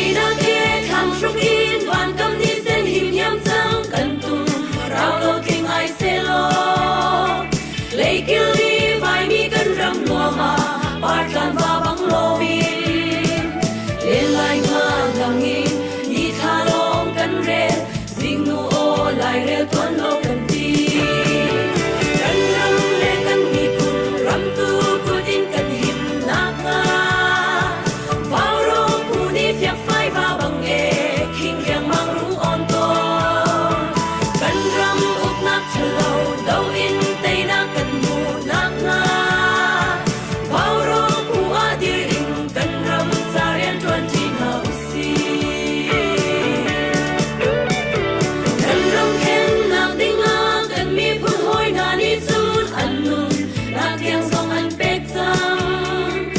Teinak he thlang hruk in vankam ni sen him hiam cang kan tum rau lo tling ai selaw leikil ni vaimi kan ram nuam ah partlan va bang loin len lai nga lang in ni thla lawng kan rel zingnu aw lairel tuan lo kan ti kan ram le kan miphun ram tu kut in kan him nakhnga Vaurawng phu nih fiakfai va bang e khing riangmang rung on tawn. Kan ram uknak ṭhalo do in teinak kan hmuh nakhnga Vaurawng phu ah dir in kan ram ca rian ṭuan ṭi hna usih. Kan ram khennak dingah kan miphun hawi hna nih cun an nun nak tiang zong an pek cang.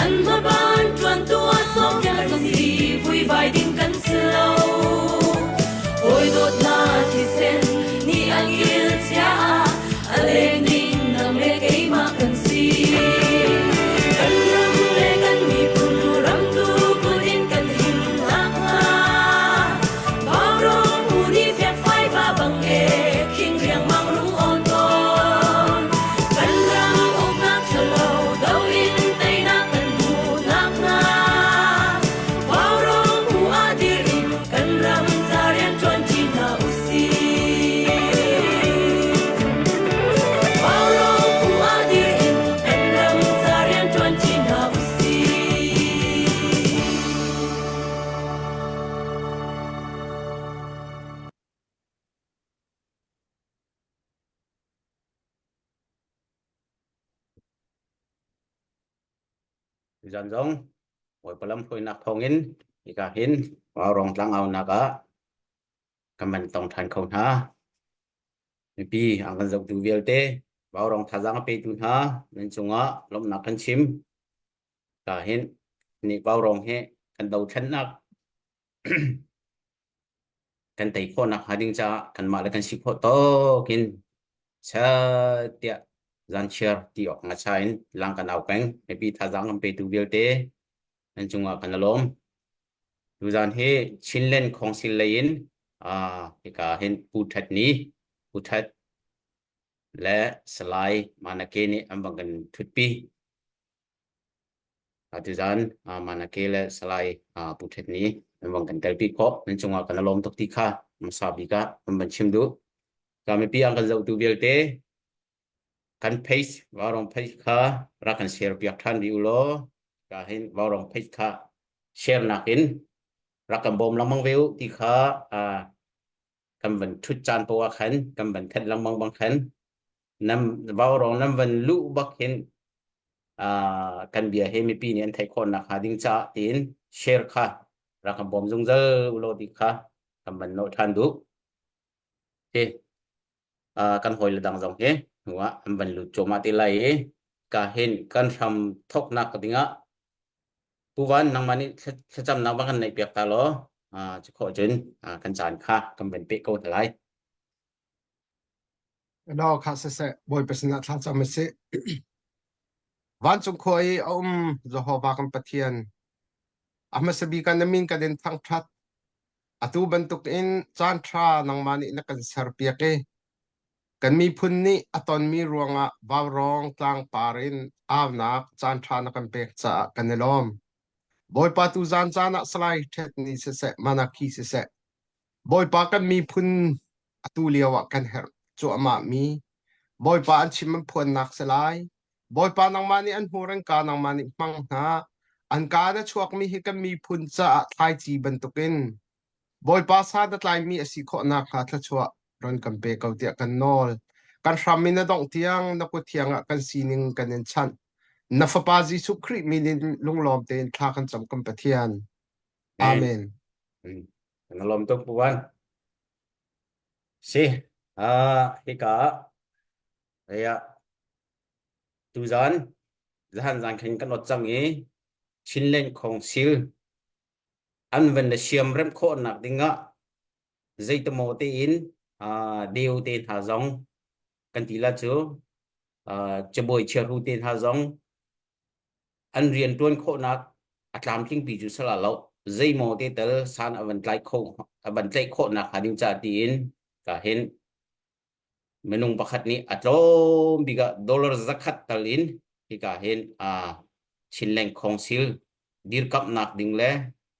An hmaban ṭuantu ah sawmpiak kan si, vuivai ding kan si lo. Hawi dawtnak thisen nih an kil chia ah a leng ding nang le keimah kan si. Kan ram le kan miphun ramtu kut in kan him nakhnga Vaurawng phu nih fiakfai va bang e khing riangmang rung awn tawn. Kan ram uknak ṭhalo do in teinak kan hmuh nakhnga Vaurawng phu ah dir in kan ram ca rian ṭuan ṭi hna usih. Vaurawng phu ah dir in kan ram ca rian ṭuan ṭi hna usih. Tuzan zong Bawipa lamhruainak thawngin hika hin Vaurawng tlangaunak ah kan van tong ṭhan kho hna. Mipi an kan zohtu vialte Vaurawng thazaang a petu hna nan cungah lawmhnak kan chim. Ka hin nih Vaurawng hi kan dothlennak kan tei khawhnak hnga ding caah kanmah le kan si khawh tawk in tiah zanchiar ti awk ngacha in lang kan au peng. Mipi thazaang kan petu vialte nan cungah kan i lawm. Tuzan hi Chinland Council lei in hika hin Pu That Ni, Pu That le Salai Manake nih an bang kan thutpi. Tuzan Manake le Salai Pu That Ni an bang kan telpi khawh. Nan cungah kan i lawm tuk ti kha hmasa bik ah an van chim duh. Ka mipi an kan zohtu vialte kan page Vaurawng page kha rak kan share piak ṭhan rih u law ka hin Vaurawng page kha share nakin rak kan bawm lengmang ve u ti kha kan van ṭhut caan poah khan kan van thanh lengmang bang khan nam Vaurawng nan van luh bak hin kan bia hi mipi nih an theih khawh nak hnga ding caah tiin share kha rak kan bawm zungzal u law ti kha kan van nawl ṭhan duh. Hi kan hawile dang zong hi hnu ah an van lut cuahmah te lai i ka hin kan hram thoknak dingah Pu Van nangmah nih thlacamnak va kan neih piak ta law cu khawh cun kan caan kha kan van peh ko hna lai. No kha siseh Bawipa sinah thlacam a si. Vancung khua i a um Jehovah kan Pathian a hmasa bik ah na min kan in thangṭhat. Atu bantukin caanṭha nangmah nih na kan serpiak i kan miphun nih a tonmi ruangah vaurawng tlangpar in aunak caanṭha na kan pek caah kan i lawm. Bawipa tuzan caan ah Salai Ṭhet Ni siseh, Manakhi siseh, Bawipa kan miphun atu lio ah kan herh cuahmahmi Bawipa an chim an phuannak si lai. Bawipa nangmah nih an hmur an ka nangmah nih hmang hna. An ka in a chuakmi hi kan miphun caah thlaici bantukin Bawipa sa na tlaimi a si khawh nakhnga thluachuah ron kan pe ko tiah kan nawl. Kan hram in a dongh tiang na kut thiang ah kan sining kan in chanh. Na Fapa Jesuh Khrih min in lunglawm tein thla kan cam kan Pathian. Amen. Amen. Kan lawm tuk Pu Van. Si, uh, hika ah tuzan zahan zan khin kan ot cang i Chinland Council an van le siam rem khawhnak dingah zeitemaw tein deu te hna zong kan ti la cu cabuai chiahru te hna zong an rian tuan khawhnak a tlamtling pi cu sala lo. Zeimaw te tal san a van tlai kho a van tlaih khawh nak hnga ding ca tiin ka hin minung pakhat nih a tlawm bik ah dollar 100 tal in hika hin a Chinland Council dirkamhnak ding le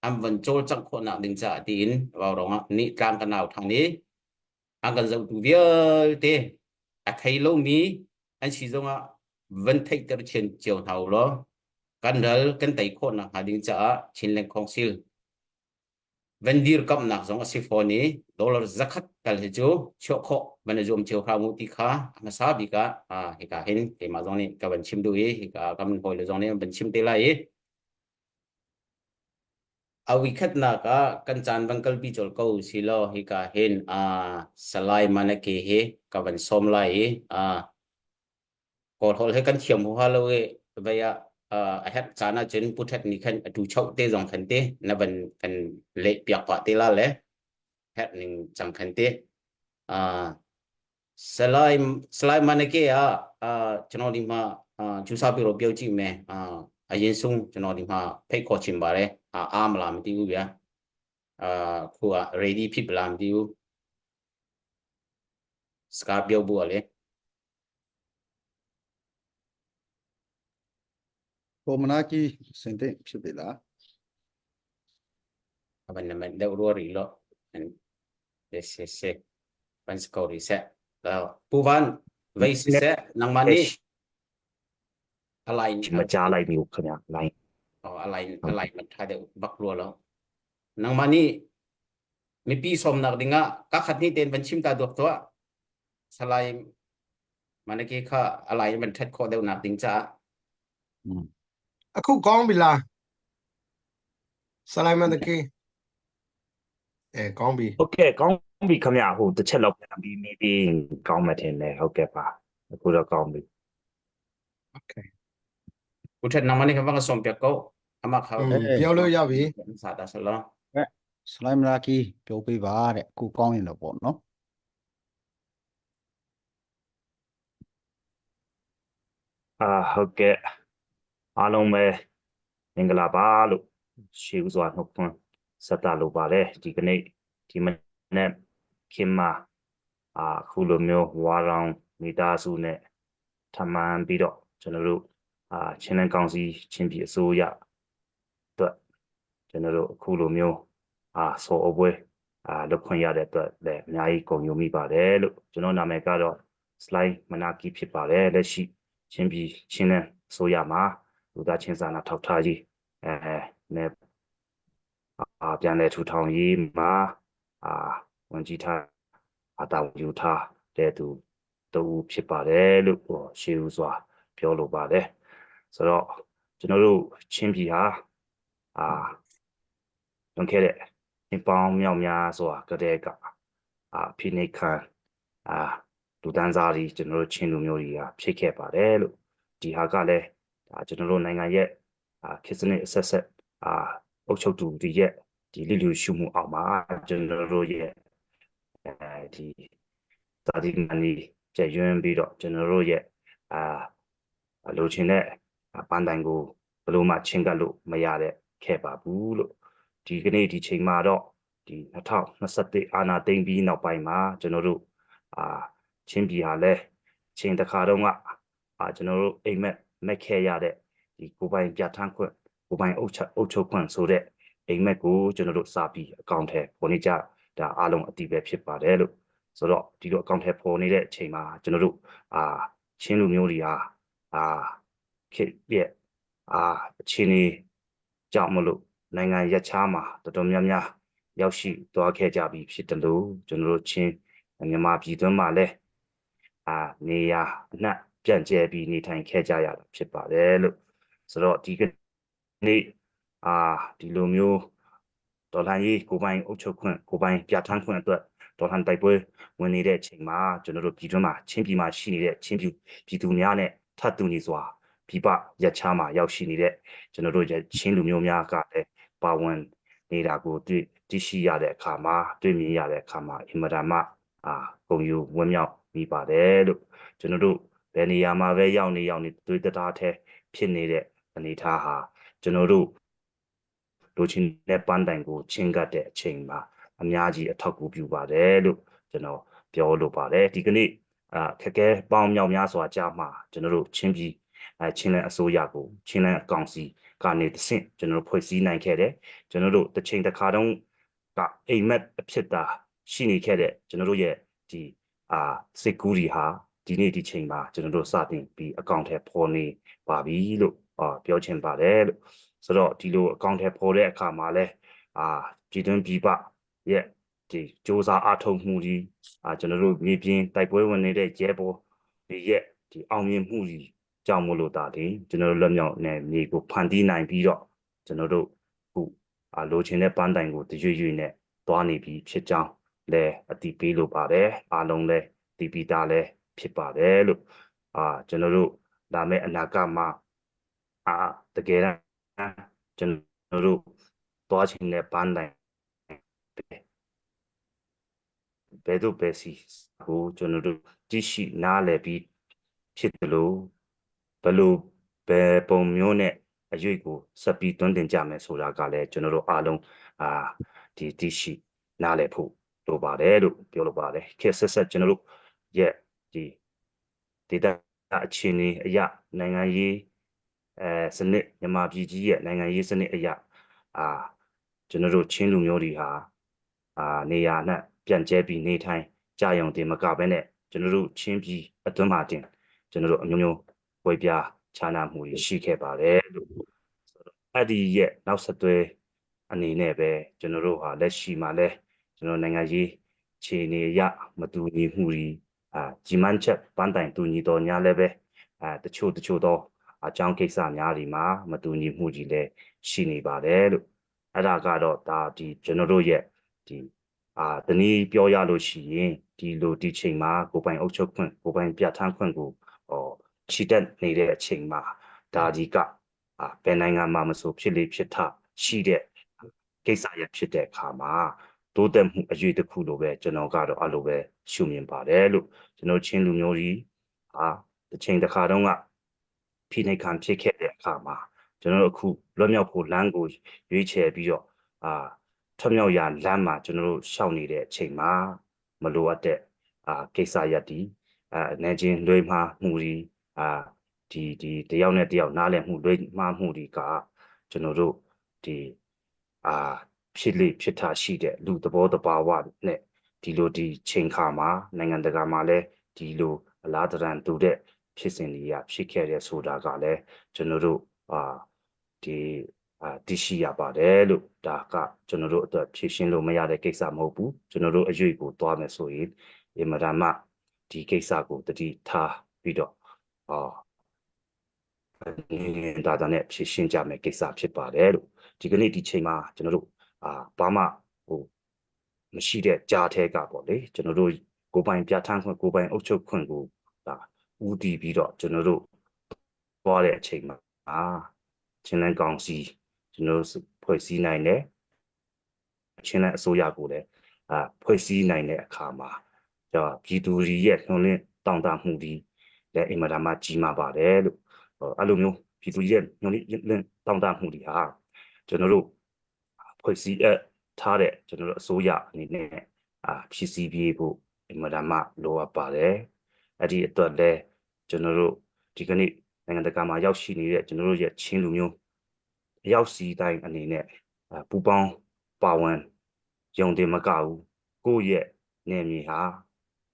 an van cawlcangh khawhnak ding caah tiin vaurawng ah nih tlang ka nau thang i an kan zohtu vialte a thei lomi an si zongah van theihter chin cio hna u law kan ral kan tei khawhnak hnga ding caah Chinland Council van dirkamhnak zong a si fawn i dollar 100 tal hi cu chuah khawh van i zuam cio hram u ti kha a hmasa bik ah hika hin keimah zong nih ka van chim duh i hika kan hawile zong nih an van chim te lai i a wikhatnak ah kan caan van kalpi colh ko si law hika hin Salai Manake hi ka van sawm lai i Kawl holh he kan thiam huaha lo i vei ah a herh caan ahcun Pu Ṭhet nih khan a tu choh te zong khan te na van kan leh piak pah te la le herh ning cang khan te. Salai Salai Manake ah ကျွန်တော်ဒီမှာဂျူစာပြီးတော့ပြောကြည့်မယ်အာအရင်ဆုံးကျွန်တော်ဒီမှာဖိတ်ခေါ်ချင်ပါတယ်အာအားမလားမသိဘူးဗျာအာခုက ready ဖြစ်ပလားမသိဘူးစကားပြောဖို့ကလေ ကိုမနာကြီးစင်တဲ့ဖြစ်ပြီလား အဘနမဒရောရီလောเซเซปันสกอริเซแล้วปูวันไว้เซนังมานี่อะไร မကြားလိုက်ဘူးခင်ဗျာ line อ๋ออะไรอะไรมันทาเดบักรัวแล้วนังมานี่มีปีสมนักดิงะกะขัดนี่เต็นบัญชิมตาดวกตัวสไลมันกี้ค่ะอะไรมันทัดคอเดวนักดิงจ้า အခုကောင်းပြီလားဆလိုင်မန်တကေအဲကောင်းပြီ ဟုတ်ကဲ့ကောင်းပြီခင်ဗျာဟိုတစ်ချက်လောက်ပြန်ပြီးမိပြီးကောင်းမှထင်တယ်ဟုတ်ကဲ့ပါအခုတော့ကောင်းပြီ Okay กูทัดนังมานี่คำว่าก็สมเปียกก็อามาเขา ပြောလို့ရပြီ สาตาสลอ ဆလိုင်းမနာကြီးပြောပေးပါတဲ့အခုကောင်းရင်တော့ပေါ့နော် အာဟုတ်ကဲ့အားလုံးပဲမင်္ဂလာပါလို့ရှေးဥစွာနှုတ်ခွန်းဆက်တာလိုပါတယ်ဒီကနေ့ဒီမနေ့ခင်မှာအာအခုလိုမျိုးဝါရောင်မိသားစုနဲ့ထပ်မံပြီးတော့ကျွန်တော်တို့အာချင်းလန်းကောင်စီချင်းပြည်အစိုးရအတွက်ကျွန်တော်တို့အခုလိုမျိုးအာဆော်အပွဲအာလုပ်ခွင့်ရတဲ့အတွက်လည်းအများကြီးဂုဏ်ယူမိပါတယ်လို့ကျွန်တော်နာမည်ကတော့ slide မနာကီဖြစ်ပါတယ်လက်ရှိ ချင်းပြည်ချင်းလန်းအစိုးရမှာလူသားချင်းစာနာထောက်ထားရေးအဲနဲ့အာပြန်လည်ထူထောင်ရေးမှာအာဝန်ကြီးထားအတာဝန်ယူထားတဲ့သူတူဖြစ်ပါတယ်လို့ဟိုရှေးဦးစွာပြောလိုပါတယ်ဆိုတော့ကျွန်တော်တို့ချင်းပြည်ဟာအာလွန်ခဲ့တဲ့နှစ်ပေါင်းမြောက်များစွာကတည်းကအာဖိနှိပ်ခံအာလူတန်းစားတွေကျွန်တော်တို့ချင်းလူမျိုးတွေကဖြစ်ခဲ့ပါတယ်လို့ဒီဟာကလည်းဒါကျွန်တော်တို့နိုင်ငံရဲ့အာခေတ်စနစ်အဆက်ဆက်အာအုပ်ချုပ်သူတွေရဲ့ဒီလိလူရှုမှုအောက်မှာကျွန်တော်တို့ရဲ့အဲဒီသာဒီမန်ကြီးကျရွင်းပြီးတော့ကျွန်တော်တို့ရဲ့အာလိုချင်တဲ့ပန်းတိုင်ကိုဘလို့မှချင်းကပ်လို့မရတဲ့ခဲ့ပါဘူးလို့ဒီကနေ့ဒီချိန်မှာတော့ဒီ2021အာနာသိမ့်ပြီးနောက်ပိုင်းမှာကျွန်တော်တို့အာချင်းပြည်ဟာလဲချင်းတစ်ခါတော့ကအာကျွန်တော်တို့အိမ်မက်မက်ခဲ့ရတဲ့ဒီကိုပိုင်ပြဋ္ဌာန်းခွင့်ကိုပိုင်အုပ်ချုပ်အုပ်ချုပ်ခွင့်ဆိုတဲ့အိမ်မက်ကိုကျွန်တော်တို့စာပြီးအကောင့်ထဲပေါ်နေကြဒါအားလုံးအတိပဲဖြစ်ပါတယ်လို့ဆိုတော့ဒီလိုအကောင့်ထဲပေါ်နေတဲ့အချိန်မှာကျွန်တော်တို့အာချင်းလူမျိုးတွေဟာအာခေတ်ရဲ့အာအချင်းလေးကြောင့်မလို့နိုင်ငံရပ်ခြားမှာတော်တော်များများရောက်ရှိသွားခဲ့ကြပြီဖြစ်တယ်လို့ကျွန်တော်တို့ချင်းမြန်မာပြည်တွင်းမှာလည်းအာနေရာအနှံ့ပြန့်ကျဲပြီးနေထိုင်ခဲ့ကြရတာဖြစ်ပါတယ်လို့ဆိုတော့ဒီကနေ့အာဒီလိုမျိုးတော်လှန်ရေးကိုပိုင်အုပ်ချုပ်ခွင့်ကိုပိုင်ပြဋ္ဌာန်းခွင့်အတွက်တော်လှန်တိုက်ပွဲဝင်နေတဲ့အချိန်မှာကျွန်တော်တို့ပြည်တွင်းမှာချင်းပြည်မှာရှိနေတဲ့ချင်းပြည်ပြည်သူများနဲ့ထပ်တူညီစွာပြည်ပရပ်ခြားမှာရောက်ရှိနေတဲ့ကျွန်တော်တို့ချင်းလူမျိုးများကလည်းပါဝင်နေတာကိုတွေ့သိရှိရတဲ့အခါမှာတွေ့မြင်ရတဲ့အခါမှာအင်မတန်မှအာဂုဏ်ယူဝမ်းမြောက်မိပါတယ်လို့ကျွန်တော်တို့ဘယ်နေရာမှာပဲရောက်နေရောက်နေတွေးတသားထဲဖြစ်နေတဲ့အနေအထားဟာကျွန်တော်တို့ လိုချင်တဲ့ပန်းတိုင်ကိုချင်းကပ်တဲ့အချိန်မှာအများကြီးအထောက်အကူပြုပါတယ်လို့ကျွန်တော်ပြောလိုပါတယ်ဒီကနေ့အခက်အခဲပေါင်းမြောက်များစွာကြားမှာကျွန်တော်တို့ချင်းပြည်အဲချင်းလန်းအစိုးရကိုချင်းလန်းအကောင်စီကနေတဆင့်ကျွန်တော်တို့ဖွဲ့စည်းနိုင်ခဲ့တယ်ကျွန်တော်တို့တစ်ချိန်တစ်ခါတုန်းကအိမ်မက်အဖြစ်သာရှိနေခဲ့တဲ့ကျွန်တော်တို့ရဲ့ဒီအာစစ်ကူးဒီဟာဒီနေ့ဒီချိန်မှာကျွန်တော်တို့စတင်ပြီးအကောင့်ထဲပေါ်နေပါပြီလို့အာပြောချင်ပါတယ်လို့ဆိုတော့ဒီလိုအကောင့်ထဲပေါ်တဲ့အခါမှာလဲအာပြည်တွင်းပြည်ပရဲ့ဒီစ조사အားထုတ်မှုကြီးအာကျွန်တော်တို့မြေပြင်တိုက်ပွဲဝင်နေတဲ့ရဲဘော်ဒီရဲ့ဒီအောင်မြင်မှုကြီးကြောင့်မို့လို့ဒါဒီကျွန်တော်တို့လက်မြောက်နဲ့မြေကိုဖန်တီးနိုင်ပြီးတော့ကျွန်တော်တို့ခုအာလိုချင်တဲ့ပန်းတိုင်ကိုတရွေ့ရွေ့နဲ့သွားနေပြီဖြစ်ကြောင်းလဲအတိပေးလိုပါတယ်အားလုံးလဲတီးပြီးသားလဲဖြစ်ပါတယ်လို့အာကျွန်တော်တို့လာမယ့်အနာဂတ်မှာအာတကယ်တမ်းကျွန်တော်တို့သွားချင်တဲ့ပန်းတိုင်ဘယ်တော့ပဲစီကိုကျွန်တော်တို့ကြည့်ရှိနားလည်ပြီးဖြစ်တယ်လို့ဘယ်လိုဘယ်ပုံမျိုးနဲ့အရွေကိုဆက်ပြီးတွန်းတင်ကြမယ်ဆိုတာကလည်းကျွန်တော်တို့အားလုံးအာဒီတိရှိနားလည်ဖို့လိုပါတယ်လို့ပြောလိုပါတယ်ခေတ်ဆက်ဆက်ကျွန်တော်တို့ရဲ့ဒီဒေတာအခြေအနေအရနိုင်ငံရေးအဲစနစ်မြန်မာပြည်ကြီးရဲ့နိုင်ငံရေးစနစ်အရအာကျွန်တော်တို့ချင်းလူမျိုးတွေဟာအာနေရာနဲ့ပြန့်ကျဲပြီးနေထိုင်ကြာရုံတင်မကဘဲနဲ့ကျွန်တော်တို့ချင်းပြည်အတွင်းမှာတင်ကျွန်တော်တို့အမျိုးမျိုးဝေပြားခြားနာမှုတွေရှိခဲ့ပါတယ်လို့ဆိုတော့အဲ့ဒီရဲ့နောက်ဆက်တွဲအနေနဲ့ပဲကျွန်တော်တို့ဟာလက်ရှိမှာလဲကျွန်တော်နိုင်ငံရေးခြေအနေအရမတူညီမှုတွေအာဂျီမန်ချက်ပန်းတိုင်တူညီတော်ညာလည်းပဲအာတချို့တချို့သောအကြောင်းကိစ္စများဒီမှာမတူညီမှုကြီးလည်းရှိနေပါတယ်လို့အဲ့ဒါကတော့ဒါဒီကျွန်တော်တို့ရဲ့ဒီအာတနည်းပြောရလို့ရှိရင်ဒီလိုဒီချိန်မှာကိုပိုင်အုပ်ချုပ်ခွင့်ကိုပိုင်ပြဋ္ဌာန်းခွင့်ကိုဟောချီတက်နေတဲ့အချိန်မှာဒါဒီကအာဘယ်နိုင်ငံမှာမဆိုဖြစ်လေဖြစ်ထရှိတဲ့ကိစ္စရဖြစ်တဲ့အခါမှာတိုးတက်မှုအရွေတစ်ခုလိုပဲကျွန်တော်ကတော့အဲ့လိုပဲရှုမြင်ပါတယ်လို့ကျွန်တော်ချင်းလူမျိုးကြီးအာတစ်ချိန်တစ်ခါတုန်းကဖိနှိပ်ခံဖြစ်ခဲ့တဲ့အခါမှာကျွန်တော်တို့အခုလွတ်မြောက်ဖို့လမ်းကိုရွေးချယ်ပြီးတော့အာထွက်မြောက်ရာလမ်းမှာကျွန်တော်တို့ရှောက်နေတဲ့အချိန်မှာမလိုအပ်တဲ့အာကိစ္စရပ်ဒီအာအနေချင်းလွေးမှားမှုတွေအာဒီဒီတယောက်နဲ့တယောက်နားလည်မှုလွေးမှားမှုတွေကကျွန်တော်တို့ဒီအာဖြစ်လေဖြစ်တာရှိတဲ့လူသဘောတဘာဝနဲ့ဒီလိုဒီချိန်ခါမှာနိုင်ငံတကာမှာလည်းဒီလိုအလားတရန်တူတဲ့ဖြစ်စဉ်တွေကဖြစ်ခဲ့တဲ့ဆိုတာကလည်းကျွန်တော်တို့အာဒီအာတရှိရပါတယ်လို့ဒါကကျွန်တော်တို့အတွက်ဖြည့်ရှင်းလို့မရတဲ့ကိစ္စမဟုတ်ဘူးကျွန်တော်တို့အရွေကိုသွားမယ်ဆိုရင်အင်မတန်မှဒီကိစ္စကိုတတိထားပြီးတော့အာဒါဒါနဲ့ဖြည့်ရှင်းကြမယ်ကိစ္စဖြစ်ပါတယ်လို့ဒီကနေ့ဒီချိန်မှာကျွန်တော်တို့အာဘာမှဟိုမရှိတဲ့ကြားထဲကပေါ့လေကျွန်တော်တို့ကိုပိုင်ပြဋ္ဌာန်းခွင့်ကိုပိုင်အုပ်ချုပ်ခွင့်ကိုဒါဦးတည်ပြီးတော့ကျွန်တော်တို့သွားတဲ့အချိန်မှာချင်းလန်းကောင်စီကျွန်တော်တို့ဖွဲ့စည်းနိုင်တယ်ချင်းလန်းအစိုးရကိုလည်းအာဖွဲ့စည်းနိုင်တဲ့အခါမှာဒါပြည်သူတွေရဲ့နှုံလင်းတောင့်တမှုဒီလည်းအင်မတန်မှကြီးမားပါတယ်လို့အဲ့လိုမျိုးပြည်သူရဲ့နှုံလင်းတောင့်တမှုတွေဟာကျွန်တော်တို့ဖွဲ့စည်းအပ်ထားတဲ့ကျွန်တော်တို့အစိုးရအနေနဲ့အာဖြည့်ဆည်းပေးဖို့အင်မတန်မှလိုအပ်ပါတယ်အဲ့ဒီအတွက်လည်းကျွန်တော်တို့ဒီကနေ့နိုင်ငံတကာမှာရောက်ရှိနေတဲ့ကျွန်တော်တို့ရဲ့ချင်းလူမျိုးအရောက်စီတိုင်းအနေနဲ့ပူပေါင်းပါဝင်ယုံတင်မကဘူးကိုယ့်ရဲ့နယ်မြေဟာ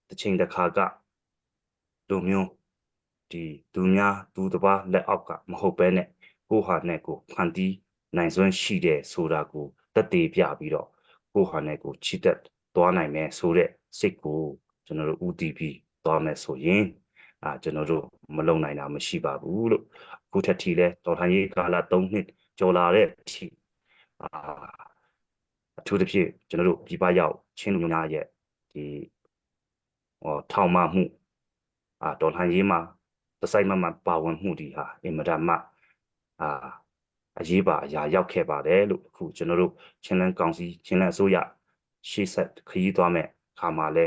တစ်ချိန်တစ်ခါကလူမျိုးဒီသူများသူတစ်ပါးလက်အောက်ကမဟုတ်ဘဲနဲ့ကိုဟာနဲ့ကိုဖန်တီးနိုင်စွမ်းရှိတဲ့ဆိုတာကိုတက်တည်ပြပြီးတော့ကိုဟာနဲ့ကိုချစ်တက်သွားနိုင်မယ်ဆိုတဲ့စိတ်ကိုကျွန်တော်တို့ဦးတည်ပြီးသွားမယ်ဆိုရင်အာကျွန်တော်တို့မလုံနိုင်တာမရှိပါဘူးလို့အခုထက်ထီလဲတော်ထန်ရေးကာလ3နှစ်ကျော်လာတဲ့အထိအာအထူးသဖြင့်ကျွန်တော်တို့ပြည်ပရောက်ချင်းလူမျိုးများရဲ့ဒီဟောထောင်မမှုအာတော်လှန်ရေးမှာတစိုက်မမပါဝင်မှုဒီဟာအင်မတန်မှအာအရေးပါအရာရောက်ခဲ့ပါတယ်လို့အခုကျွန်တော်တို့ချင်းလန်းကောင်စီချင်းလန်းအစိုးရရှေ့ဆက်ခရီးသွားမဲ့ခါမှာလဲ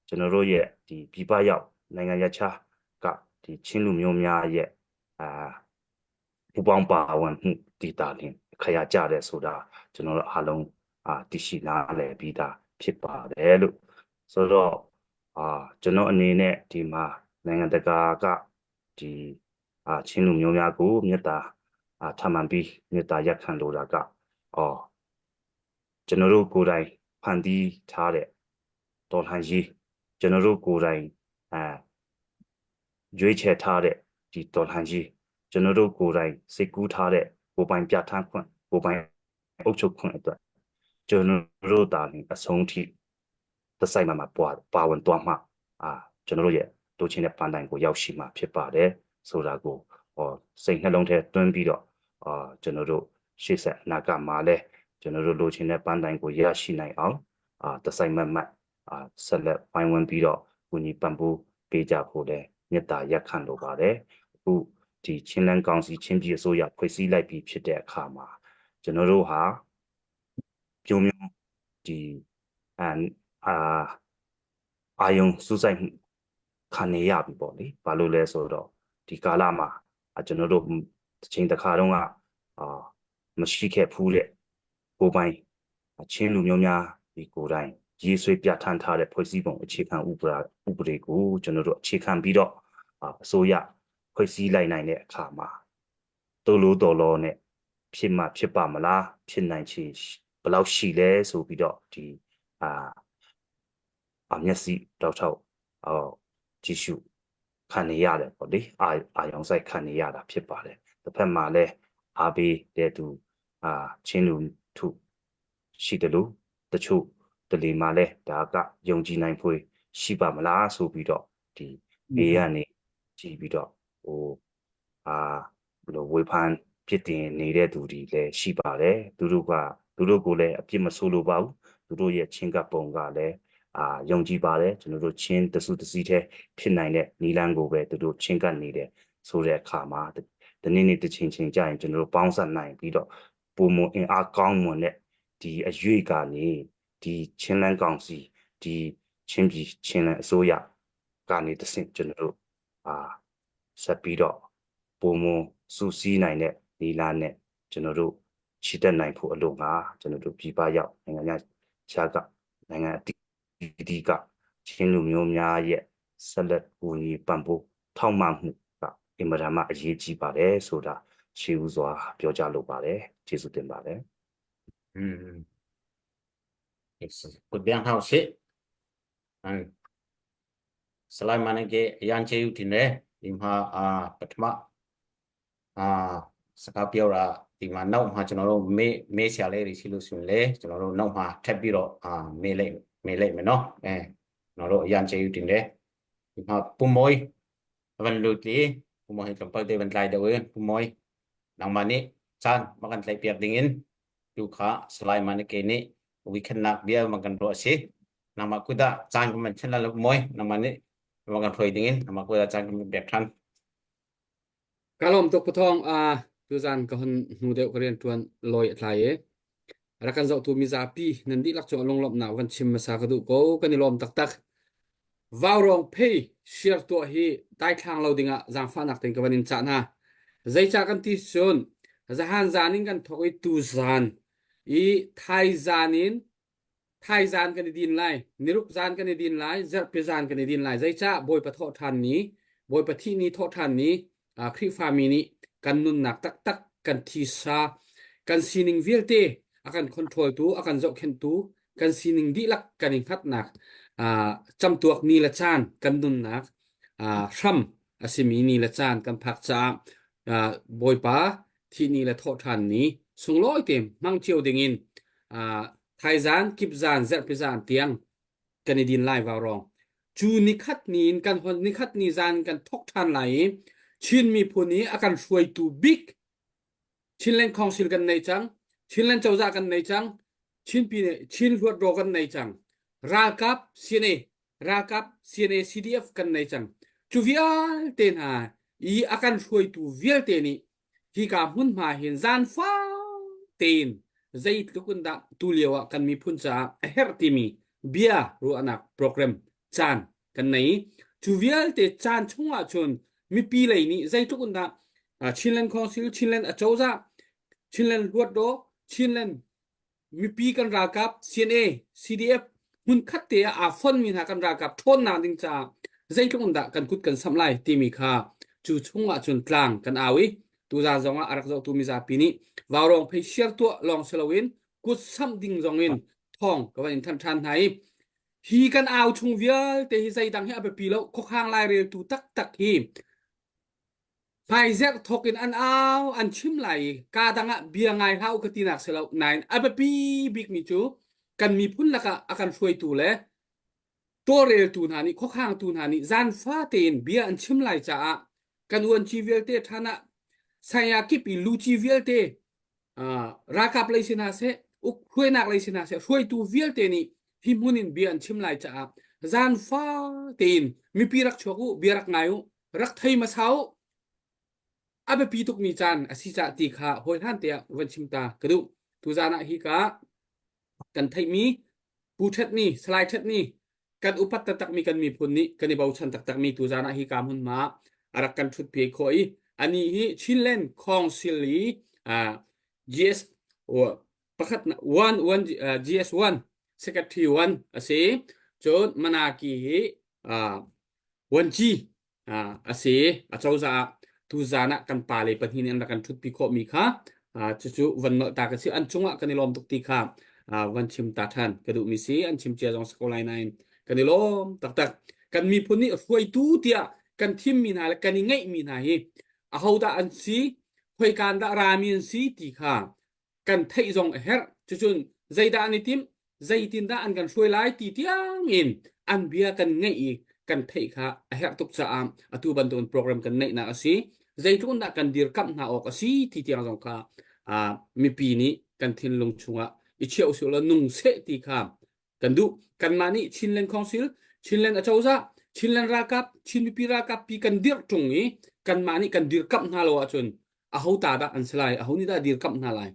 ကျွန်တော်တို့ရဲ့ဒီပြည်ပရောက်နိုင်ငံရခြားကဒီချင်းလူမျိုးများရဲ့အာပူပေါင်းပါဝင်မှုတည်တာလင်ခရကြတဲ့ဆိုတာ ကျွန်တော်တို့အားလုံးအာတရှိနားလည်ပြီးသားဖြစ်ပါတယ်လို့ဆိုတော့အာကျွန်တော်အနေနဲ့ဒီမှာနိုင်ငံတကာကဒီအာချင်းလူမျိုးများကိုမေတ္တာအာထမှန်ပြီးမေတ္တာရက်ခံလိုတာကအော်ကျွန်တော်တို့ကိုယ်တိုင်ဖန်တီးထားတဲ့တော်လှန်ရေးကျွန်တော်တို့ကိုယ်တိုင်အဲရွေးချယ်ထားတဲ့ဒီတော်လှန်ရေးကျွန်တော်တို့ကိုယ်တိုင်စိတ်ကူးထားတဲ့ကိုယ်ပိုင်ပြဋ္ဌာန်းခွင့်ကိုယ်ပိုင်အုပ်ချုပ်ခွင့်အတွက်ကျွန်တော်တို့တာလင်အဆုံးထိတဆိုင်မှာမှာပွားပါဝင်သွားမှအာကျွန်တော်တို့ရဲ့တို့ချင်းတဲ့ပန်းတိုင်ကိုရောက်ရှိမှာဖြစ်ပါတယ်ဆိုတာကိုဟောစိတ်နှလုံးထဲတွင်းပြီးတော့အာကျွန်တော်တို့ရှေ့ဆက်အနာဂတ်မှာလဲကျွန်တော်တို့လိုချင်တဲ့ပန်းတိုင်ကိုရရှိနိုင်အောင်အာတဆိုင်မတ်မတ်အာဆက်လက်ဝိုင်းဝန်းပြီးတော့ကူညီပံ့ပိုးပေးကြဖို့လဲမေတ္တာရက်ခံလိုပါတယ်အခုဒီချင်းလန်းကောင်စီချင်းပြည်အစိုးရဖွဲ့စည်းလိုက်ပြီးဖြစ်တဲ့အခါမှာကျွန်တော်တို့ဟာပြုံးပြုံးဒီအန်အာအာယုံစူးစိုက်မှုခံနေရပြီပေါ့လေဘာလို့လဲဆိုတော့ဒီကာလမှာကျွန်တော်တို့တစ်ချိန်တစ်ခါတုန်းကအာမရှိခဲ့ဖူးတဲ့ကိုပိုင်ချင်းလူမျိုးများဒီကိုယ်တိုင်ရေးဆွဲပြဋ္ဌာန်းထားတဲ့ဖွဲ့စည်းပုံအခြေခံဥပဒေဥပဒေကိုကျွန်တော်တို့အခြေခံပြီးတော့အစိုးရဖွဲ့စည်းလိုက်နိုင်တဲ့အခါမှာတိုးလို့တော်လောနဲ့ဖြစ်မှဖြစ်ပါမလားဖြစ်နိုင်ချေဘယ်လောက်ရှိလဲဆိုပြီးတော့ဒီအာအမျက်စိတောက်ထောက်အော်ကြည့်ရှုခံနေရတယ်ပေါ့လေအာအာရောင်ဆိုင်ခံနေရတာဖြစ်ပါတယ်တစ်ဖက်မှာလည်းအားပေးတဲ့သူအာချင်းလူထုရှိတယ်လို့တချို့တလီမှာလဲဒါကယုံကြည်နိုင်ဖွယ်ရှိပါမလားဆိုပြီးတော့ဒီဘေးကနေကြည့်ပြီးတော့ဟိုအာဘလို့ဝေဖန်ဖြစ်တင်နေတဲ့သူတွေလည်းရှိပါတယ်သူတို့ကသူတို့ကိုလည်းအပြစ်မဆိုးလိုပါဘူးသူတို့ရဲ့ချင်းကပ်ပုံကလည်းအာယုံကြည်ပါတယ်ကျွန်တော်တို့ချင်းတစုတစည်းတည်းဖြစ်နိုင်တဲ့နီလန်းကိုပဲသူတို့ချင်းကပ်နေတယ်ဆိုတဲ့အခါမှာဒီနေ့နေ့တစ်ချင်းချင်းကြာရင်ကျွန်တော်တို့ပေါင်းစပ်နိုင်ပြီးတော့ပုံမအင်အားကောင်းမွန်တဲ့ဒီအရွေကနေဒီချင်းလန်းကောင်စီဒီချင်းပြည်ချင်းလန်းအစိုးရကနေတဆင့်ကျွန်တော်တို့အာဆက်ပြီးတော့ပုံမစူးစီးနိုင်တဲ့နီလာနဲ့ကျွန်တော်တို့ချီတက်နိုင်ဖို့အလို့ငါကျွန်တော်တို့ပြည်ပရောက်နိုင်ငံခြားကနိုင်ငံအသီးသီးကချင်းလူမျိုးများရဲ့ဆက်လက်ကူညီပံ့ပိုးထောက်ပံ့မှုကအင်မတန်မှအရေးကြီးပါတယ်ဆိုတာရှေးဦးစွာပြောကြားလိုပါတယ်ကျေးဇူးတင်ပါတယ် อืมကုပြန်ဟောက်ရှိအမ်စလိုက်မနကေအရန်ချေယူတင်တယ်ဒီမှာအာပထမအာစကားပြောတာဒီမှာနောက်မှာကျွန်တော်တို့မေးမေးဆရာလေးတွေရှိလို့ဆိုရင်လေကျွန်တော်တို့နောက်မှာထပ်ပြီးတော့အာမေးလိုက်မေးလိုက်မယ်နော်အဲကျွန်တော်တို့အရန်ချေယူတင်တယ်ဒီမှာပူမွိဝန်လူတီပူမွိကံပတ်တဲ့ဝန်လိုက်တော့ပူမွိနောက်မှာနေချန်မကန်လိုက်ပြဒင်းင်ဒုခစလိုက်မနကေနေဝီခနဘီယမကန်တော့ရှိနမကုဒချန်ကမချန်လမွိနမနေမကန်ထွေဒင်းနမကုဒချန်ကမပြထန် Ka lawm tuk pathawng a tuzan ka hun hnu deuh ka rian ṭuan lawi a tlai i rak kan zohtu mizapi nan dihlak cung lunglawmhnak van chim hmasa ka duh ko kan i lawm taktak. Vaurawng phei share tuah hi daithlang lo dingah zaangfahnak tein ka van in cah hna. Zeicah kan ti cun zahan zan in kan thawk i tuzan i thaizan in Thaizan kan i din lai, niruk zan kan i din lai, zarhpi zan kan i din lai. Zeicah Bawipa thawh ṭhan ni, Bawipa thih ni thawh ṭhan ni, Khrihfami nih kan nunnak taktak, kan thisa, kan sining vialte a kan control tu, a kan zohkhenhtu, kan sining dihlak kan i hngatnak, camtuak ni le caan kan nunnak hram a simi ni le caan kan phak caah Bawipa thih ni le thawh ṭhan ni sunglawi te hmang cio dingin thaizan kipzan zarhpizan tiang kan i din lai vaurawng cu nikhat ni in kan hon nikhat ni zan kan thok ṭhan lai i Chin miphun i a kan hruaitu bik Chinland Council kan nei cang Chinland cozah kan nei cang Chin pine Chin hluatro kan nei cang ralkap CNA ralkap CNA CDF kan nei cang cu vialte hna i a kan hruaitu vialte nih hika hmunhma hin zaanfang tein zeitluk in dah tulio ah kan miphun caah a herh timi bia ruahnak program caan kan nei cu vialte caan chung ah cun mipi lei nih zeitluk in dah Chinland Council Chinland acozah Chinland Hluatdaw Chinland. Mipi kan ralkap CNA, CDF hmunkhat te ah aa fonmi hna kan ralkap ṭhawnnak ding caah zeitluk in dah kan kut kan samh lai timi kha cu chung ah cun tlang kan au i tuzaan zong ah a rak zohtu mizapi nih vaurawng phei siar tuah lawng si loin kut samh ding zong in thawng ka van in thanh ṭhan hna i hi kan au chung vialte hi zeidang hi a biapi lo khuakhang laireltu taktak hi Hmaizerh thawk in an au, an chim lai i kaa dang ah bia ngai hlah u ka tinak si lo. Nain a biapi bikmi cu kan miphun lakah a kan hruaitu le tawlreltu hna nih khuakhangtu hna nih zaanfa tein bia an chim lai caah kan uanci vialte ṭhan ah saya kip i luci vialte ralkap lei si hna seh, uk hruainak lei si hna seh, hruaitu vialte nih hi hmun in bia an chim lai caah zaanfa tein mipi rak chuak u, bia rak ngai u, rak thei hmasa u. A biapi tukmi caan a si cah ti kha hawihlan te ah van chim ta ka duh. Tuzaan ah hi ka kan theihmi Pu Ṭhet Ni, Salai Ṭhet Ni, kan upat taktakmi kan miphun nih kan i bochan taktakmi tuzaan ah hi ka hmunhma a rak kan ṭhutpi khawh i anih hi Chinland Council i GS pakhat one one GS one secretary one a si cun Manaki hi Vuanci a si. Acozah ah tuzaan ah kan pale pahnih nih an rak kan ṭhutpi khawhmi kha cucu van nolh ta ka si. An cungah kan i lawm tuk ti kha van chim ta ṭhan ka duhmi si. An chim cia zong si ko lai nain kan i lawm taktak. Kan miphun nih hruaitu tiah kan thimmi hna le kan i ngeihmi hna hi ahodah an si, khoikaan dah rami an si ti kha kan theih zong a herh. Cucun zeidah an i timh, zeitindah an kan hruai lai ti tiangin an bia kan ngeih i kan theih kha a herh tuk caah atu bantukin program kan neihnak a si. Zeitluk in dah kan dirkamh hna awk a si ti tiang zong kha uh, mipi nih kan thinlung chungah i chiah usih law nung seh ti kha kan duh. Kanmah nih Chinland Council, Chinland acozah, Chinland ralkap, Chin mipi ralkap pi kan dirh ṭung i kanmah nih kan dirkamh hna lo ahcun aho ta dah an si lai, aho nih dah dirkamh hna lai?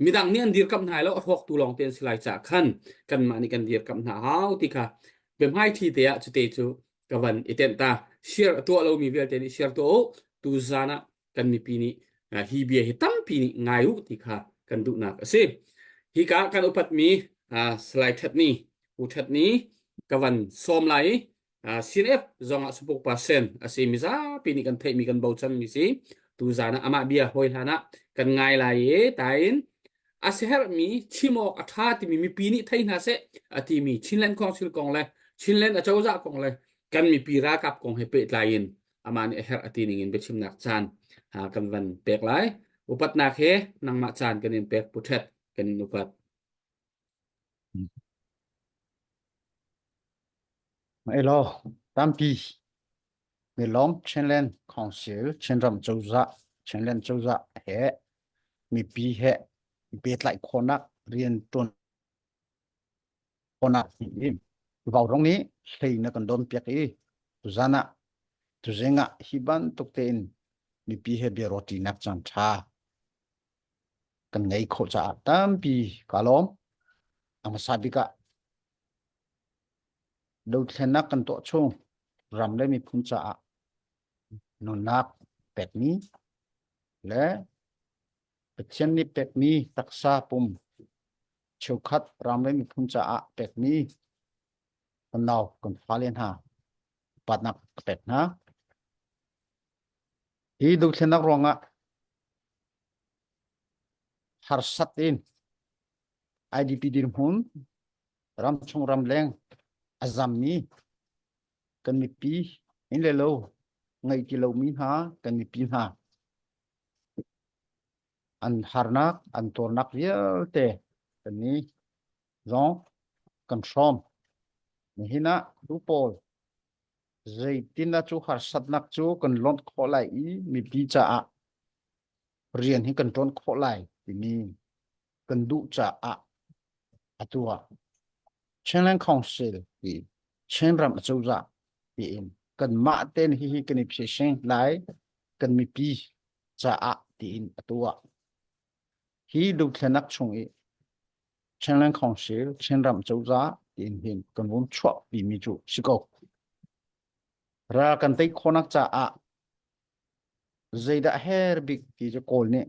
Midang nih an dirkamh hna lo, a hrawktu lawng te an si lai caah khan kanmah nih kan dirkamh hna hau ti kha biahmaiṭhi te ah cute cu ka van i tenh ta. Share a tuah lomi vialte nih share tuah u. Tuzaan ah kan mipi nih hi bia hi tampi nih ngai u ti kha kan duhnak a si. Hika kan upatmi Salai Ṭhat Ni, U Ṭhat Ni ka van sawm lai i CNF zong ah sapuk percent a si mizapi nih kan theihmi kan bochanmi si. Tuzaan ah amah bia hawi hlan ah kan ngai lai i tain a siaherhmi chim awk a ṭha timi mipi nih thei hna seh a timi Chinland Council kong le Chinland acozah kong le kan mipi ralkap kong he pehtlai in amah nih a herh a ti ning in biachimnak caan kan van pek lai. Upatnak he nangmah caan kan in pek Pu Ṭhet kan in upat. Elaw, tampi milawm Chinland Council Chinram cozah Chinland cozah he mipi he pehtlaih khawhnak rian ṭuan khawhnak hi Vaurawng nih hlei na kan don piak i tuzan ah tuzing ah hi bantuk tein mipi he biaruahṭinak caan ṭha kan ngei khawh caah tampi kaa lawm. A hmasa bik ah dothlennak kan tuah chung ram le miphun caah nunnak pekmi le Pathian nih pekmi taksa pum cheukhat ram le miphun caah pekmi kan nau kan fale hna upatnak ka pek hna. Hi dothlennak ruangah harsat in IDP dirhmun ramchung ramleng a zammi kan mipi inn le lo ngei ti lomi hna kan mipi hna an harnak an tuarnak vialte kan ni zong kan hrawm nihin ah tu pawl zeitin ah cu harsatnak cu kan lonh khawh lai i mipi caah rian hi kan ṭuan khawh lai timi kan duh caah atu ah Chinland Council ti Chinram acozah tiin kanmah ten hihi kan i phising lai kan mipi caah tiin atu ah hi dothlenak chung i Chinland Council Chinram cozah tiin hin kan vun chuah pimi cu si ko ral kan tei khawhnak caah zeidah her bik ti cu kawl nih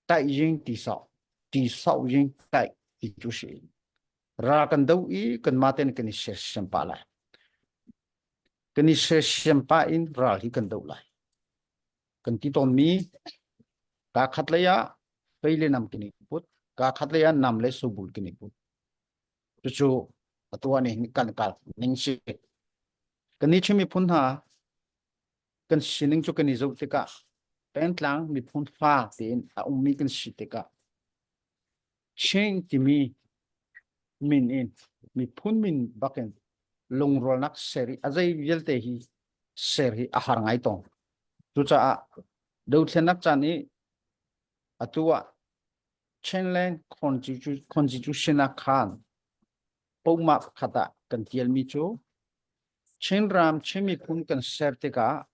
tai ying ti sau ti sau ying tai ti. Ti cu si. Ral kan do i kanmah tein kan i sersiam pah lai. Kan i sersiam pah in ral hi kan do lai. Kan ti tawnmi kaa khat lei ah fei le nam kan i put, kaa khat lei ah nam le sobul kan i put. Cucu atu ah nihin kan kal ning si. Kan nih Chin miphun hna kan sining cu kan i zoh tikah pengtlang miphun fa tein a ummi kan si tikah Chin timi min in miphun min bakin lungrualnak ser i a zei vialte hi ser hi a har ngai tawn. Cucaah dothlennak caan i atu ah Chinland Constitution ah khan pohmah pakhat ah kan tialmi cu Chinram Chin miphun kan ser tikah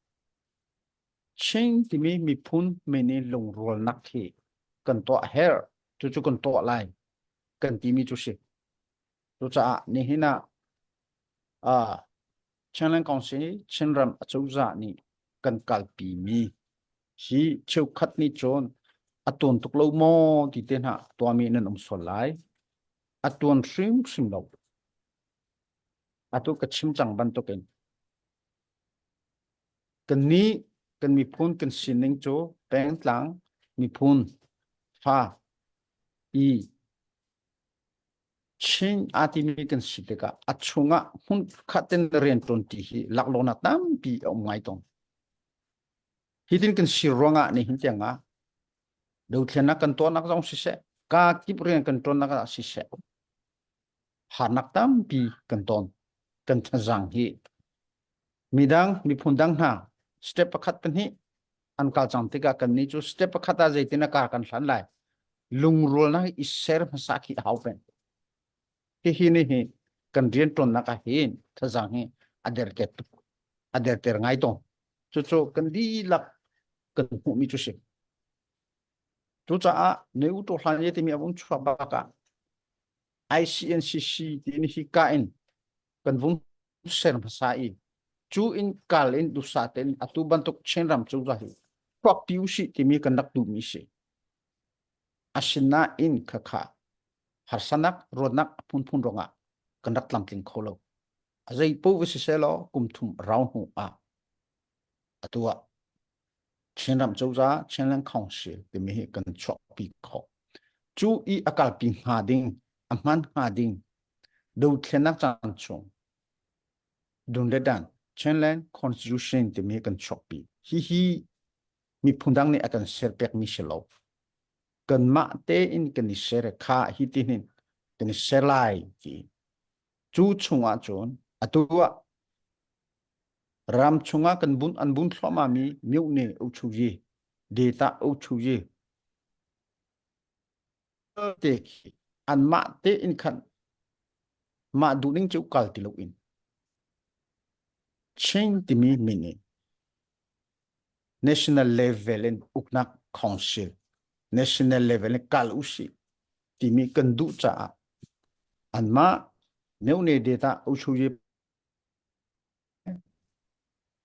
Chin timi miphun min i lungrualnak hi kan tuah herh cucu kan tuah lai kan timi cu si. Cucaah nihin ah uh, Chinland Council Chinram acozah nih kan kalpimi hi cheukhat nih cun a tuan tuk lo maw ti te hna tuahmi nan um sual lai. A tuan hrimhrim lo. Atu ka chim cang bantukin Kannih kan miphun kan sining cu pengtlang miphun fa i Chin aa timi kan si tikah a chungah hmun khat in rianṭuan ṭi hi laklawhnak tampi a um ngai tawn. Hitin kan si ruangah nihin tiangah dothlennak kan tuahnak zong siseh, kaa kip rian kan ṭuannak ah siseh, harnak tampi kan ton. Kan thazaang hi midang miphun dang hna step pakhat pahnih an kal cang tikah kannih cu step pakhat ah zeitin a kar kan hlan lai lungrualnak i ser hmasa khi a hau peng hihi ni hi kan rian ṭuannak ah hin thazaang hi a derter a derter ngai tawn cucu kan dihlak kan hmuhmi cu si cucaah ne u to hlan ye timi a vung chuak bak ah ICNCC timi hi ka in kan vung ser hmasa i cu in kal in dusa tein atu bantuk Chinram cu hi chuakpi usih timi kan rak duhmi si. Asinain khakha harsanak ruatnak a phunphun ruangah kan rak tlamtling kho lo. A zei paoh va siseh law kum thum rau hnu ah atu ah Chinram cozah Chinland Council timi hi kan chuahpi khawh. Cu i a kalpi hnga ding, a hman hnga ding dothlennak caan chung dun le dan Chinland Constitution timi kan chuahpi. Hihi miphun dang nih a kan ser pekmi si lo. Kanmah tein kan i ser kha hi ti hin kan i ser lai ti. Cu chungah cun atu ah ram chungah kan bun an bun thluahmah mi myone uchuyi data uchuyi te khi anmah tein khan mah duhning cu kal ti loin Chin timi min in national level in uknak council national level in kal usih timi kan duh caah anmah myone data uchuyi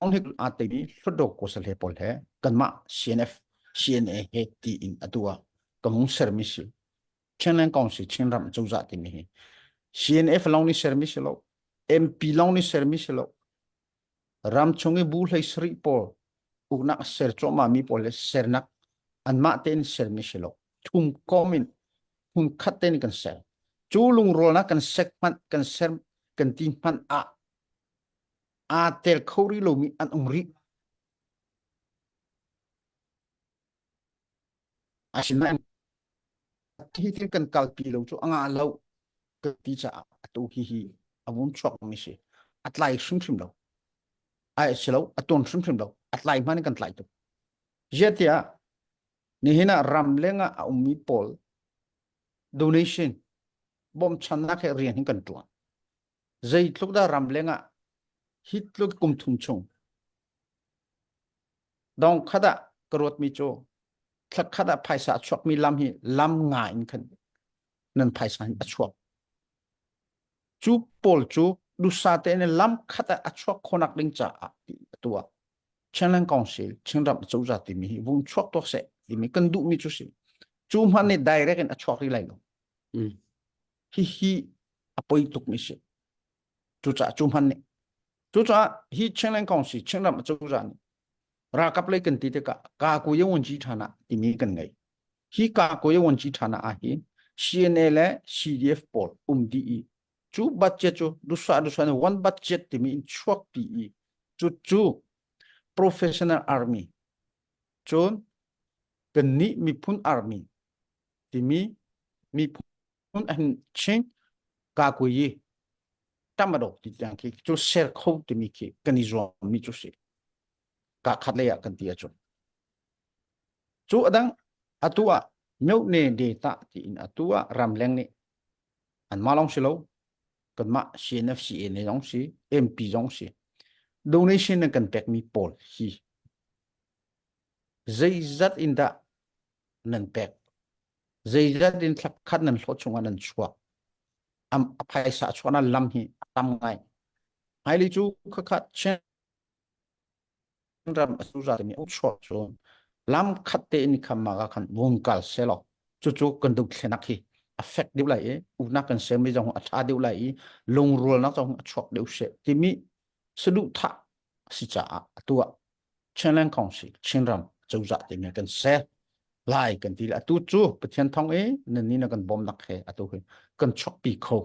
Ong hi aa teimi Hlutdaw Kawsal he pawl he kanmah CNF CNA he tiin atu ah ka hung sermi si. Chinland Council Chinram cozah timi hi CNF lawng nih sermi si lo, MP lawng nih sermi si lo. Ram chung i bu hlei sarih pawl uknak a ser cuahmah mi pawl le sernak anmah tein sermi si lo. Thum kom in hmun khat tein kan ser. Cu lungrawlnak kan sek hmanh kan ser kan ti hmanh ah aa tel kho rih lomi an um rih. Asinain hi thil kan kalpi lo cu a ngah lo ka ti caah atu hi hi a vun chuakmi si. A tlai hrimhrim lo. Ai si lo, a tuan hrimhrim lo. A tlai hmanh in kan tlai tuk. Ziah tiah nihin ah ram leng ah a ummi pawl donation bawmchannak he rian hin kan tuan. Zeitluk dah ram leng ah hi tluk kum thum chung dong khat ah ka ruatmi cu thla khat ah phaisa a chuakmi lam hi lam nga in khan nan phaisa hin a chuak. Cu pawl cu dusa tein lam khat ah a chuak khonak ding caah ti atu ah Chinland Council Chinram cozah timi hi vung chuak tuak seh timi kan duhmi cu si. Cu hmanh nih direct in a chuak rih lai lo. Mm. Hihi a poi tukmi si. Cucaah cu hman nih. Cucaah hi Chinland Council Chinram acozah nih ralkap lei kan ti tikah Kakuye Wunci Thana timi kan ngei. Hi Kakuye Wunci Thana ah hin CNA le CDF pawl um dih i cu budget cu dusa dusa in one budget timi in chuak pi i cu cu professional army cun kannih miphun army timi miphun an Chin Kakuyi tamado ti tiang khi cu ser kho timi khi kan i zuam mi cu si ka khat lei ah kan ti ahcun cu adang atu ah myone data tiin atu ah ramleng nih anmah lawng si lo kanmah CNFCA ne zong si MP zong si donation nan kan pekmi pawl hi zeizat in dah nan pek zeizat in thla khat nan hlawh chungah nan chuak am a phaisa chuahnak lam hi a tam ngai hmailei cu khakha ram a su mi chuak cu lam khat te in kham ma ka khan vung kal selaw cucu kan dothlenak hi a fek deuh lai i uknak kan sermi zong a ṭha deuh lai i lungrualnak zong a chuak deuh she timi saduhthah a si caah atu ah Chinland Council Chinram cozah timi kan ser lai kan ti le atu cu Pathian thong i nan ni na kan bawmnak he atu hi kan chuakpi kho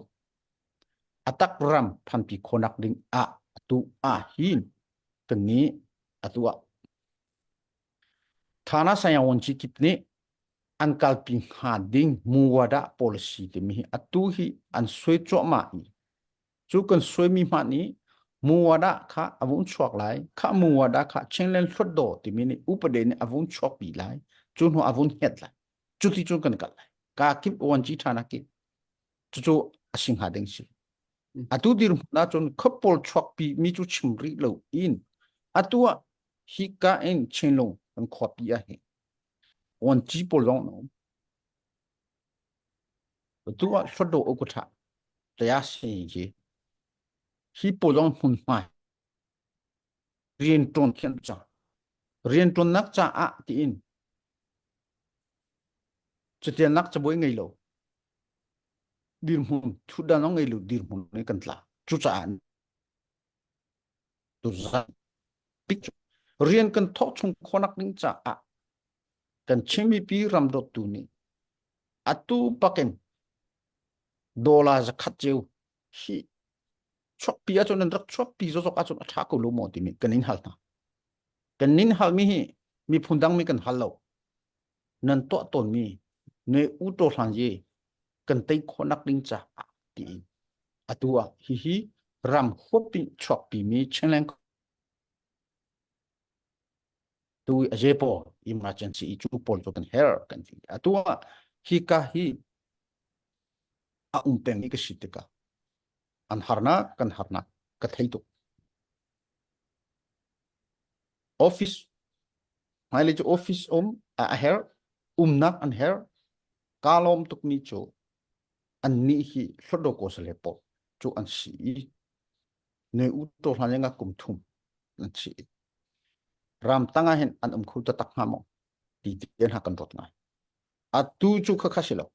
atak ram phanpi khonak ding ah atu ah hin kan nih atu ah Thana Sayawanci kip nih an kalpi hnga ding muwada policy timi hi atu hi an suai cuahmah i cu kan suaimi hmah nih muwada kha a vung chuak lai kha muwada kha Chinland Hlutdaw timi nih upade nih a vung chuakpi lai cu hnu a vung hnget lai cuti cun kan kal lai ka kip wanci ṭhana kip cucu a si hnga ding si atu dirhmun ahcun khuapawl chuakpi mi cu chim rih lo in atu ah hika in Chinlung kan khuapi ah hin wanci pawl zong an um atu ah Hlawdaw ukutha taya si hi hi pawl zong hmunhma rian ṭuan khi an cang rian ṭuannak caah tiin catialnak cabuai ngei lo dirhmun thutdan ngei lo dirhmun in kan tla cucaah tuzan rian kan thawk chung khawnak ding caah kan Chin mipi ram dawttu nih atu bakin dollar zakhat ceu hi chuakpi ahcun nan rak chuakpi zawzok ahcun a ṭha ko lo maw timi kan in hal hna kan nin halmi hi miphun dang mi kan hal lo nan tuah tawnmi ne u to hlan ye kan tei khawhnak ding caah tiin atu ah hihi ram huapin chuakpi mi Chinland tu a je pawl emergency i cu pawl cu kan her kan ti atu ah hi ka hi a um peng i ka si tikah an harnak kan harnak ka thei tuk office hmailei cu office um a her umnak an her ka lawm tukmi cu an nih hi hlawtdo ko sale pawl cu an si i ne u to hlan nga kum thum an si ram tang ah hin an um kho taktak hnga maw ti te hna kan ruat ngai atu cu kha kha si lo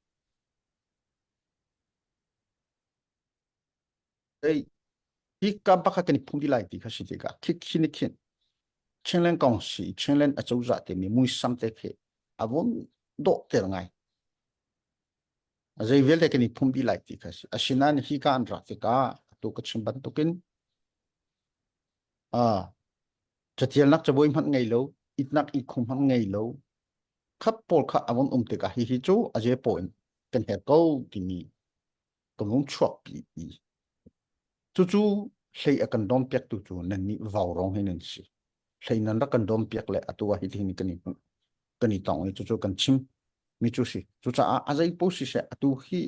ei hi kam pakhat kan i phum di lai ti kha si tikah khik khi ni khin Chinland kong si Chinland acozah timi muisam te khi a vun dawh ter ngai zei vialte kan i phum di lai ti kha si asinain hi ka an rak tikah atu ka chim bantukin a catialnak cabuai hmanh ngei lo itnak ikhung hmanh ngei lo khat pawl kha a vun um tikah hi hi cu a je po in kan her ko timi kan vung chuak pi i cucu hlei a kan dawm piak tu cu nan nih vau rong hi nan si hlei nan rak kan dawm piak le atu ah hi kan i kan i tong i cucu kan chim mi cu si cucaah a zei po si seh atu hi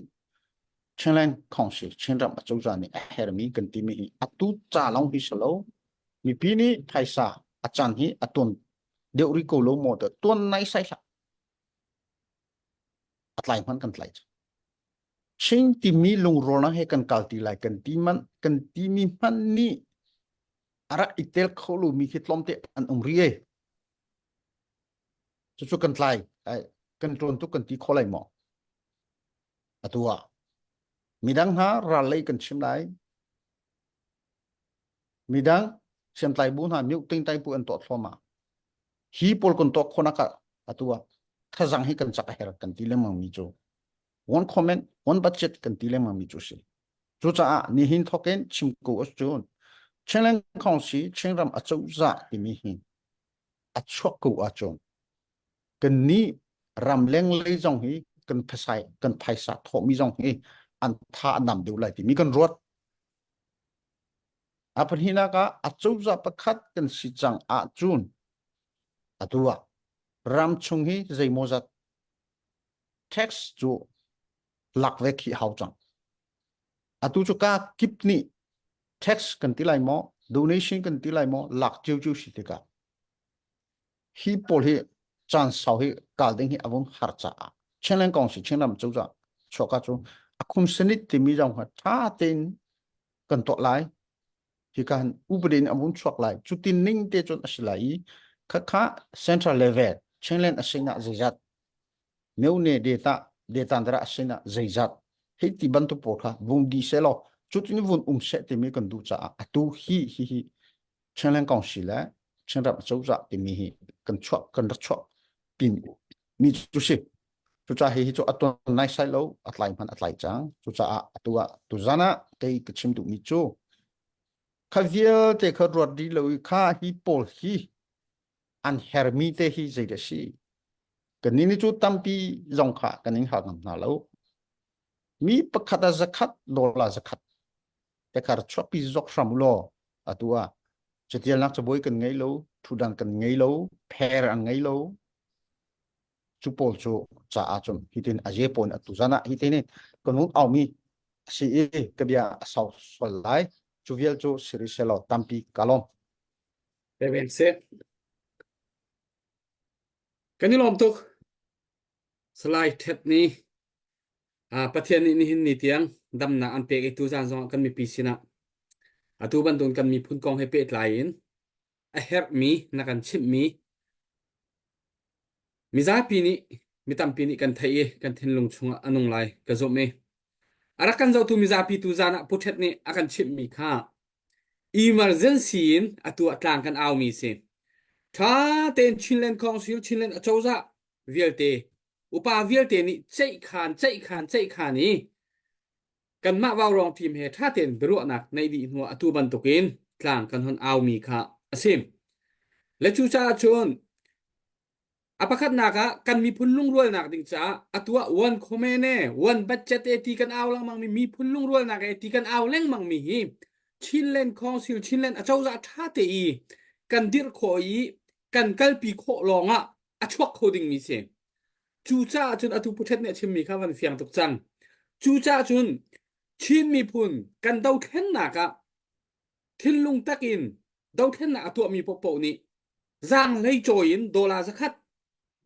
Chinland Council Chinram acozah nih a hermi kan timi hi atu ca long hi si lo mipi nih phaisa a caan hi a tuan deuh ri ko lo maw tuan nai sai hlah a tlai hmanh kan tlai Chin timi lungrawlnak he kan kal ti lai kan ti man kan timi hmanh nih a rak i tel kho lomi khi tlawmte an um ri e cucu kan tlai kan ṭawn tuk kan ti kho lai maw atu ah. Midang hna ral lei kan chim lai. Midang hriamtlai bu hna myu tingtai bu an tuah thluahmah. Hi pawl kan tuah khawhnak ah atu ah thazang hi kan cak a herh kan ti lengmang mi cu one comment one budget kan ti lengmang mi cu si. Cucaah nihin thawkin chim ko ahcun Chinland Council Chinram acozah timi hi a chuak ko ahcun kannih ramleng lei zong hi kan phasai kan phaisa thawhmi zong hi an tha a nam deuh lai timi kan ruat. A pahnihnak ah acozah pakhat kan si cang ahcun atu ah ram chung hi zeimawzat tax cu lak ve khi hau cang. Atu cu ka kip nih tax kan ti lai maw, donation kan ti lai maw, lak cio si tikah hi pawl hi caan sau hi kal ding hi a vung har caah Chinland kong si Chinram cozah chuaka cu a khum sanit timi zong kha tha tein kan tuah lai hi kan upadi in a vung chuak lai cutin ning te cun a si lai i khakha central level Chinland a sinah zeizat myone data data dara a sinah zeizat hei ti bantuk pawl kha vung di se law cutin vun um seh timi kan duh caah atu hi hi hi Chinland Council le Chinram cozah timi hi kan chuah kan rak chuah pin mi cu si cucaah hi hi cu a tuan nai sai lo a tlai hman a tlai cang cucaah atu ah tuzan ah kei ka chim duhmi cu kha vialte kha ruat dih lo i kha hi pawl hi an hermi te hi zei dah si kan ni cu tampi zong kha kan in hal ngam hna lo mi pakhat a zakhat dollar zakhat te khar chuakpi zok hram law atu ah catialnak cabuai kan ngei lo thudan kan ngei lo pher an ngei lo cu pawl cu caah cun hitin a je pawn atu zan ah hitin kan hun aumi a si i ka bia a sau sual lai cu vial cu siri selo tampi ka lawm Reverend se kan i lawm tuk Salai Thet ni Pathian nih nihin ni tiang damnak an pek i tuzaan zongah kan mipi sinah atu bantukin kan miphun kong he pehtlai in a herhmi na kan chimhmi mizapi nih mi tampi nih kan theih i kan thinlung chungah a nung lai ka zumh i a rak kan zohtu mizapi tuzaan ah Pu Thet nih a kan chimhmi kha emergency in atu ah tlang kan aumi si. Ṭha tein Chinland Council, Chinland acozah vialte upa vialte nih ceihkhan ceihkhan ceihkhan i kanmah vaurawng team he ṭha tein biaruahnak neih dih hnuah atu bantukin tlang kan hon aumi kha a si. Le cucaah cun a pakhatnak ah kan miphun lungrualnak ding caah atu ah one comment e one budget e ti kan au lengmang mi miphun lungrualnak e ti kan au lengmang mi hi Chinland Council Chinland acozah ṭha te i kan dirh khawh i kan kalpi khawh lawngah a chuak kho dingmi si. Cucaah cun atu Pu Thet nih a chimmi kha van fiang tuk cang. Cucaah cun Chin miphun kan dothlennak ah thinlung takin dothlennak a tuahmi paohpaoh nih zaanghlei cawi in dollar zakhat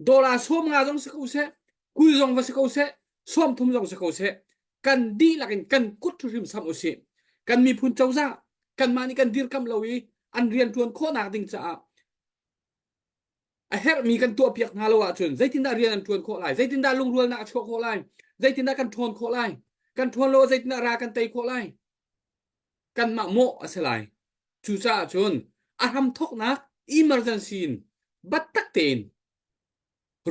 dollar 50 zong si ko seh 20 zong va si ko seh 30 zong si ko seh kan dihlak in kan kut hrim sam usih kan miphun cozah kanmah nih kan dirkamh lo i an rian ṭuan khawhnak ding caah a herhmi kan tuahpiak hna lo ahcun zeitindah rian an ṭuan khawh lai zeitindah lungrualnak a chuah khawh lai zeitindah kan ṭhawn khawh lai kan ṭhawn lo zeitindah ra kan tei khawh lai kanmah mawh a si lai cucaah cun a hramthawknak emergency in battak tein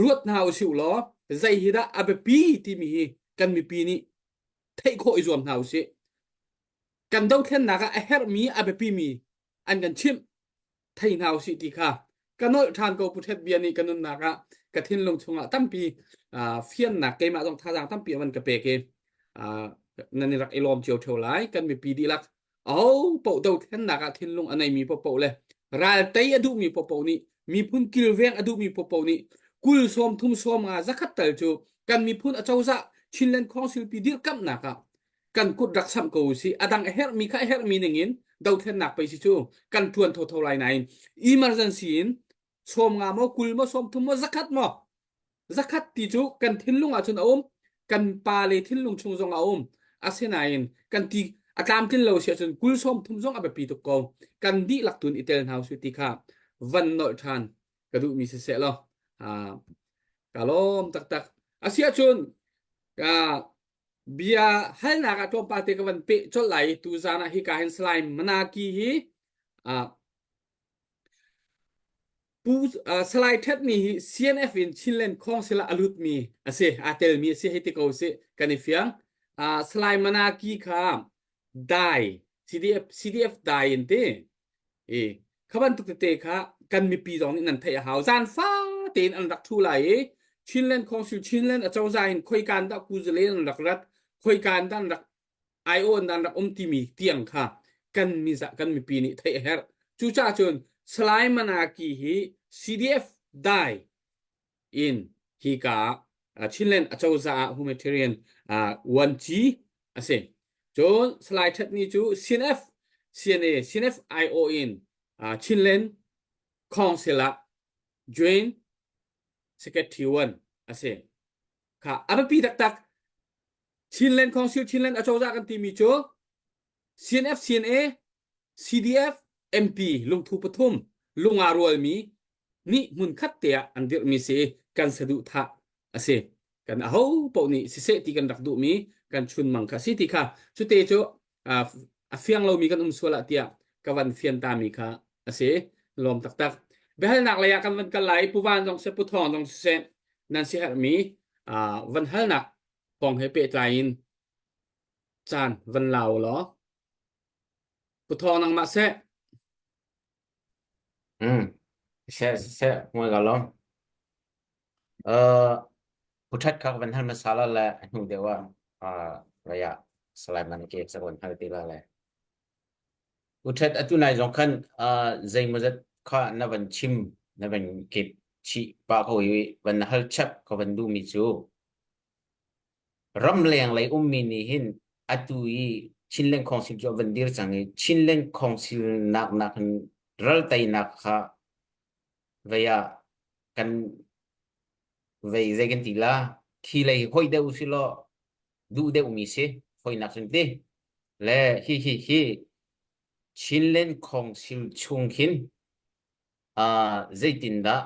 ruat hna usih law zei hi dah a biapi timi hi kan mipi nih theih khawh i zuam hna usih kan dothlennak ah a herhmi a biapimi an kan chimh thei hna usih ti kha ka nolh ṭhan ko Pu Ṭhet bia nih ka nunnak ah ka thinlung chungah tampi fiannak keimah zong thazaang tampi a van ka pek i nan i rak i lawm cio ṭheo lai kan mipi dihlak aho paoh dothlennak ah thinlung a neimi paohpaoh le ral tei a duhmi paohpaoh nih miphun kilveng a duhmi paohpaoh nih kul sawm thum sawm nga zakhat tal cu kan miphun acozah Chinland Council pi dirkamhnak ah kan kut rak samh ko usih a dang a herhmi kha a herhmi ning in dothlennak pei si cu kan ṭuan thotho lai nain emergency in 50 maw 20 maw 30 maw zakhat maw zakhat ti cu kan thinlung ah cun a um kan pa le thinlung chung zong a um asinain kan ti a tlamtlin lo si ahcun kul sawm thum zong a biapi tuk ko kan dihlak tun i tel hna usih ti kha van nolh ṭhan ka duhmi si seh law ka lawm taktak asiahcun ka. Bia halnak ah tlawmpal te ka van peh colh lai tu zan ah hika hin Salai Manaki hi uh, Pu uh, Salai Thet ni hi CNF in Chinland Council ah a lutmi a si aa telmi a si hei ti ko si kan i fiang. Uh, Salai Manaki kha dai CDF CDF dai in ti i kha bantuk tete kha kan mipi zong nih nan theih a hau zan fa tein an rak thu lai i Chinland Council Chinland acozah in khoikan dah kuzale an rak rat khoikan dah an rak IO an rak um timi tiang kha kan miza kan mipi nih theih a herh cucaah cun Salai Manaki hi CDF dai in hika ah Chinland acozah ah humanitarian 1G a si. Cun Salai That Ni cu CNF CNA CNF IO in Chinland Council ah Joint Secretary 1 a si. Kha a biapi taktak Chinland Council Chinland acozah kan timi cu CNF CNA CDF MP lungthu pathum lunga rualmi nih hmunkhat te ah an dirhmi si kan saduhthah a si. Kan aho paoh nih siseh ti kan rak duhmi kan chunmang kha si ti kha cute cu a fiang lomi kan um sual ah tiah ka van fian tami kha a si. Lawm taktak. Biahalnak lei ah kan van kal lai. Pu Van zong seh, Pu Thawng zong siseh, nan siaherhmi van halnak kong he pehtlai in caan van lau law Pu Thawng nangmah seh. Mm. Seh seh ngoi ka lom. Uh, pu that kha van hal masala le hnu deuh ah uh, raya salai man ke sa van hal ti la le. Pu that atu nai zong khan uh, zeimawzat kha na van chim na van kip chi pa ko i van hal chap ka van du mi cu Ramleng lei ummi nih hin atu i Chinland Council cu a van dir cang i Chinland Council nak nakin ral teinak kha vei ah kan vei zei kan ti la khi lei hoi deuh usih law duh deuhmi si hoinak cun ti le hi hi hi Chinland Council chung khin uh, zeitindah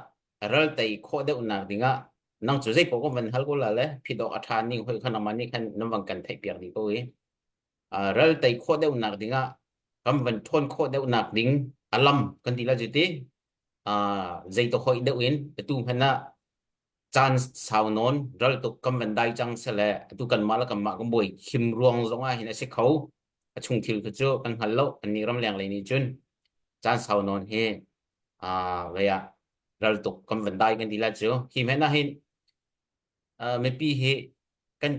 ral tei khawh deuhnak dingah nang cu zei paoh ko van hal ko la le phidawk a ṭha ning hoi kha nangmah nih khan nan van kan theih piak dih ko i uh, ral tei khawh deuhnak dingah kan van ṭhawn khawh deuhnak ding a lam kan ti la cu ti uh, zei to hoi deuh in atu hmanh ah caan sau nawn ral tuk kan van dai cang sele atu kan mah le kan mah kan buai khim ruang zong ah hin a si kho a chung thil kha cu kan hngal lo annih ramleng lei nih cun caan sau nawn hi aa vei ah ral tuk kan van dai kan ti la cu hi hmanh ah hin mipi hi kan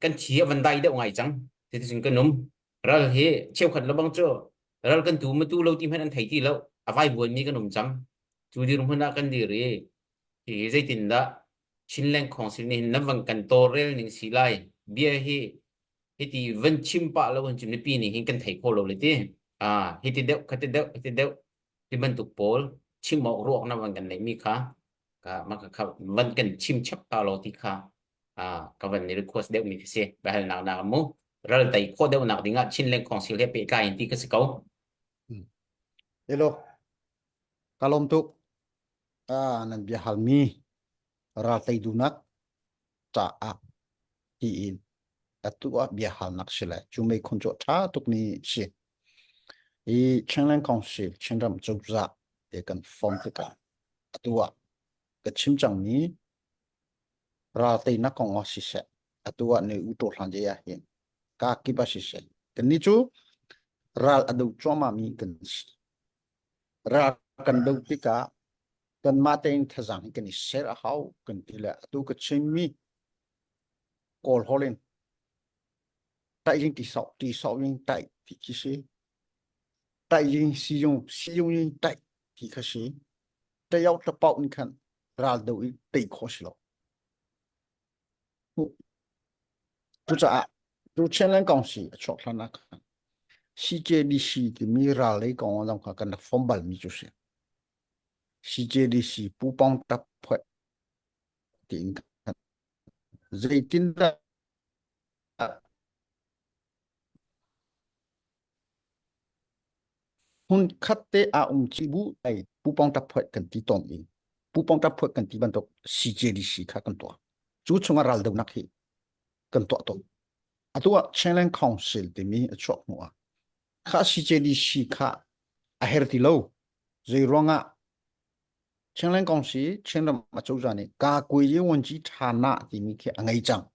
kan thi a van dai deuh ngai cang ti cun kan um ral hi cheukhat lebang cu ral kan tu ma tu lo ti hmanh an thei ti lo a vai buan mi kan um cang cu dirhmun ah kan dir i hi zeitindah Chinland Council nih hin nan van kan tawlrel ning si lai bia hi hiti van chim pah lo hin cun mipi nih hin kan thei kho lo le ti ah hiti deuh khati deuh hiti deuh ti bantuk pawl chim awk ruak na van kan neih mi kha ka ma ka kha van kan chim chap ta lo ti kha ah ka van ni request deuh mi khi si bahal nak nak mu ral tai kho deuh nak dingah Chinland Council he pehtlai in ti ka si ko Hello ka lawm tuk ah nan bia hal mi ral tei dunak caah tiin atu ah bia halnak si le cu meikhun cu a ṭha tukmi si. I Chinland Council Chinram cozah te kan form tikah atu ah ka chim cangmi ral teinak kong ah siseh atu ah ne u to hlan je ah hin ka kip ah siseh kannih cu ral a do cuahmah mi kan si. Ral kan do tikah kanmah tein thazaang hi kan i ser a hau kan ti le atu ka chimmi Kawl holh in tai ling ti sau ti sau ling tai ti khi si tai ling si yung si yung ling tai ti kha si tai yau ta pau ni khan ral do i tei kho si lo Cucaah tu Chinland Council a chuak hlan ah khan CJDC timi ral lei kong zong kha kan rak form balmi cu si. CJDC Pu Pawng Tap Phuai tiin khan zeitindah Hmunkhat te ah um ci bu ei pupong ṭap-phuat kan ti tawn i pupong ṭap-phuat kan ti bantuk CJDC kha kan tuah. Cu chungah raldohnak hi kan tuah tawn. Atu ah Chinland Council timi a chuak hnu ah kha CJDC kha a her ti lo. Zei ruangah Chinland Council Chinram acozah nih Kakuyi Wanci Thana timi khi a ngei cang.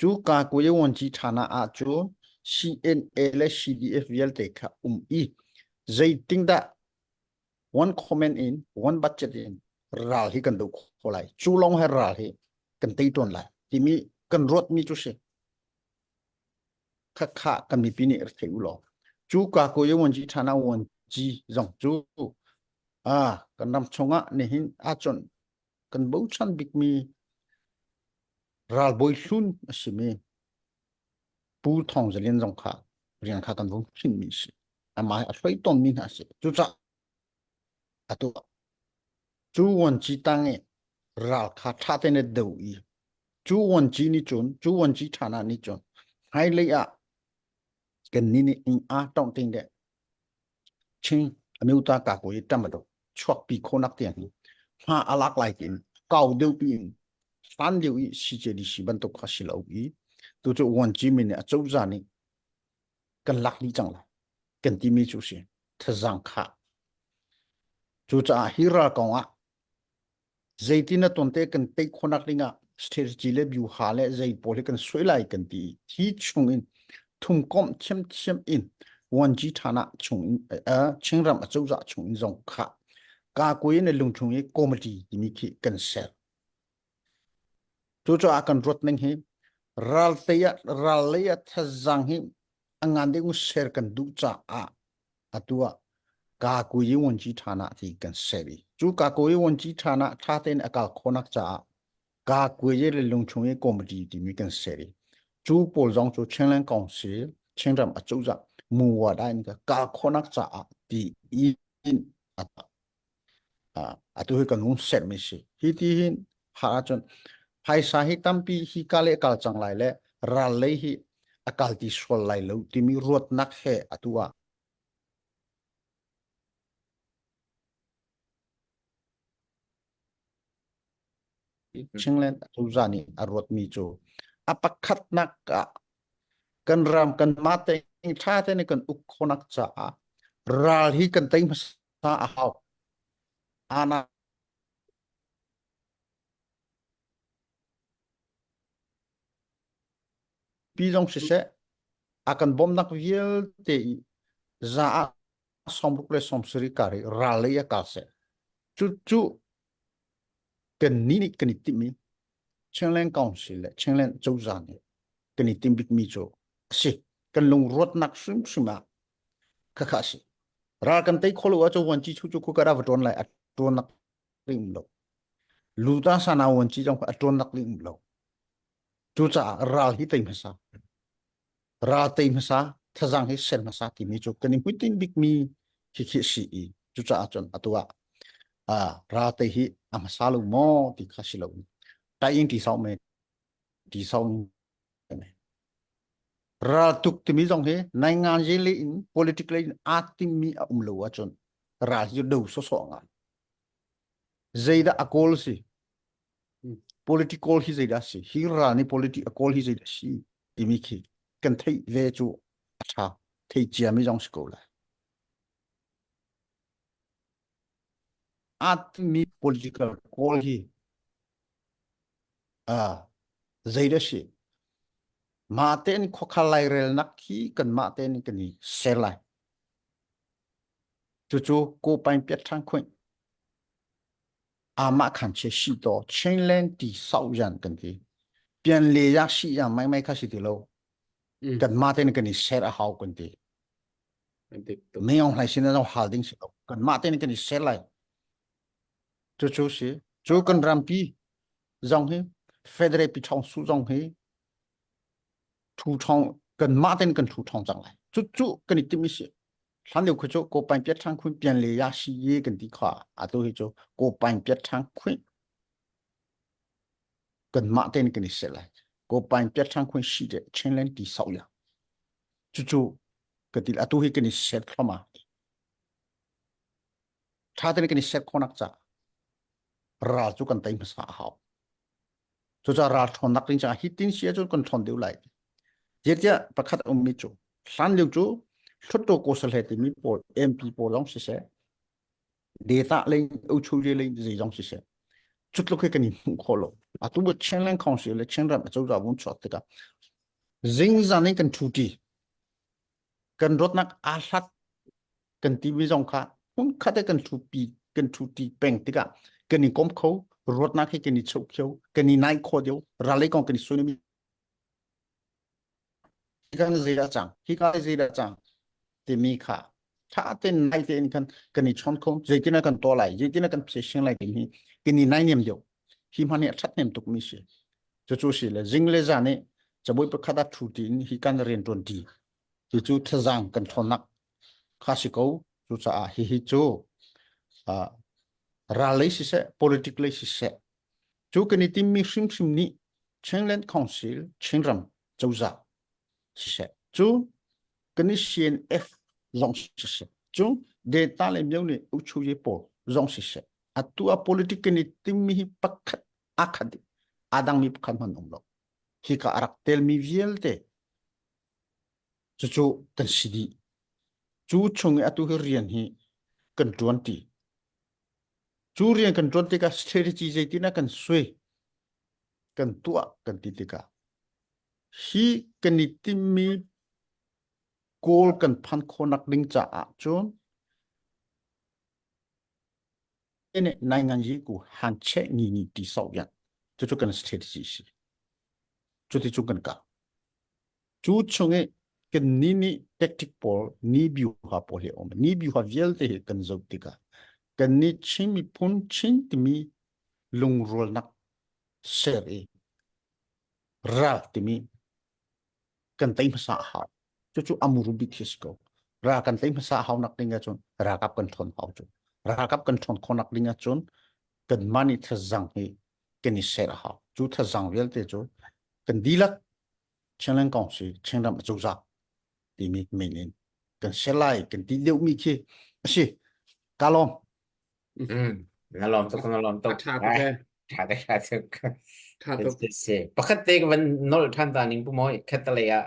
Cu Kakuyi Wanci Thana ahcun CNA le CDF vialte kha um i zeitindah one comment in one budget in ral hi kan do kho lai. Cu lawng he ral hi kan tei tawn lai timi kan ruatmi cu si. Khakha kan mipi nih rak thei u law. Cu Kakuyi Wanci Thana Wanci zong cu ah kan ram chungah nihin ahcun kan bochan bikmi ralbawi hlun a simi Pu Thawng Za Lian zong kha rian kha kan vung khinmi a si. Amah a hruai tawnmi hna a si. Cucaah atu cu vuanci tang i ral kha ṭha tein a do i cu vuanci nih cun cu vuanci ṭha hna nih cun hmailei ah kannih nih ing a tongh ting le Chin amyota ka ko i ṭam a do chuakpi khawhnak tiang hi hma a lak lai tiin kau deuh pi in hlan lio i CJDC bantuk kha si lo i tu cu vuanci min nih acozah nih kan lak dih cang lai kan timi cu si thazang kha cucaah hi ral kong ah Zeitin na tonte kan tei khawhnak dingah strategy le byuha le zei pawl hi kan suai lai kan ti hi chung in thumkomh thiamthiam in 1G thana chung in uh, Chinram acozah chung in zong kha ka kui na lungchung i committee timi khi kan ser. Cucaah kan ruat ning hi ral tei ah ral lei ah thazang hi a ngan ding ser kan duh caah atu ah Kakuyi Wunci ṭhana ti kan ser i cu Kakuyi Wunci ṭhana ṭha tein a kal khawhnak caah Kakuyi le lungchung i committee timi kan ser i cu pawl zong cu Chinland Council Chinram acozah muwada in ka kal khawhnak caah ti in atu hi kan hung sermi si. Hi ti hin ha ahcun phaisa hi tampi hi ka le kal cang lai le ral lei hi a kal ti sual lai lo timi ruatnak he atu ah Chinland acozah nih a ruatmi cu a pakhatnak ah kan ram kan mah te ṭha tein kan uk khawhnak caah ral hi kan tei hmasa a hau. Ana pi zong siseh a kan bawmhnak vialte i za ah 60 le 70 kar i ral lei a kal seh. Cu cu kan nih nih kan i timhmi Chinland Council le Chinland cozah nih kan i timh bikmi cu a si. Kan lungruatnak hrimhrim ah khakha a si. Ral kan tei kholo ahcun vuanci chu cu khukar ah va ṭuan lai a ṭuannak ling um lo. Luta sana vuanci zong a ṭuannak ling um lo. Cucaah ral hi tei hmasa. Ral tei hmasa, thazang hi ser hmasa timi cu kan i hmuitinh bikmi khi khi a si i cucaah cun atu ah ah ral tei hi a hmasa lo maw ti kha si lo. Tai in ti sau me ti sau Ral tuk timi zong hi naingan le in politic lei in aa timmi a um lo ahcun ral hi do sawsawh ngai. Zeidah a kawl si? Political hi zeidah si? Hi ral nih politic a kawl hi zeidah si? Timi khi kan theih ve cu a ṭha. Thei ciami zong si ko lai. Aa timmi political kawl hi ah zeidah si? Mah tein khuakhal lairelnak hi kanmah tein kan i ser lai. Cucu Kopain piat ṭhan khunh amah khan che shi to Chinland ti sau yan kan ti. Pian le ya shi ya mai mai kha si ti lo. Kan mah tein kan i ser a hau kan ti. Meong hlai sin na hal ding si lo. Kan mah tein kan i ser lai. Cucu si. Cu kan rampi zong hi federal pi ṭhawng su zong hi thu ṭhawng kan mah tein kan thu ṭhawng cang lai. Cu cu kan i timh i si. Hlan lio khu cu ko pain piat ṭhang khun pian le ya si ye kan ti kha atu hi cu ko pain piat ṭhang khun kan mah tein kan i seh lai. Ko pain piat ṭhang khun shi de Chinland ti sau ya. Cucu ka ti atu hi kan i set thloma. Ṭha tein kan i set khonak ca ral cu kan tei hmasa a hau. Cucaah ral ṭhawnnak ding caah hi tin si ahcun kan ṭhawn deuh lai. Zeitiah pakhat a ummi cu hlan lio cu Hluttaw Kawsahle timi pawl MP pawl zong siseh data lei uchu lei zeizong siseh cutluk hi kan i hmuh khawh lo. Atu Chinland Council le Chinram acozah vun chuak tikah zingzan in kan ṭhuṭi kan ruatnak aa hlat kan timi zong kha hmunkhat ah kan ṭhupi kan ṭhuṭi peng tikah kan i kom kho ruatnak hi kan i cheuh khio kan i nai kho deuh ral lei kong kan i suai kan zeidah cang hika zeidah cang timi kha tha tein nai tein kan kan i chawn kho zeitin kan to lai zeitin kan phe lai timi kan i nai niam deuh hi hman hi a that nem tuk mi si cucu si le zing le zan i cabuai pakhat ah thu tiin hi kan rian tuan ti ti cu thazang kan thawnnak kha si ko cucaah hihi cu ral lei siseh politic lei siseh cu kan i timmi hrimhrim nih Chinland Council Chinram cozah siseh cu kan i CNF zong siseh cu data le myo nih uchu ye pawl zong siseh atu a politic kan i timmi hi pakhat aa khat aa dangmi pakhat hmanh um lo hika a rak telmi vialte cucu kan si dih cu chung i atu hi rian hi kan ṭuan ti cu rian kan ṭuan tikah strategy zeitin ah kan sui kan tuah kan ti tikah hi kan i timmi goal kan phan khawhnak ding caah cun nih nai ngan yi ku han che ni ni ti sau yan cucu kan strategy si cuti cu kan kal cu chung i kan ni nih tactic pawl ni biu ha pawl hi um ni biu ha vialte hi kan zoh tikah kan ni Chin miphun Chin timi lungrualnak ser i ral timi kan tei hmasa a hau. Cucu amuru bik khi si ko. Ral kan tei hmasa a hau nak ding ahcun ralkap kan ṭhawn hau cu. Ralkap kan ṭhawn khawh ding ahcun kanmah nih thazang hi kan i ser a hau. Cu thazang vialte cu kan dihlak Chinland Council Chinram acozah timi min in kan ser lai kan ti deuhmi khi a si. Ka lawm. Na lawm tuk na lawm tuk. A ṭha tuk ee. Ṭha tuk ṭha tuk. Ṭha tuk. Si. Pakhat te ka van nolh ṭhan ta ning pu mawi khat lei ah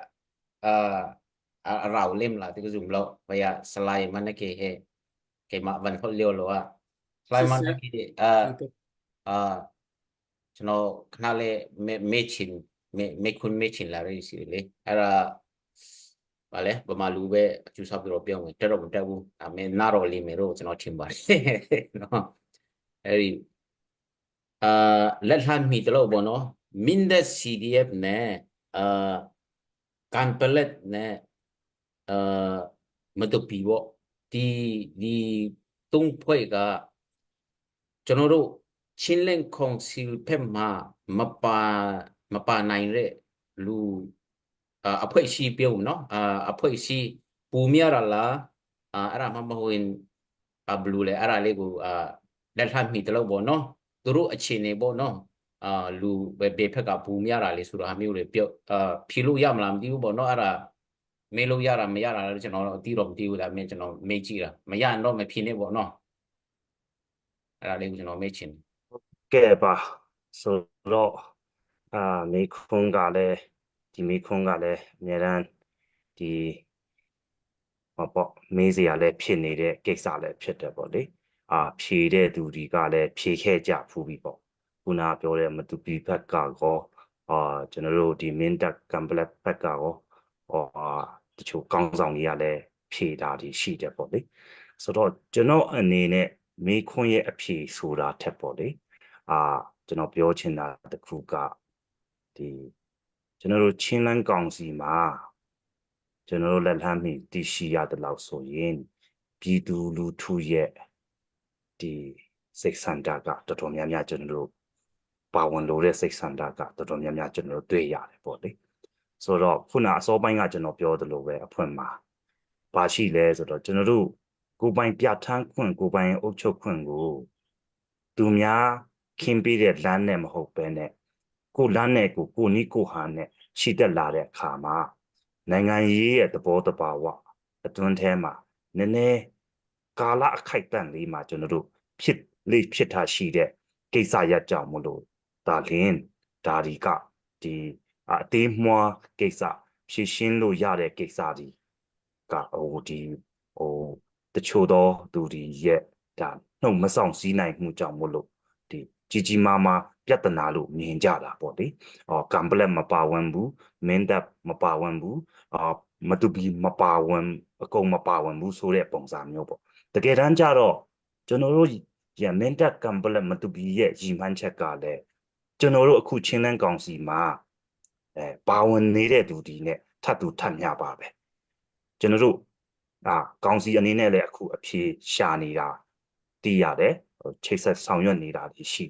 a rau lem la ti ka zum lo. Vai ah Salai Manake he keimah van holh lio lo ah. Salai Manake ကျွန်တော်ခဏလေးမေမေချင်မေမေခွန်းမေချင်လာရစီလေအဲ့ဒါဘာလဲဗမာလူပဲအကျူဆောက်ပြီးတော့ပြောမယ်တက်တော့မတက်ဘူးဒါပေမဲ့နာတော့လိမယ်တော့ကျွန်တော်ထင်ပါတယ်နော်အဲ့ဒီအာလက်လှမ်းမိတလို့ပေါ့နော်မင်းတဲ့ CDF နဲ့အာကန်ပလက်နဲ့အာမတူပီပေါ့ဒီဒီတုံးဖွဲ့က ကျွန်တော်တို့ချင်းလင်းကောင်စီဖက်မှာမပါမပါနိုင်တဲ့လူအဖွဲ့ရှိပြောနော်အဖွဲ့ရှိပူမြရလားအဲ့ဒါမှမဟုတ်ရင်ဘလူးလေအဲ့ဒါလေးကိုလက်လှမ်းမိတလို့ပေါ့နော်သူတို့အခြေအနေပေါ့နော်အာလူဘယ်ဘက်ကပူမြတာလေဆိုတာမျိုးတွေပြောအာဖြေလို့ရမလားမသိဘူးပေါ့နော်အဲ့ဒါမေးလို့ရတာမရတာလည်းကျွန်တော်တော့အသိတော့မသိဘူးဒါပေမဲ့ကျွန်တော်မေးကြည့်တာမရရင်တော့မဖြေနဲ့ပေါ့နော် အဲ့ဒါလေးကိုကျွန်တော်မေ့ချင်တယ် ကဲပါဆိုတော့အာမေခွန်းကလည်းဒီမေခွန်းကလည်းအများတန်းဒီဟောပေါ့မေးစရာလည်းဖြစ်နေတဲ့ကိစ္စလည်းဖြစ်တယ်ပေါ့လေအာဖြေတဲ့သူတွေကလည်းဖြေခဲ့ကြဖူးပြီပေါ့ခုနပြောတဲ့မတူပီဘက်ကကောအာကျွန်တော်တို့ဒီမင်းတပ်ကမ်ပလက်ဘက်ကကောဟောတချို့ကောင်းဆောင်တွေကလည်းဖြေတာတွေရှိတယ်ပေါ့လေဆိုတော့ကျွန်တော်အနေနဲ့ မေခွန်းရဲ့အဖြေဆိုတာထက်ပေါ့လေအာကျွန်တော်ပြောချင်တာတခုကဒီကျွန်တော်တို့ချင်းလန်းကောင်စီမှာကျွန်တော်တို့လက်လှမ်းမိတည်ရှိရတဲ့လောက်ဆိုရင်ပြည်သူလူထုရဲ့ဒီစိတ်ဆန္ဒကတော်တော်များများကျွန်တော်တို့ပါဝင်လို့တဲ့စိတ်ဆန္ဒကတော်တော်များများကျွန်တော်တို့တွေ့ရတယ်ပေါ့လေဆိုတော့ခုနအစောပိုင်းကကျွန်တော်ပြောသလိုပဲအဖွင့်မှာဘာရှိလဲဆိုတော့ကျွန်တော်တို့ ကိုပိုင်ပြဋ္ဌာန်းခွင့်ကိုပိုင်အုပ်ချုပ်ခွင့်ကိုသူများခင်းပေးတဲ့လမ်းနဲ့မဟုတ်ဘဲနဲ့ကိုလမ်းနဲ့ကိုကိုနီးကိုဟာနဲ့ခြိတက်လာတဲ့အခါမှာနိုင်ငံရေးရဲ့သဘောတဘာဝအတွင်းထဲမှာနည်းနည်းကာလအခိုက်အတန့်လေးမှာကျွန်တော်တို့ဖြစ်လေဖြစ်တာရှိတဲ့ကိစ္စရပ်ကြောင့်မလို့ဒါလင်းဒါဒီကဒီအသေးမွှားကိစ္စ ဖြည့်ရှင်းလို့ရတဲ့ကိစ္စတွေကဟိုဒီဟိုတချို့သောသူတွေရဲ့ဒါနှုတ်မဆောင်စည်းနိုင်မှုကြောင့်မို့လို့ဒီကြီးကြီးမားမားပြဿနာလို့မြင်ကြတာပေါ့လေ။အော်ကမ်ပလက်မပါဝင်ဘူးမင်းတပ်မပါဝင်ဘူးအာမတူပီမပါဝင်အကုန်မပါဝင်ဘူးဆိုတဲ့ပုံစံမျိုးပေါ့။တကယ်တမ်းကျတော့ကျွန်တော်တို့ရမင်းတပ်ကမ်ပလက်မတူပီရဲ့ရည်မှန်းချက်ကလည်းကျွန်တော်တို့အခုချင်းလန်းကောင်စီမှာအဲပါဝင်နေတဲ့သူဒီနဲ့ထပ်တူထပ်မျှပါပဲကျွန်တော်တို့အာကောင်စီအနေနဲ့လည်းအခုအဖြေရှာနေတာသိရတယ်ချိတ်ဆက်ဆောင်ရွက်နေတာတွေရှိ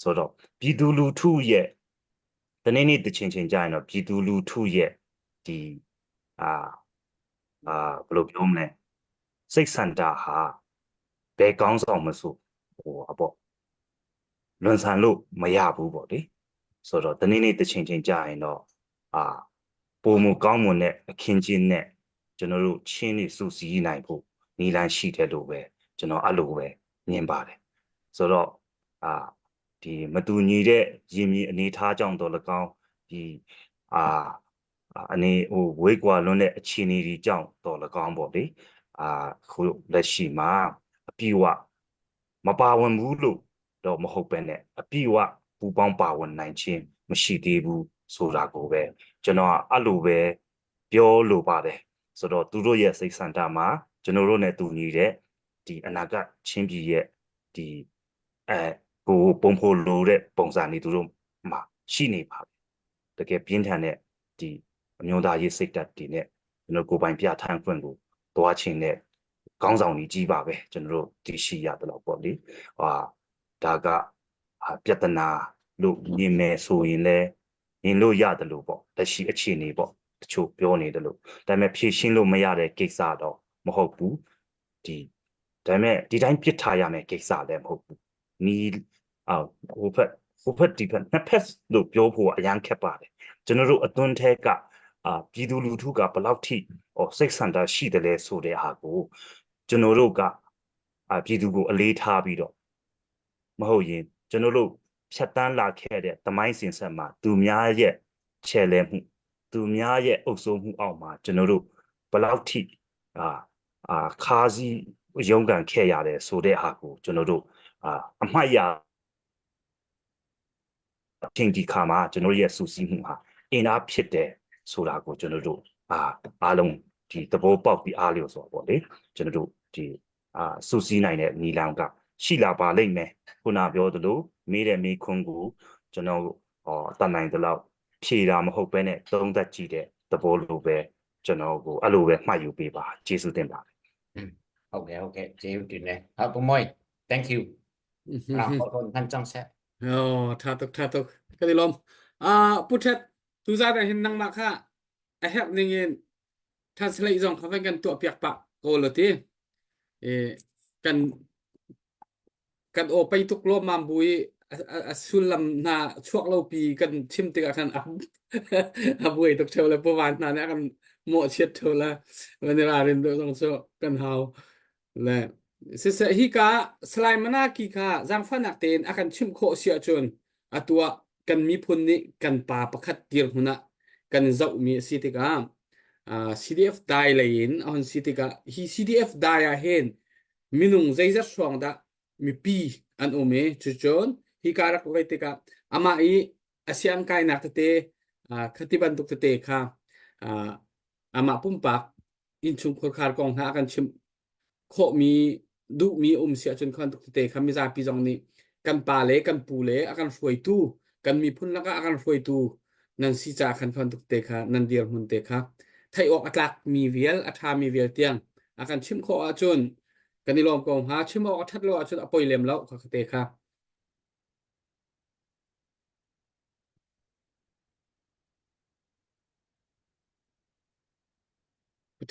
ဆိုတော့ပြည်သူလူထုရဲ့တနေ့နေ့တချင်းချင်းကြာရင်တော့ပြည်သူလူထုရဲ့ဒီအာအာဘယ်လိုပြောမလဲစိတ်ဆန္ဒဟာဘယ်ကောင်းဆောင်မဆိုဟိုအပေါ့လွန်ဆန်လို့မရဘူးပေါ့လေဆိုတော့တနေ့နေ့တချင်းချင်းကြာရင်တော့အာပုံမကောင်းမွန်တဲ့အခင်းချင်းနဲ့ကျွန်တော်တို့ချင်းနေစုစည်းနိုင်ဖို့နီလန်းရှိတယ်လို့ပဲကျွန်တော်အဲ့လိုပဲမြင်ပါတယ်ဆိုတော့အာဒီမတူညီတဲ့ရင်းမြစ်အနေထားကြောင့်တော့၎င်းဒီအာအနေဟိုဝေးကွာလွန်းတဲ့အခြေအနေတွေကြောင့်တော့၎င်းပေါ့လေအာခုလက်ရှိမှာအပြည့်အဝမပါဝင်ဘူးလို့တော့မဟုတ်ပဲနဲ့အပြည့်အဝပူပေါင်းပါဝင်နိုင်ခြင်းမရှိသေးဘူးဆိုတာကိုပဲကျွန်တော်အဲ့လိုပဲပြောလိုပါတယ်ဆိုတော့သူတို့ရဲ့စိတ်ဆန္ဒမှာကျွန်တော်တို့ ਨੇ တူညီတဲ့ဒီအနာဂတ်ချင်းပြည်ရဲ့ဒီအဲကိုပုံဖော်လိုတဲ့ပုံစံတွေသူတို့မှာရှိနေပါပြီတကယ်ပြင်းထန်တဲ့ဒီအမျိုးသားရေးစိတ်ဓာတ်တွေနဲ့ကျွန်တော်ကိုယ်ပိုင်ပြဋ္ဌာန်းခွင့်ကိုသွားခြင်းနဲ့ခေါင်းဆောင်ကြီးကြီးပါပဲကျွန်တော်တို့သိရှိရတယ်လို့ပေါ့လေဟာဒါကပြဿနာလို့မြင်မယ်ဆိုရင်လည်းမြင်လို့ရတယ်လို့ပေါ့လက်ရှိအခြေအနေပေါ့တချို့ပြောနေတယ်လို့ဒါပေမဲ့ဖြည့်ရှင်းလို့မရတဲ့ကိစ္စတော့မဟုတ်ဘူးဒီဒါပေမဲ့ဒီတိုင်းပြစ်ထားရမယ်ကိစ္စလည်းမဟုတ်ဘူးနီးအော်ဟိုဖက်ဟိုဖက်ဒီဖက်နှစ်ဖက်လို့ပြောဖို့အရန်ခက်ပါတယ်ကျွန်တော်တို့အတွန်းထဲကအာပြည်သူလူထုကဘယ်လောက်ထိဟိုစိတ်ဆန္ဒရှိတယ်လဲဆိုတဲ့ဟာကိုကျွန်တော်တို့ကအာပြည်သူကိုအလေးထားပြီးတော့မဟုတ်ရင်ကျွန်တော်တို့ဖြတ်တန်းလာခဲ့တဲ့တမိုင်းစင်ဆက်မှာသူများရဲ့ချဲလဲမှုသူများရဲ့အုပ်စိုးမှုအောက်မှာကျွန်တော်တို့ဘယ်လောက်ထိအာအာခါးစည်းရုန်းကန်ခဲ့ရတယ်ဆိုတဲ့ဟာကိုကျွန်တော်တို့အာအမှတ်ရချိန်ဒီခါမှာကျွန်တော်ရဲ့စူးစီးမှုဟာအင်အားဖြစ်တယ်ဆိုတာကိုကျွန်တော်တို့အာအားလုံးဒီသဘောပေါက်ပြီးအားလျော်စွာပေါ့လေကျွန်တော်တို့ဒီအာစူးစီးနိုင်တဲ့နီလောင်ကရှိလာပါလိမ့်မယ်ခုနပြောသလိုမေးတဲ့မေးခွန်းကိုကျွန်တော်ဟောတတ်နိုင်သလောက်ဖြေတာမဟုတ်ဘဲနဲ့သုံးသပ်ကြည့်တဲ့သဘောလိုပဲကျွန်တော်ကိုအဲ့လိုပဲမှတ်ယူပေးပါကျေးဇူးတင်ပါတယ် ဟုတ်ကဲ့ဟုတ်ကဲ့ကျေးဇူးတင်တယ်ဟုတ်ပမွို thank you အာဟုတ်ဟုတ်ท่านจังแซ่ Oh, tha tuk tha tuk ka ti lom ah puthet tu za da hin nang ma kha a herh ning in translate zong kha van kan tuah piak pah ko lo ti e kan kan aw pei tuk lawmmam bu i a sullam hna chuak lo pi kan chim tikah khan a a buai tuk theo le pawan hna nih a kan mawhchiat theo le van i ralrin deuh zong cu kan hau le siseh hi ka Salai Manaki kha zaangfahnak tein a kan chimh khawh si ahcun atu ah kan miphun nih kan pa pakhat dirhmun ah kan zohmi a si tikah CDF dai lei in a hun si tikah hi CDF dai ah hin minung zeizat hrawng dah mipi an um i cucun hika rak vei tikah amah i a siang kainak tete khati bantuk tete kha amah pumpak innchung khurkhar kong hna a kan chimh khawhmi duhmi um si ahcun khan tuk tete kha mizapi zong nih kan pa le kan pu le a kan hruaitu kan miphun lakah a kan hruaitu nan si ca khan khan tuk te kha nan dirhmun te kha theih awk a tlakmi vial a ṭhami vial tiang a kan chimh khawh ahcun kan i lawm ko hnga chim awk a ṭhat lo ahcun a poi lem lo kha te kha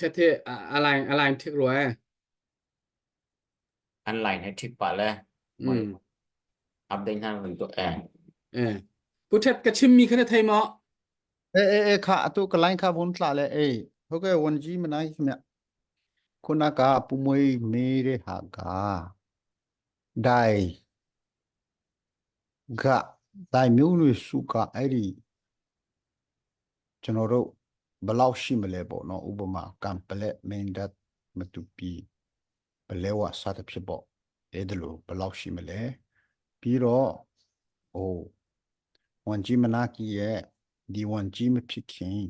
Ṭhet hi a line a line ṭhik rua ee. An line he ṭhik pah le Mm. update hna van tuah eh. Eh. Pu Ṭhet ka chimmi kha na thei maw? အေးအေးအေးခါအတူကလိုင်းခါဝန်လာလေအေးဟုတ်ကဲ့ဝန်ကြီးမနိုင်ခင်ဗျခုနကပူမွေးမေးတဲ့ဟာကဒိုင်ကဒိုင်မျိုးနွေစုကအဲ့ဒီကျွန်တော်တို့ ဘယ်လောက်ရှိမလဲပေါ့နော်ဥပမာကံပလက်မင်းတပ်မတူပီပလဲဝစသဖြင့်ပေါ့အဲ့ဒါလိုဘယ်လောက်ရှိမလဲပြီးတော့ဟိုဝန်ကြီးမနာကီရဲ့ဒီဝန်ကြီးမဖြစ်ခင်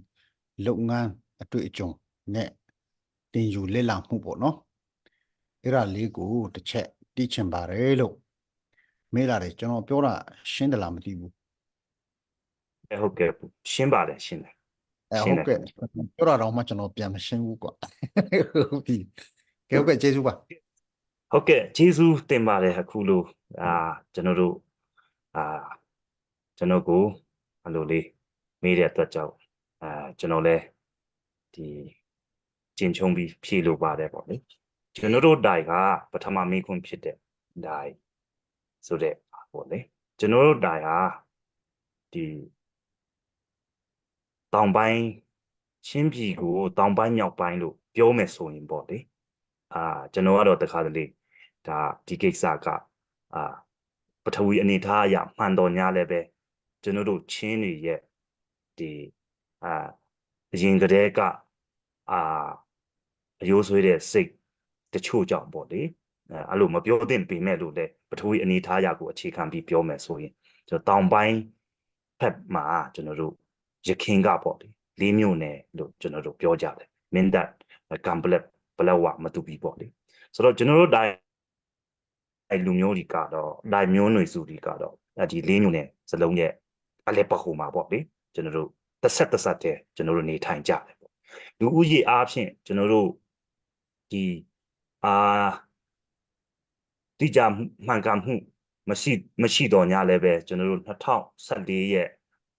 လုပ်ငန်းအတွေ့အကြုံနဲ့တင်ယူလေ့လာမှုပေါ့နော်အဲ့ဒါလေးကိုတစ်ချက်သိချင်ပါတယ်လို့မေးလာတယ်ကျွန်တော်ပြောတာရှင်းတယ်လားမသိဘူး ဟုတ်ကဲ့ရှင်းပါတယ်ရှင်းတယ် အဲ ရှင်းတယ် ဟုတ်ကဲ့ပြောတာတော့မှကျွန်တော်ပြန်မရှင်းဘူးကွာဟုတ်ပြီကဲဟုတ်ကဲ့ကျေးဇူးပါ ဟုတ်ကဲ့ကျေးဇူးတင်ပါတယ်အခုလိုအာကျွန်တော်တို့အာကျွန်တော်ကိုအဲ့လိုလေးမေးတဲ့အတွက်ကြောင့်အာကျွန်တော်လည်းဒီကျင်ချုံပြီးဖြေလိုပါတယ်ပေါ့လေကျွန်တော်တို့ဒိုင်ကပထမမေးခွန်းဖြစ်တဲ့ဒိုင်ဆိုတဲ့ပေါ့လေကျွန်တော်တို့ဒိုင်ဟာဒီတောင်ပိုင်းချင်းပြည်ကိုတောင်ပိုင်းမြောက်ပိုင်းလို့ပြောမယ်ဆိုရင်ပေါ့လေအာကျွန်တော်ကတော့တခါတလေဒါဒီကိစ္စကအာပထဝီအနေထားအရမှန်တော်ညာလည်းပဲကျွန်တော်တို့ချင်းတွေရဲ့ဒီအာအရင်ကတည်းကအာအယိုးဆွေးတဲ့စိတ်တချို့ကြောင့်ပေါ့လေအဲအဲ့လိုမပြောသင့်ပေမဲ့လို့လေပထဝီအနေထားအရကိုအခြေခံပြီးပြောမယ်ဆိုရင်ကျွန်တော်တောင်ပိုင်းဖက်မှာကျွန်တော်တို့ရခင်ကပေါ့လေလေးမျိုးနယ်လို့ကျွန်တော်တို့ပြောကြတယ်မင်းတပ်ကမ်ပလက်ပလက်ဝမတူပြီပေါ့လေဆိုတော့ကျွန်တော်တို့တိုင်းအဲလူမျိုးတွေကတော့ဒိုင်မျိုးနွေစုတွေကတော့အဲဒီလေးမျိုးနယ်စလုံးရဲ့အလက်ပဟိုမှာပေါ့လေကျွန်တော်တို့တစ်ဆက်တစ်ဆက်တည်းကျွန်တော်တို့နေထိုင်ကြတယ်ပေါ့လူဦးရေအားဖြင့်ကျွန်တော်တို့ဒီအာတိကျမှန်ကန်မှုမရှိမရှိတော့ညာလည်းပဲကျွန်တော်တို့2014ရဲ့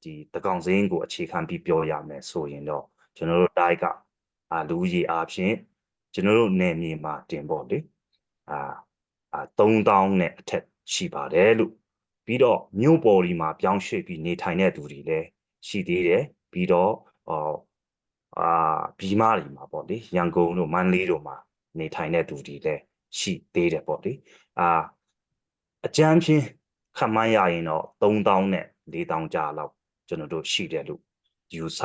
ဒီတကောင်စင်းကိုအခြေခံပြီးပြောရမယ်ဆိုရင်တော့ကျွန်တော်တို့တိုင်းကအာလူဦးရေအားဖြင့်ကျွန်တော်တို့နယ်မြေမှာတင်ပေါ့လေအာအာ3000နဲ့အထက်ရှိပါတယ်လို့ပြီးတော့မြို့ပေါ်ဒီမှာပြောင်းရွှေ့ပြီးနေထိုင်တဲ့သူတွေလည်းရှိသေးတယ်ပြီးတော့ဟောအာဘီမာတွေမှာပေါ့လေရန်ကုန်တို့မန္တလေးတို့မှာနေထိုင်တဲ့သူတွေလည်းရှိသေးတယ်ပေါ့လေအာအကြမ်းဖြင့်ခန့်မှန်းရရင်တော့3000နဲ့4000ကြားလောက်ကျွန်တော်တို့ရှိတယ်လို့ယူဆ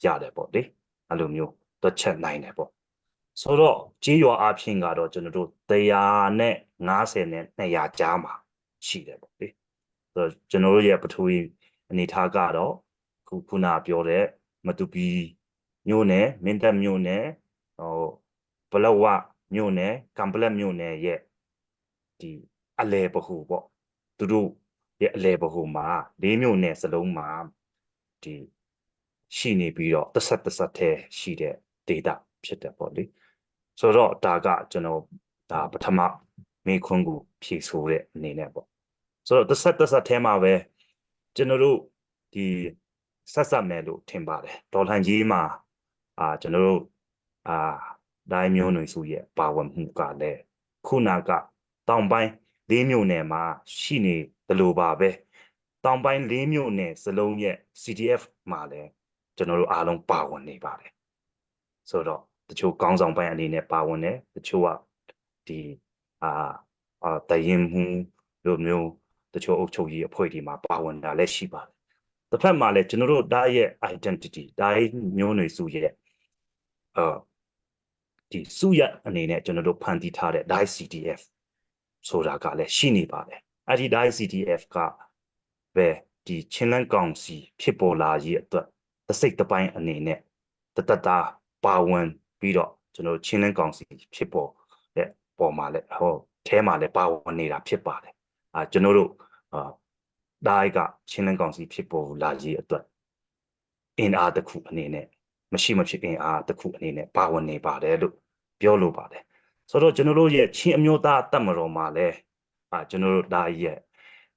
ရတယ်ပေါ့လေအဲ့လိုမျိုးတွက်ချက်နိုင်တယ်ပေါ့ဆိုတော့ကြေးရွာအဖြစ်ကတော့ကျွန်တော်တို့150နဲ့200ကြားမှာရှိတယ်ပေါ့လေဆိုတော့ကျွန်တော်တို့ရဲ့ပထဝီအနေထားကတော့ခုခုနပြောတဲ့မတူပီမြို့နယ်မင်းတပ်မြို့နယ်ဟိုဘလဝမြို့နယ်ကံပလက်မြို့နယ်ရဲ့ဒီအလဲပဟူပေါ့သူတို့ရဲ့အလဲပဟူမှာလေးမြို့နယ်စလုံးမှာဒီရှိနေပြီးတော့တစ်ဆက်တစ်ဆက်တည်းရှိတဲ့ data ဖြစ်တယ်ပေါ့လေဆိုတော့ဒါကကျွန်တော်ဒါပထမမေခွန်းကိုဖြေဆိုတဲ့အနေနဲ့ပေါ့ဆိုတော့တစ်ဆက်တစ်ဆက်ထဲမှာပဲကျွန်တော်တို့ဒီဆက်ဆက်မယ်လို့ထင်ပါတယ်ဒေါ်လန်ကြီးမှာအာကျွန်တော်တို့အာဒိုင်းမျိုးနွေစုရဲ့ပါဝင်မှုကလည်းခုနကတောင်ပိုင်းလေးမျိုးနယ်မှာရှိနေတယ်လို့ပါပဲတောင်ပိုင်းလေးမျိုးနယ်စလုံးရဲ့ CDF မှာလည်းကျွန်တော်တို့အားလုံးပါဝင်နေပါတယ်ဆိုတော့တချို့ကောင်းဆောင်ပိုင်းအနေနဲ့ပါဝင်တယ်တချို့ကဒီအာအာတရင်မှုလိုမျိုးတချို့အုပ်ချုပ်ရေးအဖွဲ့တွေမှာပါဝင်တာလည်းရှိပါတယ်တစ်ဖက်မှာလည်းကျွန်တော်တို့ဒါရဲ့ identity ဒါရဲ့မျိုးနွယ်စုရဲ့အာဒီစုရအနေနဲ့ကျွန်တော်တို့ဖန်တီးထားတဲ့ DICDF ဆိုတာကလည်းရှိနေပါတယ်အဲ့ဒီ DICDF ကပဲဒီချင်းလန်းကောင်စီဖြစ်ပေါ်လာရေးအတွက်တစ်စိတ်တစ်ပိုင်းအနေနဲ့တတတာပါဝင်ပြီးတော့ကျွန်တော်ချင်းလန်းကောင်စီဖြစ်ပေါ်တဲ့ပေါ်မှာလည်းဟောထဲမှာလည်းပါဝင်နေတာဖြစ်ပါတယ်အာကျွန်တော်တို့အာဒါကချင်းလန်းကောင်စီဖြစ်ပေါ်လာရေးအတွက်အင်အားတစ်ခုအနေနဲ့မရှိမဖြစ်အင်အားတစ်ခုအနေနဲ့ပါဝင်နေပါတယ်လို့ပြောလိုပါတယ်ဆိုတော့ကျွန်တော်တို့ရဲ့ချင်းအမျိုးသားတပ်မတော်မှာလည်းအာကျွန်တော်တို့ဒါရဲ့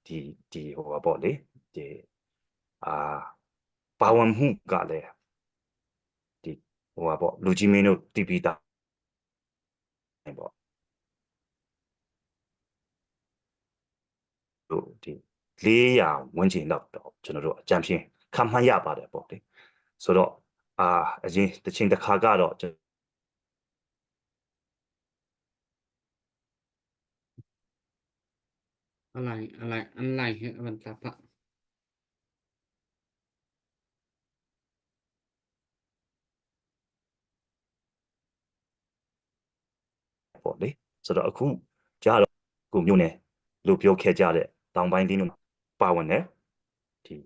ဒီဒီဟိုပါပေါ့လေဒီအာပါဝင်မှုကလည်းဒီဟိုပါပေါ့လူကြီးမင်းတို့တီးပြီးသားပေါ့တို့ဒီ400ဝန်းကျင်တော့ကျွန်တော်တို့အကြံဖြင့်ခံမှန်းရပါတယ်ပေါ့လေဆိုတော့အာအရင်တစ်ချိန်တစ်ခါကတော့ကျွန် Align align align he van tla pa. လေဆိုတော့အခုကြားတော့ကိုမျိုးနယ်လို့ပြောခဲ့ကြတဲ့တောင်ပိုင်းတင်းတို့ပါဝင်တယ်ဒီ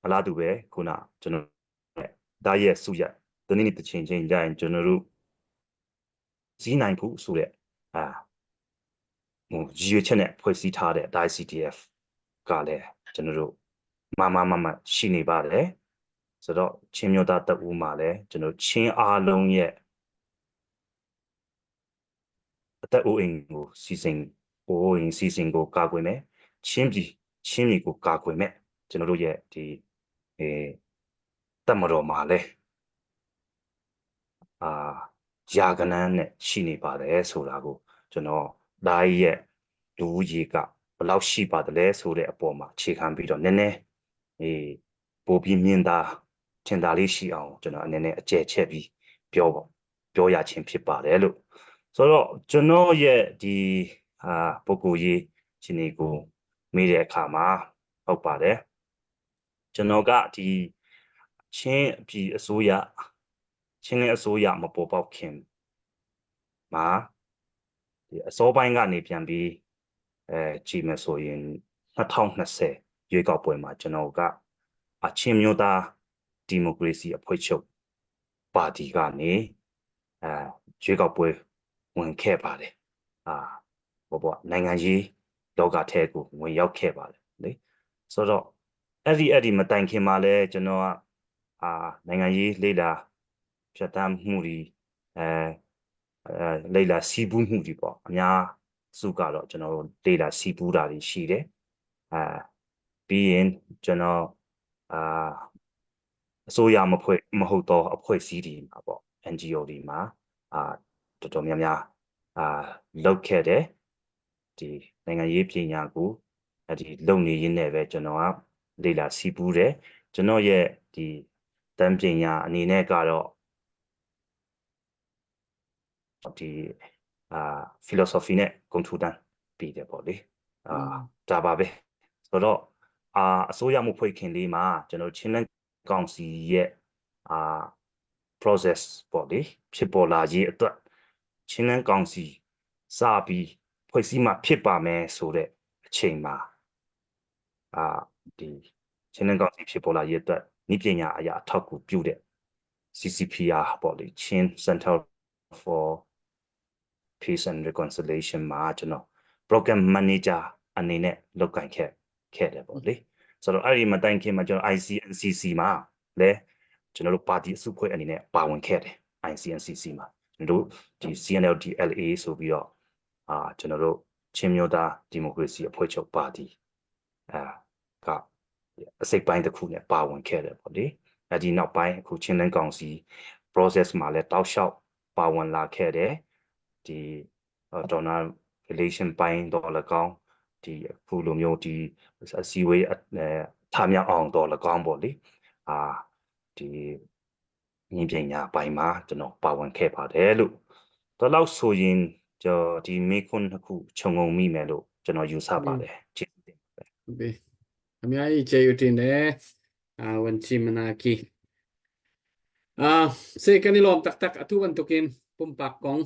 အလားတူပဲခုနကျွန်တော်ဒါရဲ့စုရတနေ့နေ့တစ်ချိန်ချင်းကြရင်ကျွန်တော်တို့စည်းနိုင်ဖို့ဆိုတဲ့အာဟိုရည်ရွယ်ချက်နဲ့ဖွဲ့စည်းထားတဲ့ ICDF ကလည်းကျွန်တော်တို့မမမမရှိနေပါတယ်ဆိုတော့ချင်းမျိုးသားတပ်ဦးမှာလည်းကျွန်တော်ချင်းအားလုံးရဲ့အသက်အိုးအိမ်ကိုစီစဉ်အိုးအိမ်စီစဉ်ကိုကာကွယ်မယ်ချင်းပြည်ချင်းပြည်ကိုကာကွယ်မယ်ကျွန်တော်တို့ရဲ့ဒီအဲတပ်မတော်မှာလည်းအာယာကနန်းနဲ့ရှိနေပါတယ်ဆိုတာကိုကျွန်တော်ဒါရဲ့လူဦးရေကဘယ်လောက်ရှိပါတယ်လဲဆိုတဲ့အပေါ်မှာအခြေခံပြီးတော့နည်းနည်းအေးပိုပြီးမြင်သာထင်သာလေးရှိအောင်ကျွန်တော်အနေနဲ့အကျယ်ချက်ပြီးပြောပါပြောရခြင်းဖြစ်ပါတယ်လို့ဆိုတော့ကျွန်တော်ရဲ့ဒီအာပုဂ္ဂိုလ်ရေးရှင်တွေကိုမေးတဲ့အခါမှာဟုတ်ပါတယ်ကျွန်တော်ကဒီချင်းအပြည်အစိုးရချင်းလင်းအစိုးရမပေါ်ပေါက်ခင်မှာဒီအစောပိုင်းကနေပြန်ပြီးအဲကြည့်မယ်ဆိုရင်2020ရွေးကောက်ပွဲမှာကျွန်တော်ကအချင်းမျိုးသားဒီမိုကရေစီအဖွဲ့ချုပ်ပါတီကနေအဲရွေးကောက်ပွဲဝင်ခဲ့ပါတယ်အာဘောပေါ့နိုင်ငံရေးလောကထဲကိုဝင်ရောက်ခဲ့ပါတယ်လေဆိုတော့အဲ့ဒီအဲ့ဒီမတိုင်ခင်မှာလဲကျွန်တော်ကအာနိုင်ငံရေးလေ့လာဖြတ်တန်းမှုတွေအဲအဲလေ့လာစီးပူးမှုတွေပေါ့အများစုကတော့ကျွန်တော်တို့လေ့လာစီးပူးတာတွေရှိတယ်အာပြီးရင်ကျွန်တော်အာအစိုးရမဖွဲ့မဟုတ်တော့အဖွဲ့အစည်းတွေမှာပေါ့ NGO တွေမှာအာတော်တော်များများအာလုပ်ခဲ့တယ်ဒီနိုင်ငံရေးပညာကိုအဲ့ဒီလုပ်နေရင်းနဲ့ပဲကျွန်တော်ကလေ့လာစီးပူးတယ်ကျွန်တော်ရဲ့ဒီတန်းပညာအနေနဲ့ကတော့ဒီအာ philosophy နဲ့ဂုဏ်ထူတန်းပြီးတယ်ပေါ့လေအာဒါပါပဲဆိုတော့အာအစိုးရမှုဖွဲ့ခင်လေးမှာကျွန်တော်ချင်းလန်းကောင်စီရဲ့အာ process ပေါ့လေဖြစ်ပေါ်လာရေးအတွက်ချင်းလန်းကောင်စီစပြီးဖွဲ့စည်းမှဖြစ်ပါမယ်ဆိုတဲ့အချိန်မှာအာဒီချင်းလန်းကောင်စီဖြစ်ပေါ်လာရေးအတွက်ဤပညာအရာအထောက်အကူပြုတဲ့ CCPR ပေါ့လေချင်း Center for Peace and Reconciliation မှာကျွန်တော် program manager အနေနဲ့လုပ်ကိုင်ခဲ့ခဲ့တယ်ပေါ့လေဆိုတော့အဲ့ဒီမတိုင်ခင်မှာကျွန်တော် ICNCC မှာလည်းကျွန်တော်တို့ပါတီအစုဖွဲ့အနေနဲ့ပါဝင်ခဲ့တယ် ICNCC မှာကျွန်တော်တို့ဒီ CNLDLA ဆိုပြီးတော့အာကျွန်တော်တို့ချင်းမျိုးသားဒီမိုကရေစီအဖွဲ့ချုပ်ပါတီအာကအစိတ်ပိုင်းတစ်ခုနဲ့ပါဝင်ခဲ့တယ်ပေါ့လေအဲဒီနောက်ပိုင်းအခုချင်းလန်းကောင်စီ process မှာလည်းတောက်လျှောက်ပါဝင်လာခဲ့တယ်ဒီ donor relation ပိုင်းတော့၎င်းဒီအခုလိုမျိုးဒီအစည်းအဝေးအဲထားမြောက်အောင်တော့၎င်းပေါ့လေအာဒီဉာဏ်ပညာပိုင်းမှာကျွန်တော်ပါဝင်ခဲ့ပါတယ်လို့တော့လောက်ဆိုရင်ကျွန်တော်ဒီမေခွန်းနှစ်ခုခြုံငုံမိမယ်လို့ကျွန်တော်ယူဆပါတယ်ကျေးဇူးတင်ပါတယ် ဟုတ်ပြီအများကြီးကျေးဇူးတင်တယ်အာဝန်ချီမနာကီအာစေkan i lawm taktak atu bantukin pumpak kong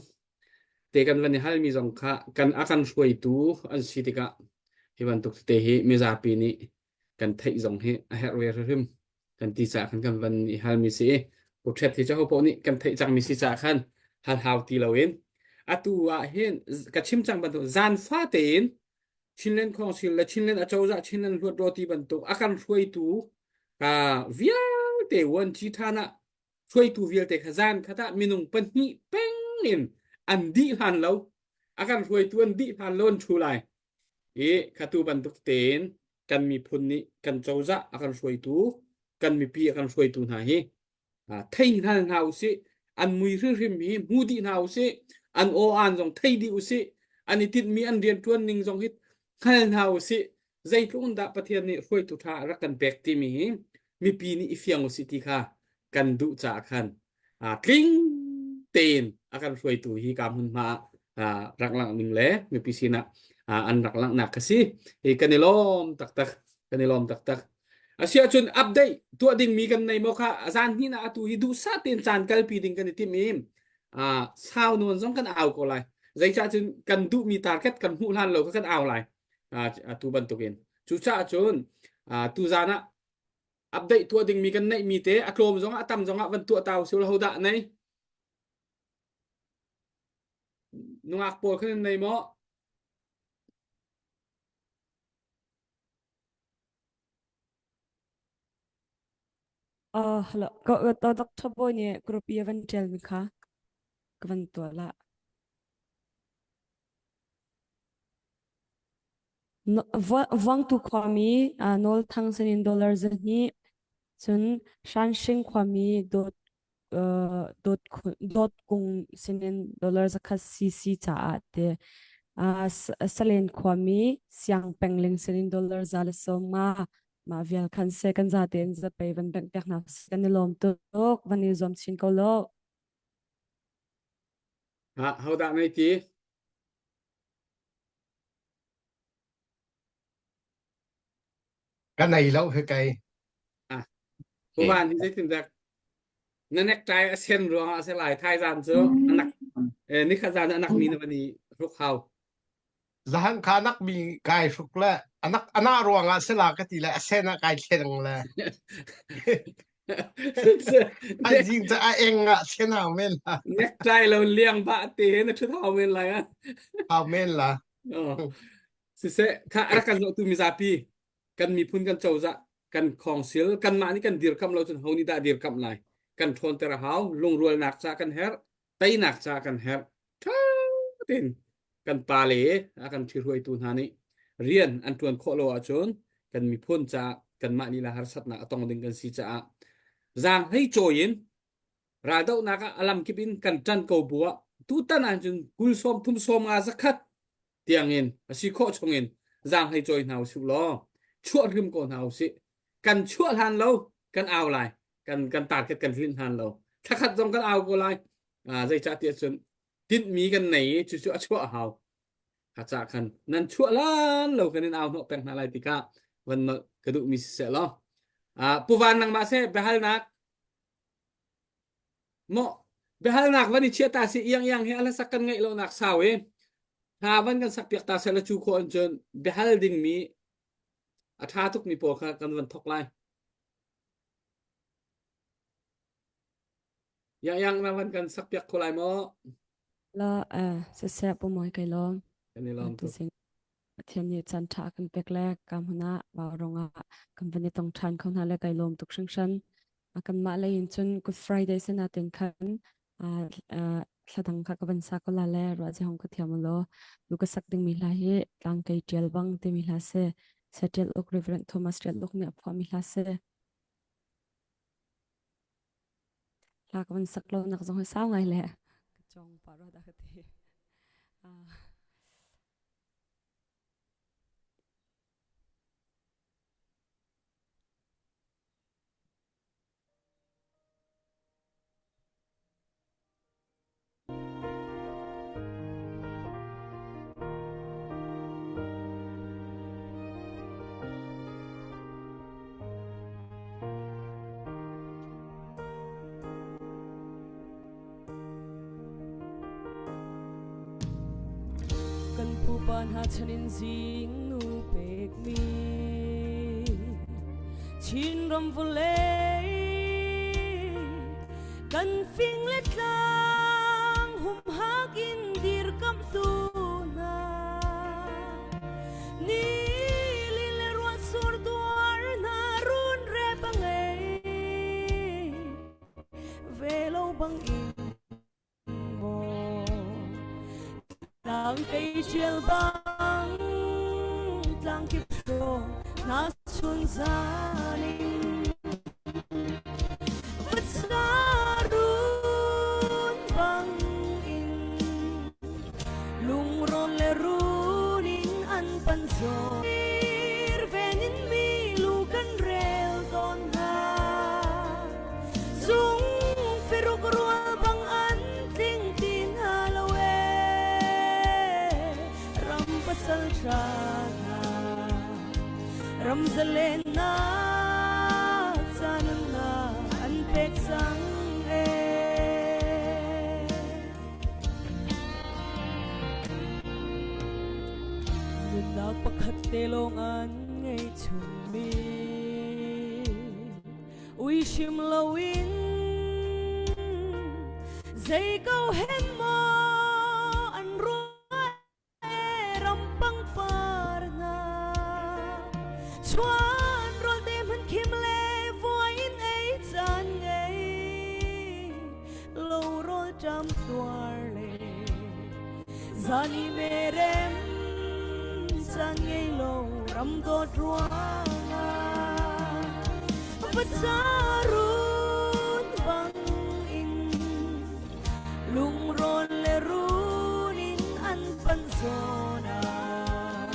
te kan van i halmi zong kha kan a kan hruaitu an si tikah hi bantuk te hi mizapi nih kan theih zong hi a herh ve hrim kan ti caah khan kan van i halmi si i portrait hi cu hopoh nih kan theih cangmi si caah khan hal hau ti loin atu ah hin ka chim cang bantuk zan fa tein Chinland Council le Chinland acozah Chinland Hluat ti bantuk a kan hruaitu ka vialte vuanci ṭhan ah hruaitu vialte kha zan khat ah minung pahnih peng in an dih hlan lo a kan hruaitu an dih hlan lo an ṭhu lai i khatu bantuk tein kan miphun nih kan cozah a kan hruaitu kan mipi a kan hruaitu hna hi thei hngal hna usih an mui hrimhrim hi hmu dih hna usih an aw aan zong thei dih usih an i tinhmi an rianṭuan ning zong hi hngal hna usih zeitluk in dah Pathian nih hruaitu ṭha a rak kan pek timi hi mipi nih i fiang usih ti kha kan duh caah khan tling tein a kan hruaitu hi ka hmunhma ah rak langh ning le mipi sinah an rak langhnak ka si hi kan i lawm taktak kan i lawm taktak Asiahcun update tuah dingmi kan nei maw kha zan hnih ah atu hi duhsah tein caan kalpi ding kan i tim i sau nawn zong kan au ko lai. Zeicah cun kan duhmi target kan hmuh hlan lo kha kan au lai. Tu bantukin. Cucaah cun tu zan ah update tuah dingmi kan neihmi te a tlawm zongah a tam zongah van tuah ta usih ho dah nei nungak pawl khan nan nei maw Uh, hello. Ko to Dr. Boy nih group i van ṭial mi kha ka van tuah la. Vuangtu khuami uh, Nawl Thang sinin dollar zahnih cun Hranhring khuami Dawt dawt dawt kung sinin dollar zakhat CC caah te Salen khuami Siang Pengling sinin dollar za le sawm nga mah vial khan se kan za tein zapei van bengh piak hna kan i lawm tuk van i zuam chin ko lo. Ha hodah nei ti? Ka nei lo he kei. Ah, Puvan hi zeitindah na necktie a sen ruangah a si lai thaizan cu anak eh, nikhat zan anak mi na van i hruk hau. Zahan kha anak mi kai hruk le anak ana ruangah sila ka ti le a sen ah kai thleng le. Ai jing ca a eng ah sen hau men la. Necktie lo liang ba te na thut hau men lai a. Hau men la. Oh. Siseh, kha a rak kan zohtu mizapi kan miphun kan cozah kan khawngsil kanmah nih kan dirkamh lo cun ho nih dah dirkamh lai kan ṭhawnter a hau lungrualnak ca kan herh teinak ca kan herh ṭha tein kan pale a kan ṭhihruaitu hna nih rian an ṭuan khawh lo ahcun kan miphun caah kanmah lila harsatnak a tong ding kan si caah zaang hlei cawi in raldohnak ah a lamkip in kan ṭan ko bu ah tutan ahcun kul sawm thum sawm nga zakhat tiangin a si khawh chungin zaanghlei cawi hna usih law chuah hrim ko hna usih kan chuah hlan lo kan au lai kan kan target kan hlinh hlan lo thlakhat zong kan au ko lai zeicah tiah cun tinhmi kan nei i cucu a chuah a hau kha ca khan nan chuah lan lo kan in au hnawh peng hna lai tikah van nolh ka duhmi siseh law puvan nangmah seh biahalnak Maw biahalnak van i chiah ta si iang iang hi a hlasak kan ngeih lonak sau i hla van kan sak piak ta seh la cu khawh in cun biahal dingmi a ṭha tukmi pawl kha kan van thok lai. Iang iang na van kan sak piak kho lai maw? La eh siseh pu mawi kai lawm. Kan i lawm tuk. Pathian nih caan ṭha a kan pek le ka hmun ah vaurawng ah kan van i tong ṭhan kho hna le kai lawm tuk hringhran. Kanmah lei in cun Good Friday sana ten khan thla dang kha ka van sa ko la le ruah zehong ka thiam law lu ka sak dingmi hla hi tlang kei ṭial bang timi hla si. Saya Ṭial Uk Reverend Thomas Ṭial Uk nih a phuahmi hla si. Hla ka van sak lo nak zong hi sau ngai le ka cong pah rua dah ka ti. Kan pupa hna chan in zingnu pekmi Chinram vawlei kan fing le tlang humhak in dirkamhtu hna ni li le ruah sur tuar hna run rep a ngei ve lo bang in maw tlang kei ṭial bang tlang kip hrawng hna chun zan in Vacarun bang in lungrawn le run in an pan zawn ven in mi lu kan rel tawn hna Zung firuk rual bang an tling ti hna lo ee ram pasal tha hna ram zalen na caan na an pek cang ee. Dawtnak pakhat te lawng an ngei chunmi ui hrim loin zei ko hen maw an ruah ram pangpar hna chuan rawl te hman khim le vuai in ei caan ngei lo rawl ṭam tuar le zani merem caan ngei lo ram dawt ruangah vacarun bang in lungrawn le run in an pan zawn ah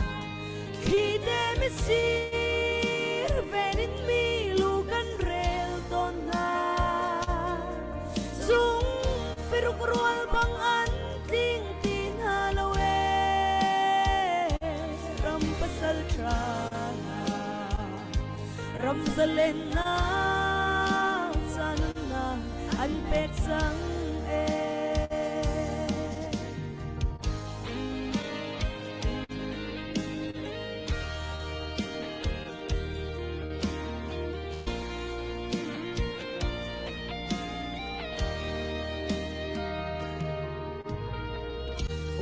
khi te misir ven in mi lu kan rel tawn hna zung firuk rual bang an tling ti hna lo e ram pasal tha ram zalen na na an pek cang e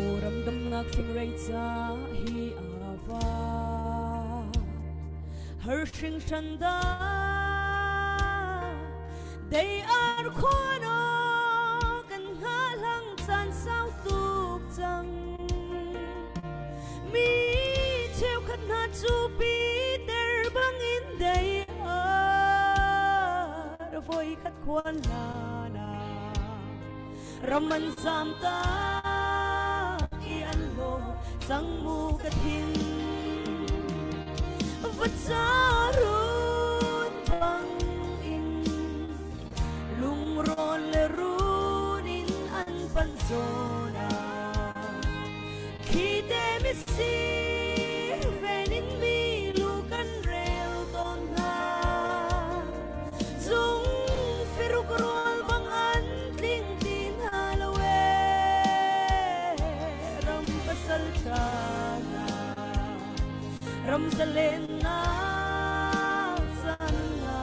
O ram damnak fingrei ca hi ava har hringhran da dei ar khuano kan hngahhlang caan sau tuk cang Mi cheukhat hna cu Peter bangin dei ar voikhat khuan hlan ah ram an zam tak i an hlaw cang mu ka thin vacarun bang in lungrawn le run in an pan zawn ah Khi te misir ven in mi lu kan rel tawn hna. Zung firuk rual bang an tling ti hna lo e. Ram pasal tha hna, ram zalen nak caan na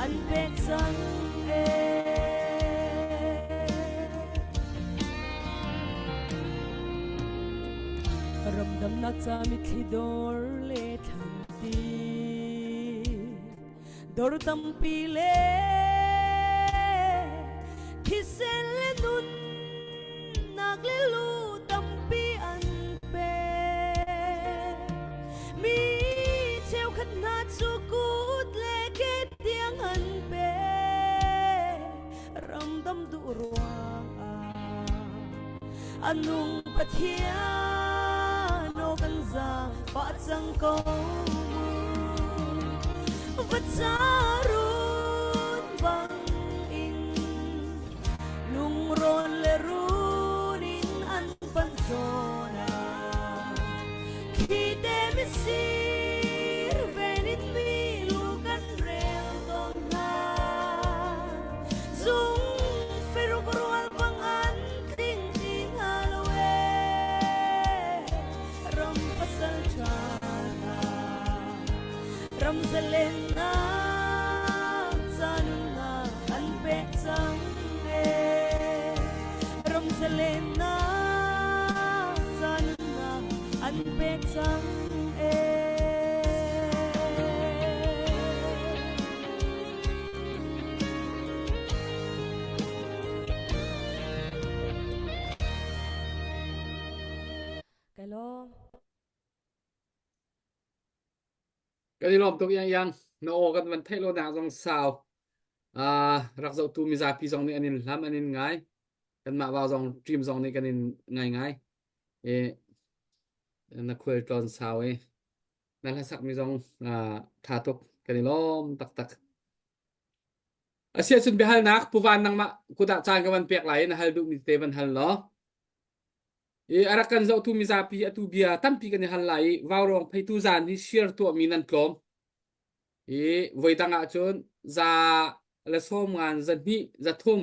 an pek cang e. Ramdamnak ca mitthli dor le thlanti dor tampi le thisen le nunnak le lu tampi an pe mi cheukhat hna cu kut le ke tiang an pe ramdam duh ruangah a nung Pathian aw kan zaangfah cang ko va carun bang in lungrawn le run in an pan zawn ah khi te misir ven in mi lu kan rel tawn hna Zung firuk rual bang an tling ti hnga lo e ram pasal ṭha hna ram zalennak ca nunnak an pek cang e ram zalennak ca nunnak an pek cang e Kai lawm. Kan i lawm tuk yang yang. Na aw kan van theih lo nak zong sau. Uh, rak zohtu mizapi zong nih an in hlam an in ngai. Kanmah vau zong team zong nih kan in ngai ngai. E, na khual tlawn sau e. Na hlasak mi zong uh, tha tuk. Kan i lawm taktak. Asiahcun biahalnak Pu Van nangmah kut ah caan ka van pek lai i na hal duhmi tete van hal law. I a rak kan zohtu mizapi atu bia tampi kan i hal lai i vaurawng pheitu zaan hi share tuahmi nan tlawm. I voi dang ahcun za le sawm ngan za hnih za thum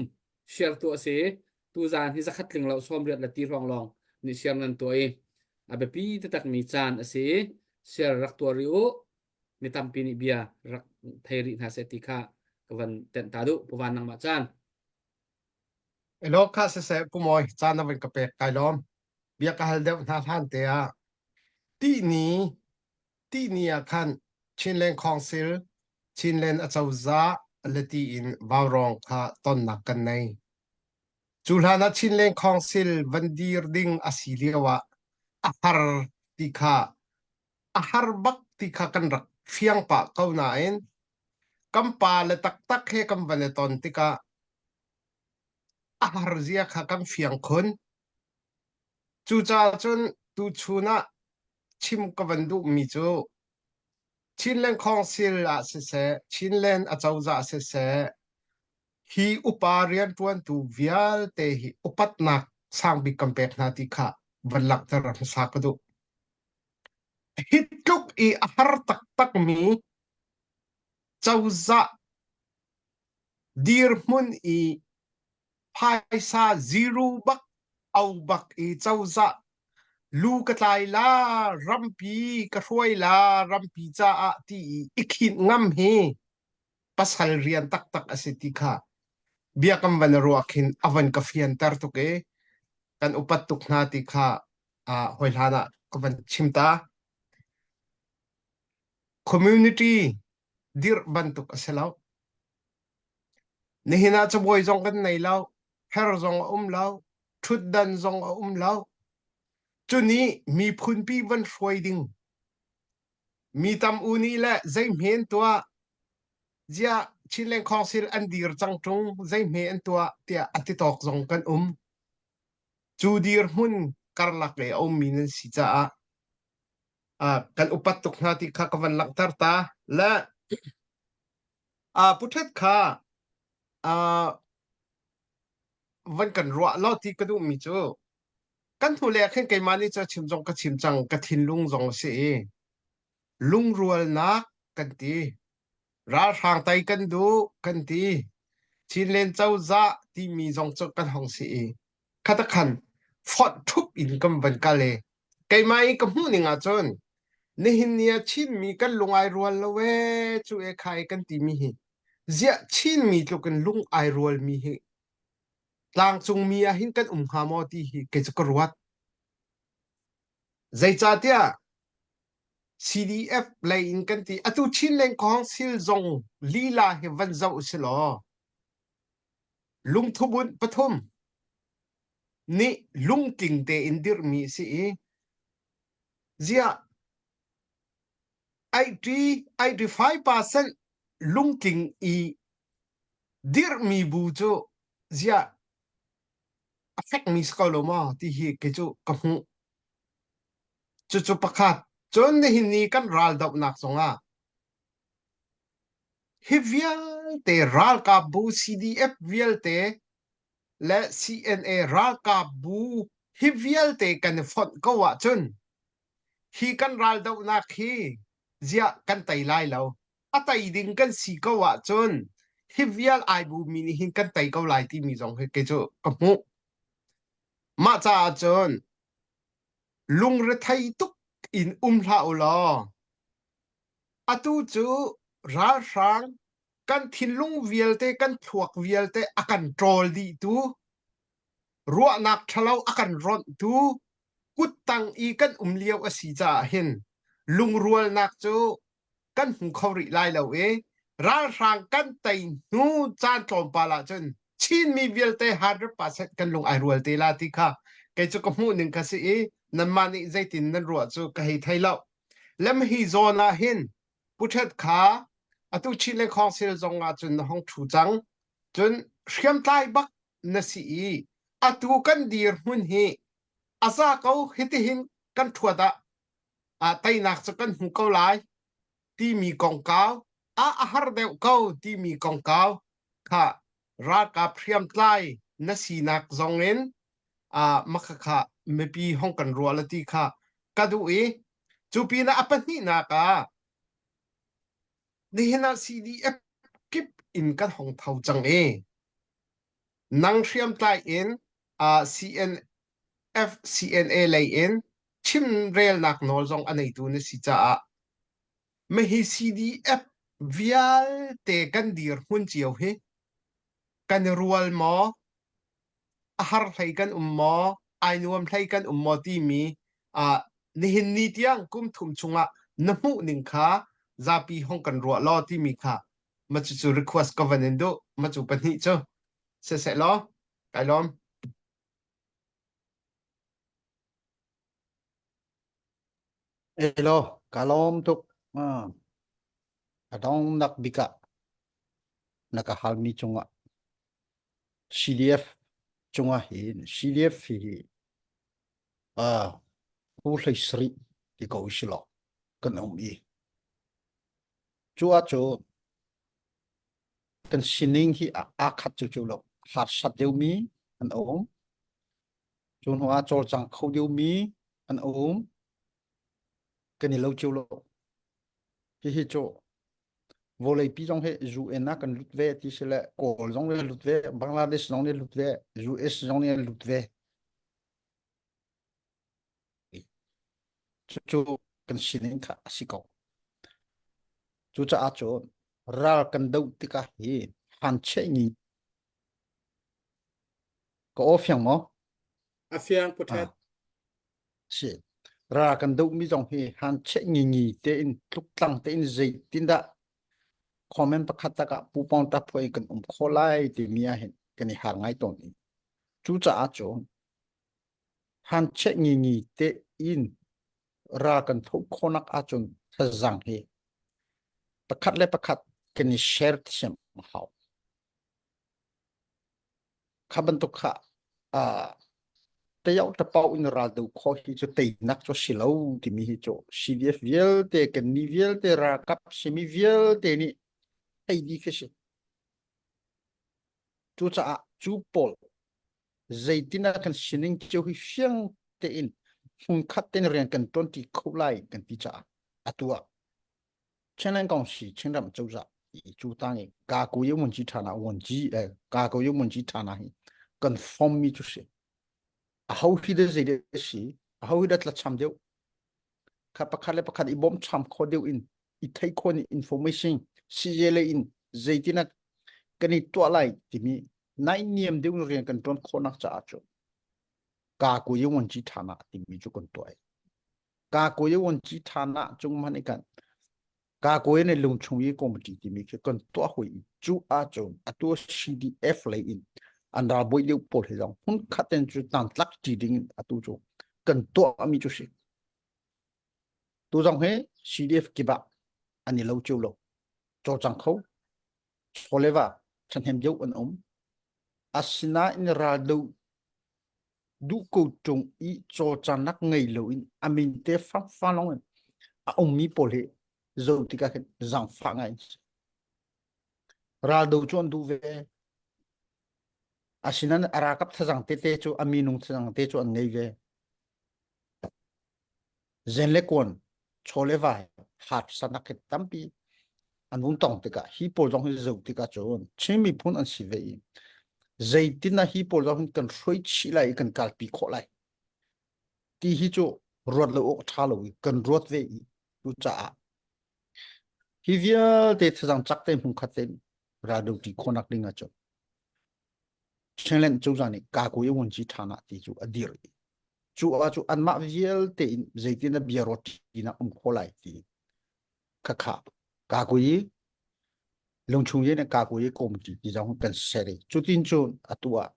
share tuah a si. Tu zaan hi zakhat tling lo sawm riat le ti hrawng lawng nih share nan tuah i a biapi taktakmi caan a si. Share rak tuah rih u. Mi tampi nih bia rak thei rih hna seh ti kha ka van tenh ta duh. Pu Van nangmah caan. Elo kha siseh Pu Mawi caan na van ka pek kai lawm. Bia ka hal deuh hna hlan te ah tihni tihni ah khan Chinland Council Chinland acozah le tiin vaurawng kha tonnak kan nei. Cu hlan ah Chinland Council van dir ding a si lio ah a har ti kha a har bak ti kha kan rak fiang pah ko nain kan pa le taktak he kan van i ton tikah a har zia kha kan fiang khun. Cucaah cun tuchun ah chim ka van duhmi cu Chinland Council ah siseh, Chinland acozah siseh, hi upa rianṭuantu vialte hi upatnak sangbik kan pek hna ti kha van langhter hmasa ka duh. Hi tluk i a har taktakmi cozah dirhmun i phaisa zero bak au bak i cozah lu ka tlai la rampi ka hruai la rampi caah ti i i khinh ngam hi pasal rian taktak a si ti kha biakam van ruah khin a van ka fianter tuk i kan upat tuk hna ti kha uh, hoi hlan ah ka van chim ta. Community dirh bantuk a si lo. Nihin ah cabuai zong kan nei lo, her zong a um lo, ṭhutdan zong a um lo. Cuni miphunpi van hruai ding mi tam u nih le zeihme an tuah ziah Chinland Council an dir cang ṭung zeihme an tuah tiah a ti tawk zong kan um. Cu dirhmun karlak i a ummi nan si caah uh, kan upat tuk hna ti kha ka van langhter ta. Le uh, Pu Ṭhet kha uh, van kan ruah lo ti ka duhmi cu kan hnulei ah khin keimah nih cu chim zong ka chim cang ka thinlung zong a si i lungrualnak kan ti ralhrang tai kan duh kan ti Chinland cozah timi zong cu kan hong si i khatakhan fonh ṭhup in kan van kal i keimah i ka hmuh ning ahcun nihin ni ah Chinmi kan lung ai rual lo ee cu e kha e kan timi hi ziah Chinmi tluk in lung ai rualmi hi tlangcungmi ah hin kan um hnga maw ti hi kei cu ka ruat. Zeicahtiah CDF lei in kan ti atu Chinland Council zong lila hi van zoh usih law lungthubunh pathum nih lungtling tein dirhmi a si i ziah 80 85% lungtling i dirhmi bu cu ziah a fekmi si ko lo maw ti hi kei cu ka hmuh. Cucu pakhat. Cun nihin ni kan raldohnak zongah hi vialte ralkapbu CDF vialte le CNA ralkapbu hi vialte kan i fonh ko ahcun hi kan raldohnak hi ziah kan tei lai lo. A tei ding kan si ko ahcun hi vial ai bumi nih hin kan tei ko lai timi zong hi kei cu ka hmuh. Mah caah cun lungrethei tuk in um hlah u law atu cu ralhrang kan thinlung vialte kan thluak vialte a kan ṭawl dihtu ruahnak ṭhalo a kan ronhtu kuttang i kan um lio a si caah hin lungrualnak cu kan hmu kho rih lai lo i ralhrang kan tei hnu caan tlawmpal ahcun Chinmi vialte 100% kan lung ai rual te la ti kha kei cu ka hmuh ning ka si i nanmah nih zeitin nan ruah cu ka hei thei lo. Lem hi zawn ah hin Pu Ṭhet kha atu Chin le Council zong ah cun na hong ṭhu cang. Cun hriamtlai bak na si i atu kan dirhmun hi a za ko hitihin kan ṭhuat ah ah teinak cu kan hmu ko lai timi kongkau ah a har deuh ko timi kongkau kha ralkap hriamtlai na sinak zong in ah makhakha mipi hong kan ruah la ti kha ka duh i cu pinah a pahnihnak ah nihin ah CDF kip in kan hong tho cang i nang hriamtlai in uh, CNF CNA lei in. Chimrelnak nawl zong a neitu na si caah Mahi CDF vialte kan dirhmun cio hi kan i rual maw, a har hlei kan um maw, ai nuam hlei kan um maw timi uh, nihin ni tiang kum thum chungah na hmuh ning kha zapi hong kan ruah law timi kha ma cu cu request ka van in duh ma cu pahnih cu siseh law kai lawm. Elo, ka lawm tuk. Ah, a dongnak bik ah na ka halmi cungah CDF cungah hin CDF hi ah pu hlei sarih ti ko si law kan um i cu ahcun kan sining hi aa khat cu cu lo harsat deuhmi an um Cu hnu ah cawlcang kho deuhmi an um. Kan i lo cio lo. Hihi cu vawleipi zong hi UN ah kan lut ve ti si le Kawl zong nih lut ve, Bangladesh zong nih lut ve, US zong nih lut ve. Cucu kan sining kha a si ko. Cucaah cun ral kan doh tikah hi han cheh ni Ka aw fiang maw? A fiang puthet. Ah, si. Ra kan dohmi zong hi han cheh ngi tein tluktlang tein zeitindah comment pakhat tak ah pupong ta phuai kan um kho lai timi ah hin kan i har ngai tawn i cucaah cun han cheh ngi ngi tein ra kan tho khonak ahcun thazang hi pakhat le pakhat kan i share thiam hau. Kha bantuk kha uh, tayau tapau in ral do kho hi cu teinak cu si lo timi hi cu CDF vialte kan ni vialte ralkap simi vialte nih thei dih khi si. Cucaah cu pawl zeitin ah kan sining cio hi fiang tein hmunkhat tein rian kan ṭuanṭi kho lai kan ti caah atu ah Chinland Kongsi Chinram cozah i cu tang i ka ko yu mun chi ṭhana won ji eh ka ko yu mun chi ṭhana hi kan form mi cu si a ho hi de zei de si a ho hi de tlacham deuh kha pakhat le pakhat i bawm cham kho deuh in i thei kho ni information si je le in zeitin kan i tuah lai timi nai niam deuh rian kan ṭuan khawhnak caah cu ka ko yu mun chi ṭhana timi cu kan tuah Kakuyi wunci ṭhan ah cung hmanh i kan Kakuyi nih lungchung i committee timi khi kan tuah hui i cu ahcun atu CDF lei in an ralbawi deuh pawl hi zong hmun khat in cu tlak ṭi ding in atu cu kan tuahmi cu si. Tu zong hi CDF kip ah an i lo cio lo. Cawlcang kho, chawleva ṭhahnem deuh an um. Asinain raldo duh ko ṭung i cawlcannak ngei loin a min te fangfang lawng in a ummi pawl hi zoh tikah khin zaangfah ngai an si. Raldo cu an duh ve. Asinain a ralkap thazang tete cu a minung thazang te cu an ngei ve. Zen le kuan, chaw le vai, harsanak hi tampi an vung tong tikah hi pawl zong hi zoh tikah cun Chin miphun an si ve i zeitin ah hi pawl zong hi kan hruai chih lai i kan kalpi khawh lai ti hi cu ruat lo awk ṭha lo i kan ruat ve i cucaah hi vialte thazang cak te hmunkhat te raldo ti khawhnak ding ah cun Chinland cozah nih Kakuyi Wunci ṭhana ti cu a dir i cu ah cu anmah vialte in zeitin a bia rawt tinak um kho lai ti khakha Kakuyi lungchung ye ne Kakuyi committee ti zong kan ser i cutin cun atu ah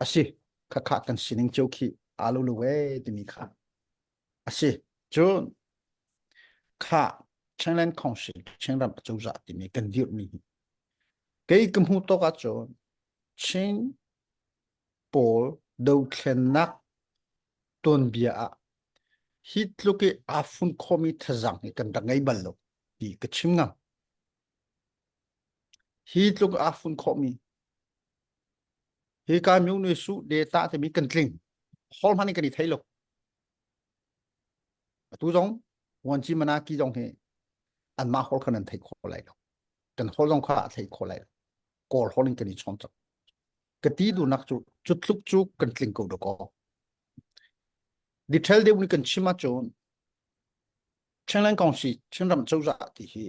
asi khakha kan sining cio khi aa lo lo e timi kha asi cun kha Chinland Council Chinram cozah timi kan dirhmi hi kei ka hmuh tawk ahcun Chin pawl dothlennak tuanbia ah hi tluk i aa fun khomi thazang hi kan rak ngei bal lo ti ka chim ngam. Hi tluk aa fun khawhmi hi ka myu nu su de ta timi kan tling hol hmanh in kan i thei lo. Atu zong Wanci Manaki zong hi anmah hol khan an thei kho lai lo. Kan hol zong kha a thei kho lai lo. Kawl hol in kan i chawn cang. Ka ti duhnak cu cu tluk cu kan tling ko dakaw. Detail deuh nih kan chim ahcun Chinland Council Chinram cozah ti hi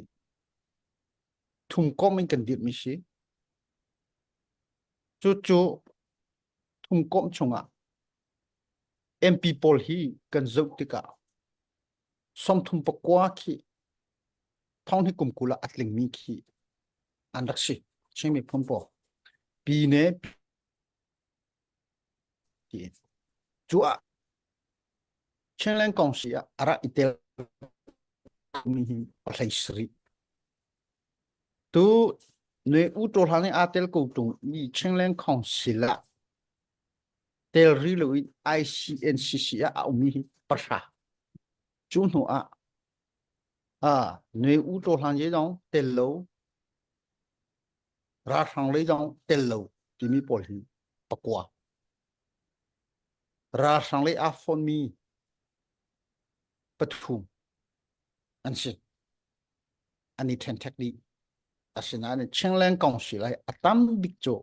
thumkomh in kan dirhmi si. Cucu thumkomh chungah MP pawl hi kan zoh tikah 39 khi thong hi kum 20 ah a tlingmi khi an rak si. Chin miphun pawl. Pine ti cu ah Chinland Council ah a rak i tel mi hi pahlei sarih. Tu nui u to hlang aa tel ko tung mi Chinland Council ah tel ri lo in ICNCC ah a ummi hi pahra. Cu hnu ah ah nui u to hlang ye zong tel lo ralhrang lei zong tel lo timi pawl hi pakua. Ralhrang lei aa fonmi pathum an si. An i ṭhenṭhek dih. Asinain Chinland Council ai a tam bik cu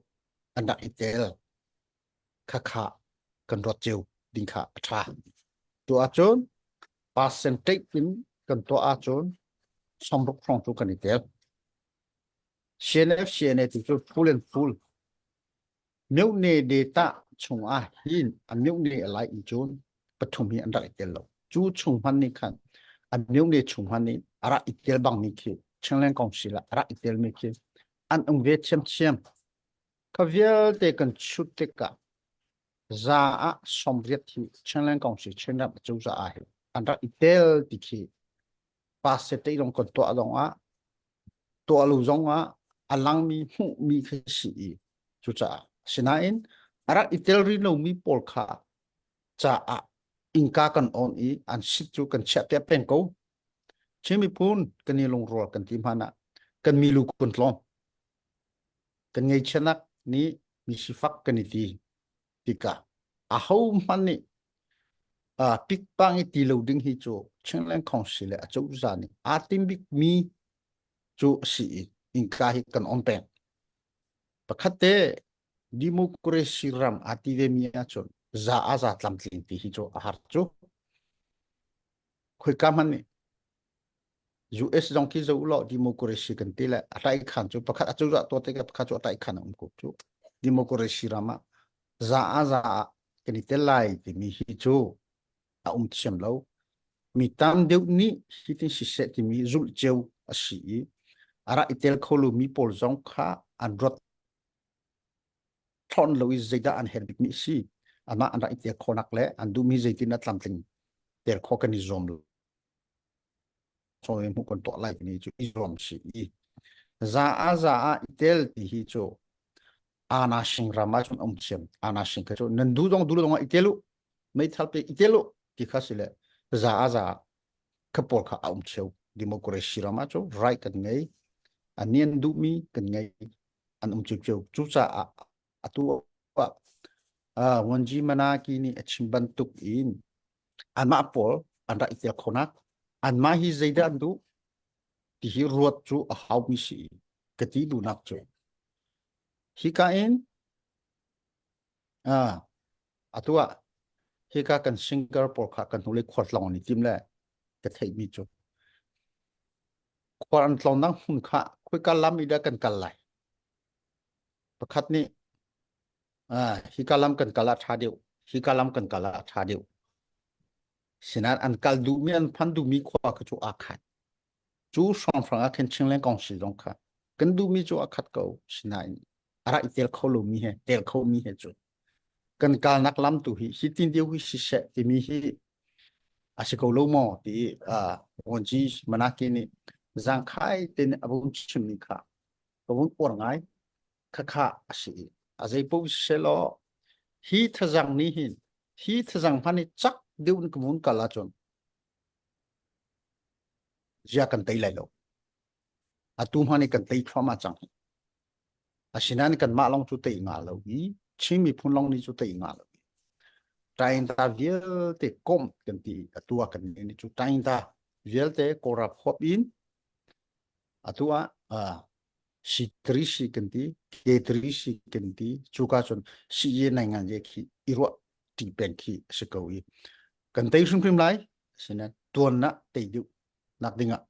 an rak i tel. Khakha kan ruat cio ding kha a ṭha. Tu ahcun percentage in kan tuah ahcun 60 hrawng cu kan i tel. CNF CNA ti cu full and full Myone data chung ah hin a myone a lai in cun pathum hi an rak i tel lo. Cu chung hman nih khan a myone chung hman nih a rak i tel bang mi khi Chinland Council ah a rak i tel mi khi an um ve thiamthiam. Kha vialte kan chut tikah za ah 80 hi Chinland Council Chinram cozah ah hin an rak i tel ti khi pasete lawng kan tuah lawng ah tuah lo zong ah a langmi hmuhmi khi si i cucaah sinain a rak i tel rih lomi pawl kha caah innka kan on i an sit cu kan chiah piak peng ko. Chin miphun kan i lungrual kan ti hmanh ah kan milu kan tlawm. Kan ngeihchiatnak nih mi sifak kan i ti tikah aho hmanh nih uh, pikpang i ti lo ding hi cu Chinland Council le acozah nih aa tim bikmi cu a si i innka hi kan on peng. Pakhat te democracy ram aa ti ve mi ahcun za a za tlamtling ti hi cu a har cu. Khoika hmanh nih US zong khi zo law democracy kan ti le a tlai khan cu pakhat a cozah tuah tikah pakhat cu a tlai khan a um ko cu. Democracy ram ah za a za ah kan i tel lai timi hi cu a um thiam lo. Mi tam deuh nih hitin siseh timi zulh cio a si i a rak i tel kho lomi pawl zong kha an ruat thlon lo i zeidah an herh bikmi a si. Amah an rak i tel khawhnak le an duhmi zeitin a tlamtling tel khawh kan i zuam lo. Chawi hmuh kan tuah lai timi cu i zuam si i za a za ah i tel ti hi cu ana sing ram ah cun um thiam ana sing kha cu nan du dong du dong ah i tel u meithal pe i tel u ti kha si le za a za kha pawl kha a um cheu democracy ram ah cu right kan ngei an nian duhmi kan ngei an um cio cucaah atu ah Wanji Manaki nih a chim bantuk in anmah pawl an rak i tel khonak anmah hi zeidah an duh ti hi ruat cu a haumi si ka ti duhnak cu hika in ah atu ah hika kan singer pawl kha kan hnulei khualtlawng an i tim le ka theihmi cu khual an tlawngnak hmun kha khoika lam i dah kan kal lai pakhat nih ah hika lam kan kal ah ṭha deuh hika lam kan kal ah ṭha deuh sinain an kal duhmi an phan duhmi khua kha cu aa khat cu hrawnghrang ah khin Chinland Council zong kha kan duhmi cu a khat ko sinain a rak i tel kho lomi he tel khomi he cu kan kalnak lam tu hi hi tin deuh hi siseh timi hi a si ko lo maw ti uh, Wanji Manaki nih zangkhai ten a vun chimmi kha ka vun uar ngai khakha a si i a zeipaoh selaw hi thazang nih hin hi thazang hman i cak deuh in ka vun kal ahcun zia kan tei lai lo atu hman i kan tei thluahmah cang hi asinain kanmah lawng cu tei nga lo i Chin miphun lawng nih cu tei nga lo i Tainta vialte komh kan ti atu ah kan ni cu Tainta vialte Kawlram huap in atu ah C3C kan ti K3C kan ti cuka cun CA nai ngan ye khi i ruah ti peng khi a si ko i. Kan tei hrimhrim lai. Asinain tuan ah tei deuh nak ding ah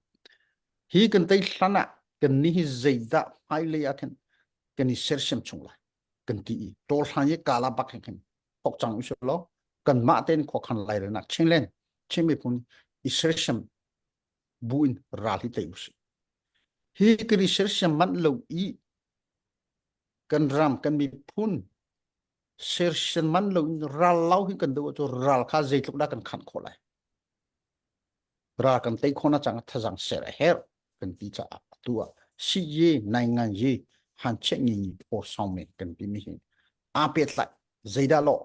hi kan tei hlan ah kan ni hi zeidah hmailei ah khin kan i sersiam chung lai kan ti i tol hlan i kala bak hin khin thok cang usih law kanmah tein khuakhan lairelnak Chinland Chin miphun i sersiam bu in ral hi tei usih. Hi kan i sersiam manh lo i kan ram kan miphun sersiam man lo in ral lau hi kan do cu ral kha zeitluk dah kan khanh khawh lai. Ral kan tei khawh na cang thazang ser a herh kan ti caah atu ah si ye nai ngan ye han che ngi ngi phaw song men kan ti mi hi aa pehtlai zeidah lawh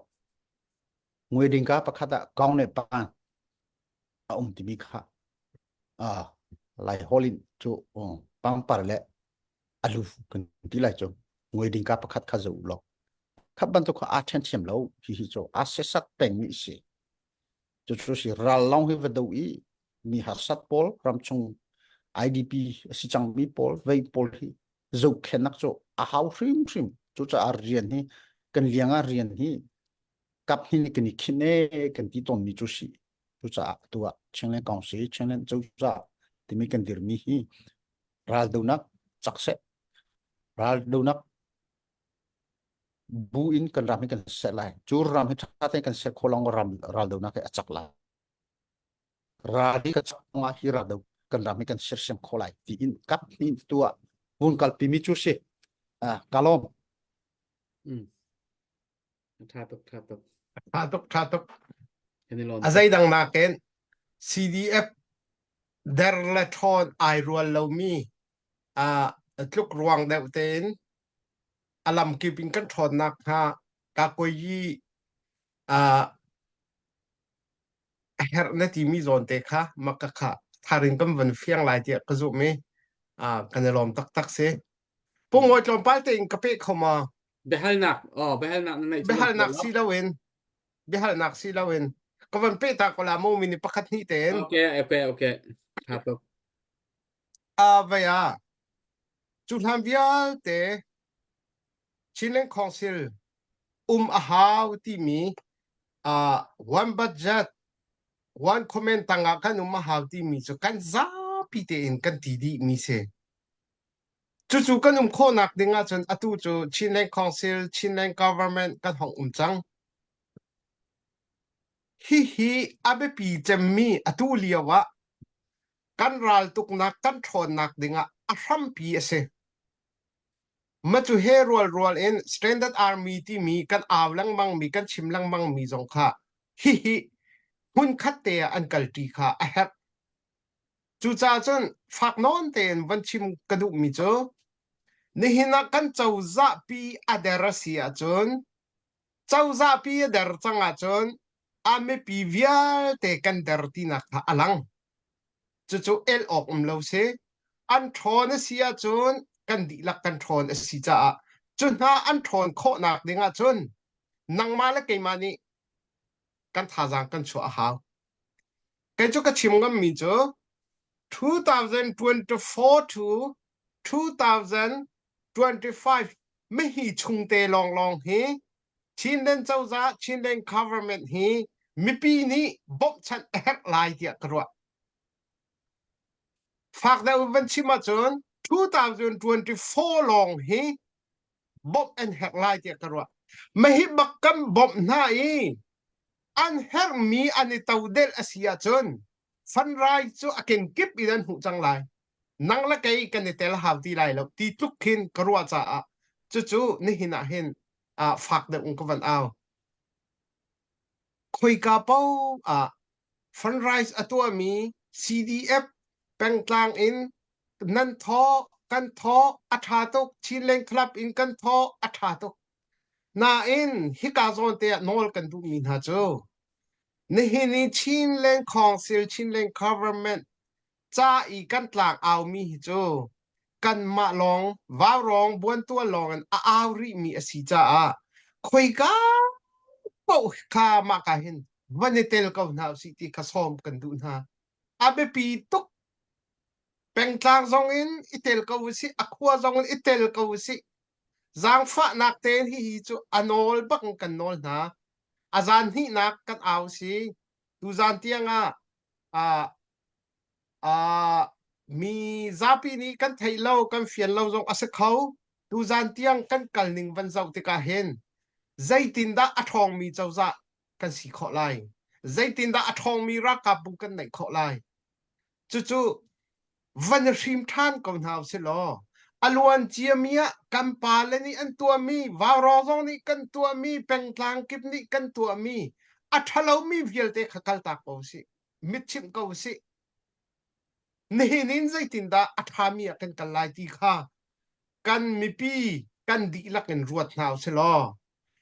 ngui ding ka pakhat ah kaung le pan a um timi kha a lai holin cu pangpar le alu kan ti lai cu ngui ding ka pakhat kha zo lo khat bantuk kha aa then thiam lo hi hi cu a sesak peng mi si cu si ral long hi va do i mi harsat pawl ramchung IDP a si cangmi pawl vei pawl hi zohkhenhnak cu a hau hrimhrim cucaah rian hi kan liang ah rian hi kap hin kan i khinh e kan ti tawnmi cu si cucaah atu ah Chinland Council Chinland cozah timi kan dirmi hi ral donak cak seh ral donak bu in kan ram hi kan ser lai cu ram hi ṭha tein kan ser khawh lawng ram ral donak hi a cak lai ral hi ka cak ah hi ral do kan ram hi kan sersiam khawh lai tiin kap hin tu ah vun kalpi mi cu si ah kalom Mm. Tha tuk tha tuk. Tha tuk tha tuk. Kan i lawm A tuk. zeidang nakin CDF der le ṭhawn ai rual lomi uh, tluk ruang deuh tein a lamkip in kan ṭhawnnak hnga kakuayi uh, a herh na timi zawn te kha maka kha tharin kan van fiang lai tiah ka zumh i uh, kan i lawm taktak si. Pungoi tlawmpal tein ka pe kho ma? Biahalnak, oh, biahalnak na neih Biahalnak si loin, biahalnak si loin ka van pe ta ko la mo mi ni pakhat hnih tein. Okay, okay, okay. Tha tuk. A vai ah Cu hlan vialte Chinland Council um a hau timi uh, one budget one comment tangah kan um a hau timi cu kan zapi tein kan ti dih mi si. Cucu kan um khawhnak ding ahcun atu cu Chinland Council, Chinland Government kan hong um cang. Hihi a biapi cemmi atu lio ah kan raltuknak kan ṭhawnnak dingah a hrampi a si. Macu he rualrual in Standard Army timi kan au lengmangmi kan chim lengmangmi zong kha hihi hmunkhat te ah an kalṭi kha a herh. Cucaah cun fak nawn tein van chim ka duhmi cu nihin ah kan cozahpi a der a si ahcun cozahpi a der cang ahcun a mipi vialte kan der tinak kha a lang. Cucu el awk um lo si. An ṭhawn a si ahcun kan dihlak kan ṭhawn a si caah cu hna an ṭhawn khawhnak ding ahcun nangmah le keimah nih kan thazaang kan chuah a hau. Kei cu ka chim ngammi cu 2024 to 2025 mihi chungte lawnglawng hi Chinland cozah, Chinland government hi mipi nih bawmhchanh a herh lai tiah ka ruah. Fak deuh van chim ahcun 2024 lawng hi bawmh an herh lai tiah ka ruah. Mahi bak kan bawmh hna i an herhmi an i todelh a si ahcun fanrai cu a kenkip in an hmuh cang lai. Nang le kei kan i tel hau ti lai lo ti tluk khin ka ruah caah cucu nihin ah hin ah fak deuh in ka van au. Khoika paoh ah fundraise a tuahmi CDF pengtlang in nan thawh kan thawh a ṭha tuk Chinland Club in kan thawh a ṭha tuk. Nain hika zawn te ah nawl kan duhmi hna cu nihin i Chinland Council Chinland Government ca i kan tlang aumi hi cu kanmah lawng vaurawng buantual lawng in a au rihmi a si caah khoika paoh kha mah ka hin van i tel ko hna usih ti kha sawm kan duh hna. A biapi tuk. Pengtlang zong in i tel ko usih, a khua zong in i tel ko usih. Zaangfahnak tein hihi cu a nawl bak in kan nawl hna. A zan hnihnak kan au si. Tuzan tiang ah ah ah mi zapi nih kan theih lo kan fian lo zong a si kho. Tuzan tiang kan kal ning van zoh tikah hin zeitindah a ṭhawngmi cozah kan si khawh lai? Zeitindah a ṭhawngmi ralkapbu kan neih khawh lai? Cucu van hrim ṭhan ko hna usih law a luan ciami ah kan pale nih an tuahmi vaurawng zong nih kan tuahmi pengtlang kip nih kan tuahmi a ṭhalomi vialte kha kaltak ko usih mitchimh ko usih nihin in zeitindah a ṭhami ah kan kal lai ti kha kan mipi kan dihlak in ruat hna usih law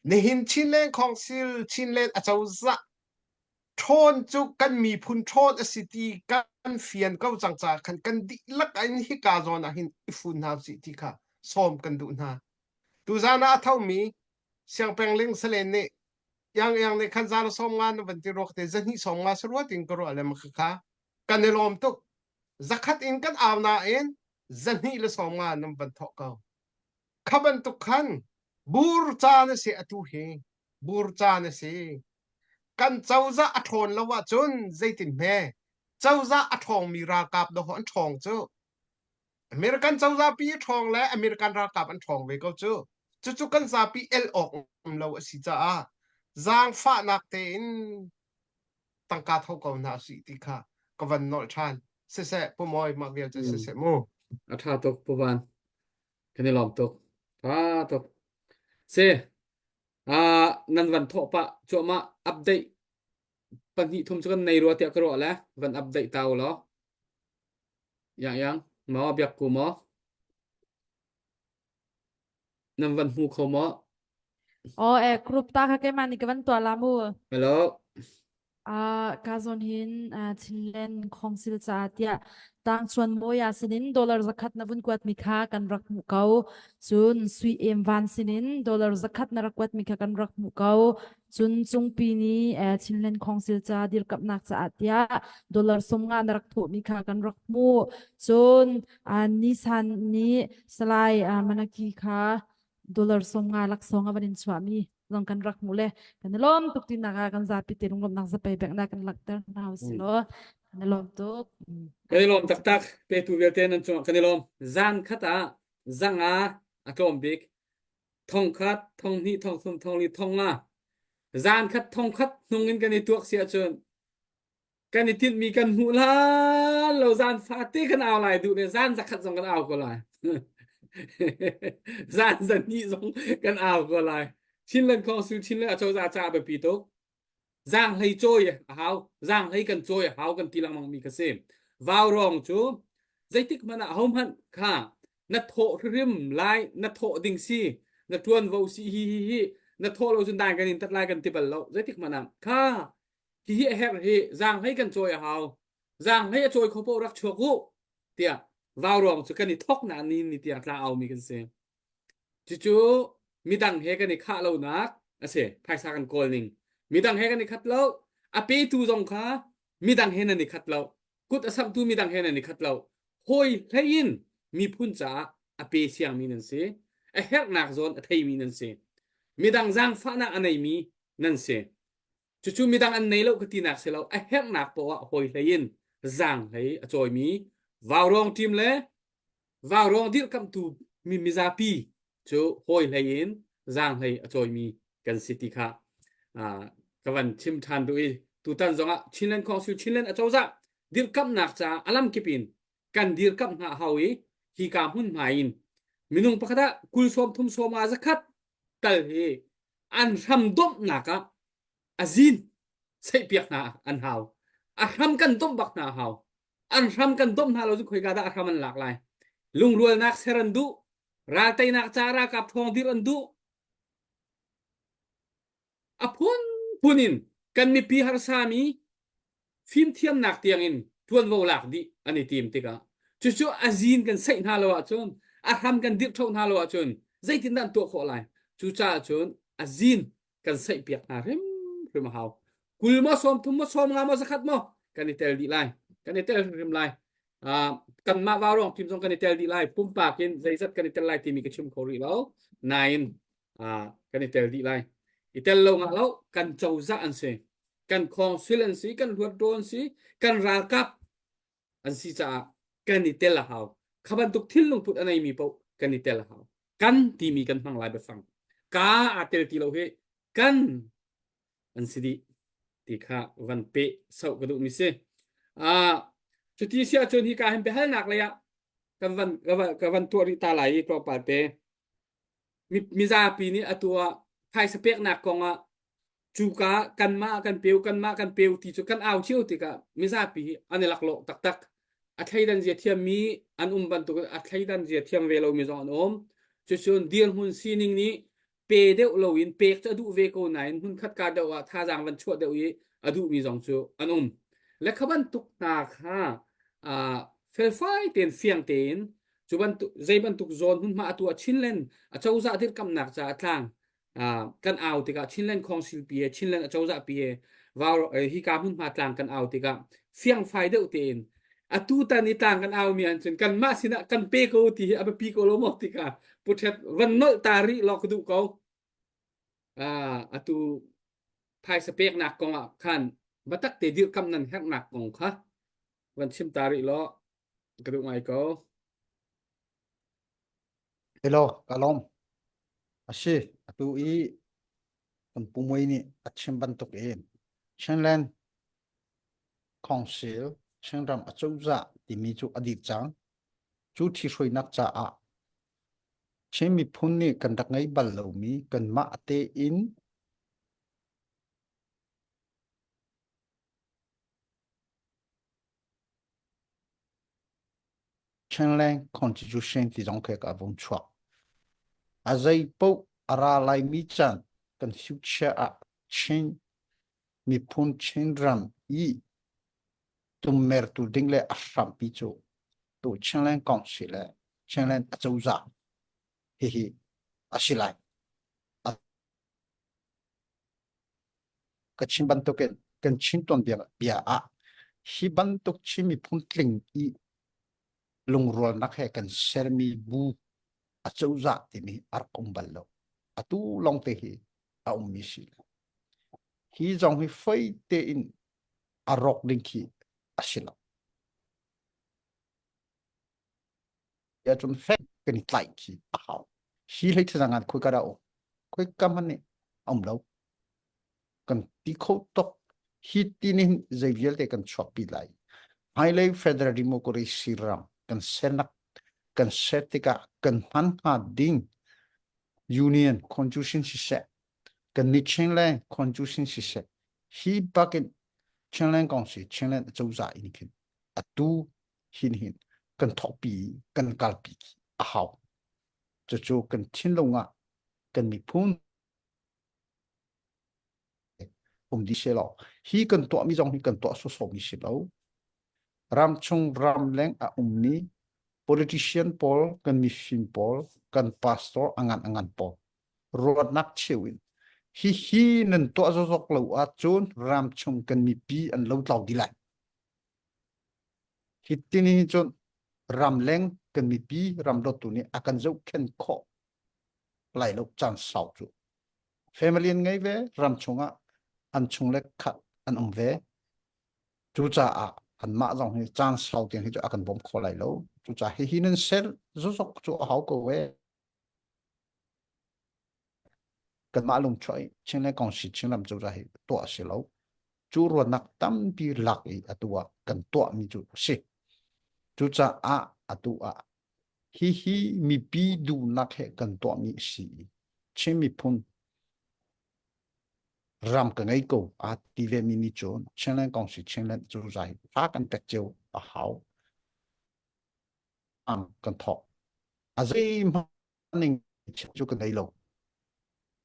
nihin Chinland Council Chinland acozah ṭhawn cu kan miphun ṭhawn a si ti kan fian ko cang caah khan kan dihlak in hika zawn ah hin i fun hna usih ti kha sawm kan duh hna. Tuzan ah a thomi Siangpeng Ling Salen nih iang iang nih khan zan sawm nga na van ti ruak te zahnih sawm nga saruat in ka ruah le ma kha kan i lawm tuk. Zakhat in kan au nain zahnih le sawm nga nan van thawh ko. Kha bantuk khan bur caan a si atu hi bur caan a si. Kan cozah a ṭhawn lo ahcun zeitin hme cozah a ṭhawngmi ralkap dawh an ṭhawng cu. American cozah pi a ṭhawng le American ralkap an ṭhawng ve ko cu. Cucu kan zapi el awk um lo a si caah zaangfahnak tein tangka tho ko hna usih ti kha ka van nolh ṭhan. Siseh, Pu Mawi, mah vialte siseh mu. A ṭha tuk, Pu Van. Kan i lawm tuk. Ṭha tuk. Si, Ah, nan van thawh pah cuahmah update pahnih thum cu kan nei rua tiah ka ruah le van update ta u law. Yang yang maw biak ku maw? Nan van hmu kho maw? Oh, eh, group ta kha keimah nih ka van tuah la mu. Hello. Ah, ka zawn hin ah, Chinland Council caah tiah tangchuan mawia sinin dollar zakhat na vun kuatmi kha kan rak hmuh ko. Cun Sui Em Van sinin dollar zakhat na rak kuatmi kha kan rak hmuh ko. Cun Cungpi nih eh, Chinland Council ca dirkamhnak caah tiah dollar 50 na rak thawhmi kha kan rak hmuh. Cun ah, Nissan nih Salai ah, Manaki kha dollar 50 laksawng a van in chuahmi zong kan rak hmuh le kan i lawm tuk tinak ah kan zapi te lunglawmhnak zapei peknak kan langhter hna usih law kan i lawm tuk. Kan i lawm taktak petu vialte nan cungah kan i lawm. Zan khat ah zanga a tlawm bik thong khat thong hnih thong thum thong li thong nga zan khat thong khat hnung in kan i tuak si ahcun kan i tinhmi kan hmuh la lo zan fate kan au lai duh le zan zakhat zong kan au ko lai zan zan hnih zong kan au ko lai Chinland Council Chinland acozah ca biapi tuk zaang hlei cawi a hau zaang hlei kan cawi a hau kan ti lengmang mi kha si vaurawng cu zeitik hmanh ah hohmanh kha na thawh hrim lai na thawh ding si na tuanvo si hi hi hi na thawh lo cun dai kan in tat lai kan ti bal lo zeitik hmanh ah kha hihi a herh hi zaanghlei kan cawi a hau zaanghlei a cawi kho paoh rak chuak u tiah vaurawng cu kan i thok na ni ni tiang tla aumi kan si cucu midang he kan i khah lonak a si phaisa kan kawl ning midang he kan i khat lo a petu zong kha midang he nan i khat lo kut a samhtu midang he nan i khat lo hawi hlei in miphun caah a pe siangmi nan si a herhnak zawn a theimi nan si midang zaangfahnak a neimi nan si Cucu midang an nei lo ka tinak si lo a herhnak poah ah hawi hlei in zaang hlei a cawimi vaurawng team le vaurawng dirhkamhtu mi mizapi cu hawi hlei in zaang hlei a cawimi kan si ti kha ka van chim ṭhan duh i tutan zongah Chinland Council Chinland acozah dirhkamhnak caah a lamkip in kan dirkamh hna hau i hika hmunhma in minung pakhat ah kul sawm thum sawm nga zakhat tal hi an hram domhnak ah a zin seihpiak hna an hau. A hram kan domh bak hna a hau. An hram kan domh hna lo cu khoika dah a hram an lak lai. Lungrualnak ser an duh. Ral teinak ca ralkap thawng dir an duh. A phunphun in kan mipi harsami fimthiamnak tiangin ṭuanvo lak dih an i tim tikah cucu a zin kan saih hna lo ahcun a hram kan dirh ṭho hna lo ahcun zeitindah an tuah khawh lai cucaah cun a zin kan saihpiak hna hrimhrim a hau 20 maw 30 maw 50 maw zakhat maw kan i tel dih lai kan i tel hrimhrim lai uh, kanmah vaurawng team zong kan i tel dih lai pumpak in zeizat kan i tel lai timi ka chim kho rih lo nain uh, kan i tel dih lai i tel lo ngah lo kan cozah an si. Kan khawngsil an si, kan luatdaw an si, kan ralkap an si caah kan i tel a hau. Kha bantuk thil lungput a neimi paoh kan i tel a hau. Kan timi kan hmang lai biafang. Ka aa tel ti lo hi kan an si dih ti kha van peh soh ka duhmi si. Ah, cuti si ahcun hi ka hin biahalnak lei ah kan van ka van, ka van tuah rih ta lai i tlawmpal te. Mizapi nih atu ah phaisa peknak kong ah cuka kanmah kan peu kanmah kan peu ti cu kan au cio tikah mizapi hi an i laklawh taktak. A thleidan zia thiammi an um bantuk a thleidan zia thiam ve lomi zong an um. Cucun dirhmun sining nih pe deuh loin pek cu a duh ve ko nain hmunkhat ka deuh ah thazaang van chuah deuh i a duhmi zong cu an um. Le kha bantuk hna kha uh, felfai tein fiang tein cu bantuk zei bantuk zawn hmunhma atu ah Chinland acozah dirkamnak caah tlang uh, kan au tikah Chinland Council pi he Chinland acozah pi he vau hika hmunhma tlang kan au tikah fiangfai deuh tein atu tan i tlang kan au mi an cun kanmah sinah kan pe ko ti hi a biapi ko lo maw tikah puthet van nolh ta rih law ka duh ko uh, atu phaisa peknak kong ah khan batak te dirhkamh nan herhnak kong kha van chim ta rih law ka duh ngai ko. Hello, ka lawm. Asi, atu i kan pumui nih a chim bantuk in Chinland Council Chinram acozah timi cu a dih cang. Cu ṭhihruainak caah Chin miphun nih kan rak ngei bal lomi kanmah tein Chinland Constitution ti zong khi ka vung chuak. A zei paoh a ra laimi caan kan future ah Chin miphun Chin ram i tummertu ding le a hrampi cu tu Chinland Council le Chinland acozah hihi a si lai. Ka chim bantukin kan Chin tuanbia bia ah hi bantuk Chin miphun tling i lungrualnak he kan sermi bu acozah timi a rak um bal lo. Atu lawngte hi a ummi si. Hi zong hi foi tein a rawk ding khi a si lo. Ahcun fek kan i tlaih khi a hau. Hi hlei thazang ngan khoi ka dah um? Khoi ka hmanh nih a um lo. Kan ti kho tuk. Hi ti nih zei vialte kan chuakpi lai. Hmailei Federal Democracy ram kan sernak kan ser tikah kan hman hnga ding Union Constitution siseh kan ni Chinland Constitution siseh hi bakin Chinland kong si Chinland acozah in khin atu hin hin kan thawkpi kan kalpi a hau. Cucu kan thinlung ah kan miphun um dih selaw hi kan tuahmi zong hi kan tuah sawsawmi si lo. Ramchung ramleng a ummi politician pawl, kan mifim pawl, kan pastor a ngan a ngan pawl ruatnak cheu in hihi nan tuah zawzawk lo ahcun ramchung kan mipi an lotlau dih lai. Hi tini hi cun ramleng kan mipi ramdawtu nih a kan zohkhenh khawh lai lo caan sau cu. Family an ngei ve, ram chungah an chung le khat an um ve. Cucaah anmah zong hi caan sau tiang hi cu a kan bawm kho lai lo. Cucaah hihi nan ser zozok cu a hau ko ve. Kanmah lungchuah i Chinland Kongsi Chinram cozah hi tuah a si lo. Cu ruahnak tampi lak i atu ah kan tuahmi cu a si. Cucaah atu ah hihi mipi duhnak he kan tuahmi a si i Chin miphun ram ka ngei ko aa ti vemi nih cun Chinland Kongsi Chinland cozah hi fa kan pek cio a hau. Ang kan thawk. A zeihmanh ning cu ka nei lo.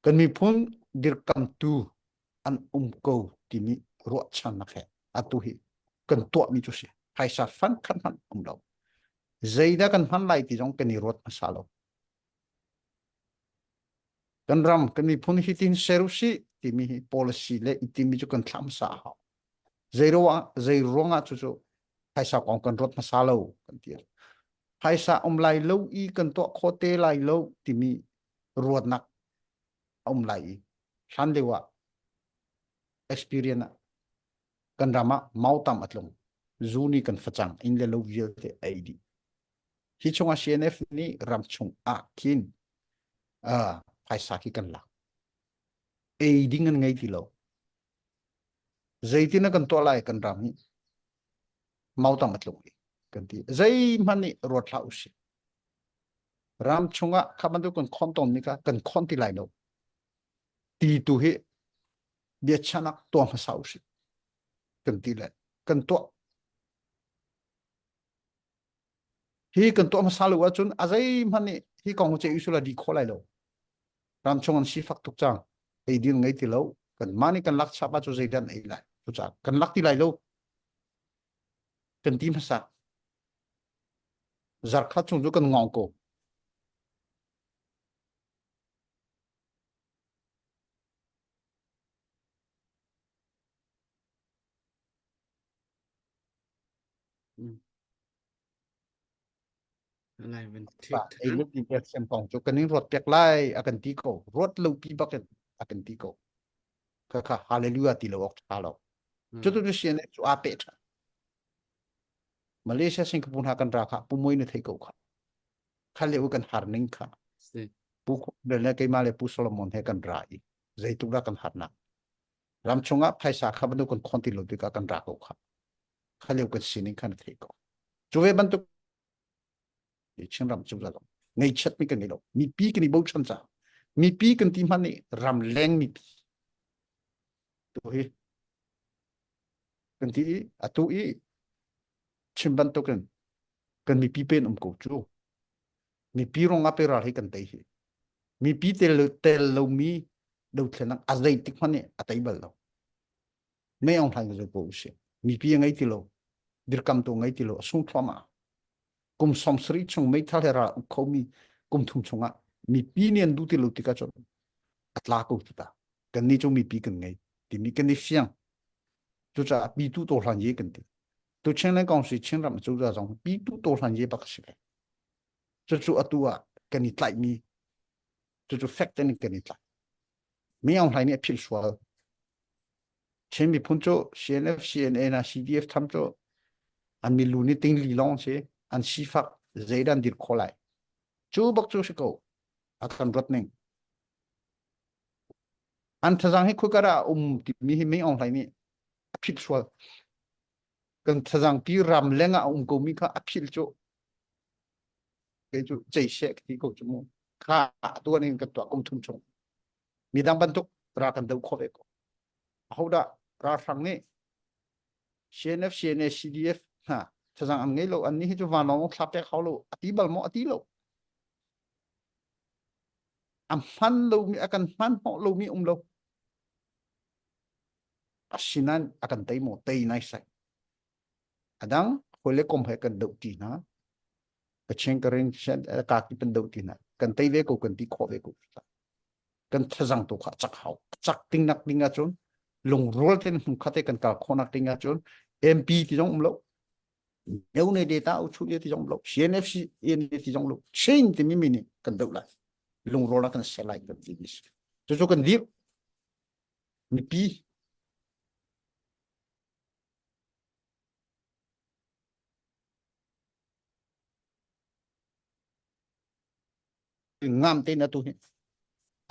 Kan miphun dirkamtu an um ko timi ruahchannak he atu hi kan tuahmi cu si. Phaisa fan khat hmanh um lo. Zeidah kan hman lai ti zong kan i ruat hmasa lo. Kan ram, kan miphun hi tin ser usih timi hi policy le timi cu kan thlah hmasa a hau. Zei ruangah zei ruangah cucu phaisa kong kan ruat hmasa lo kan ti. Phaisa um lai lo i kan tuah khawh te lai lo timi ruatnak a um lai i hlan lio ah experience ah. Kan ram ah mautam a tlung. Zu nih kan facang inn le lo vialte a ei dih. Hi chungah CNF nih ram chung ah khin uh, phaisa khi kan lak. Ei ding an ngei ti lo. Zeitin kan tuah lai kan ram hi mautam a tlung i kan ti. Zeihmanh nih ruat hlah usih. Ram chungah kha bantuk kan khon tawn mi kha kan khon ti lai lo. Ti tu hi biachanak tuah hmasa usih. Kan ti le kan tuah. Hi kan tuah hmasa lo ahcun a zeihmanh nih hi kong cu usula di khawh lai lo. Ram chung an sifak tuk cang. Ei ding ngei ti lo. Kan mah nih kan lak chap ahcun zeidah an ei lai. Cucaah kan lak ti lai lo. Kan ti hmasa. Zarkhat chung cu kan ngong ko. Lai van thik Ei lut ni pek sem kong cu kan in ruat pek lai a kan ti ko. Ruat lo pi bak in a kan ti ko. Kha kha hallelujah ti lo awk tha lo. Cu tu cu CNF cu aa pe tha. Malaysia Singapore hna kan ra kha pu moi na thei ko kha. Kha le u kan har ning kha. Pu le keimah le Pu Solomon he kan ra i zeituk dah kan harnak. Ram chungah phaisa kha bantuk kan khon ti lo tikah kan ra ko kha. Kha lio kan sining kha na thei ko. Cu ve bantuk Chinram cu lo ngeichat mi kan ngei lo. Mipi kan i bochan ca. Mipi kan ti hmanh nih ram leng mipi. Tu hi kan ti i atu i chim bantukin kan mipi pen um ko cu. Mipi rong ah pe ral hi kan tei hi. Mipi tel tel lomi dothlenak a zeitik hmanh nih a tei bal lo. Mei Aung Hlaing zo ko usih. Mipi a ngei ti lo. Dirkamtu ngei ti lo. A sung thluahmah. Kum 70 chung meithal he ral uk khomi kum thum chungah mipi nih an duh ti lo tikah cun a tla ko cu ta. Kan nih cu mipi kan ngei timi kan i fiang. Cucaah pitu to hlan ye kan ti. Tu Chinland Council Chinram cozah zong pitu to hlan ye bak a si ve. Cucu atu ah kan i tlaihmi cucu fact in kan i tlaih. Mi Aung Hlaing nih a philh sual. Chin miphun cu CNF, CNA na CDF tham cu an milu nih ting li lawng si an sifak zeidah an dir khawh lai. Cu bak cu si ko a kan ruat ning. An thazang hi khukar ah um timi hi Ming Aung Hlaing nih a philh sual. Kan thazang pi ram leng ah a um komi kha a philh cu kei cu ceiseh ka ti ko cu mu. Kha tuan in kan tuah kum thum chung. Midang bantuk ra kan do khawh ve ko. Ahodah ralhrang nih CNF, CNA, CDF hna thazang an ngei lo an nih hi cu vanlawng thla pek hau lo a ti bal maw a ti lo. A hman lomi a kan hman hnawh lomi um lo. Asinain a kan tei maw tei nai sai. A dang hawi le kom he kan doh ti hna. Kachin Karen ka ki pan doh ti hna. Kan tei ve ko kan ti khawh ve ko. Kan thazang tu kha cak hau. Cak ting nak ding ahcun lungrual ten hmun khate kan kal khawh nak ding ahcun MP ti zong um lo. Neu ne data u chu ti zong um lo. CNFC ti zong lo. Chin timi mi nih kan doh lai. Lungrual ah kan ser lai kan ti mi si. Cucu kan dir. Mipi ngam te na tu hi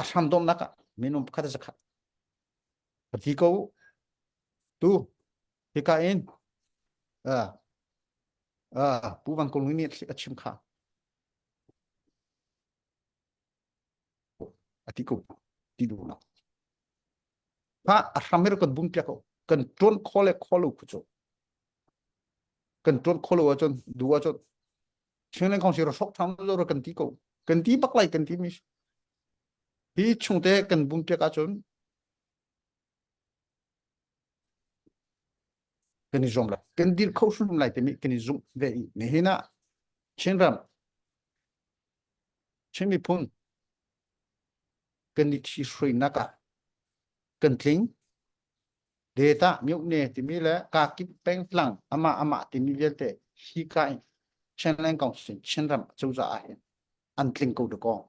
a hram domnak ah minung pakhat zakhat pati ko tu hika in a a pu van kong nih a chim kha a ti ko ti du lo ha a hram hi kan bum piak ko kan tuan kho le kho lo khu chu kan tuan kho lo ahcun du ahcun Chinland Council ro sok thang lo kan ti ko kan ti bak lai kan ti mi hi chungte kan bum piak ahcun kan i zuam lai kan dir kho hrim lai timi kan i zumh ve i nihin ah Chinram Chin miphun kan i thi hruainak ah kan tling data myone timi le kakip pengtlang amah amah timi vialte hi ka in Chinland Council Chinram cozah ah hin an tling ko dakaw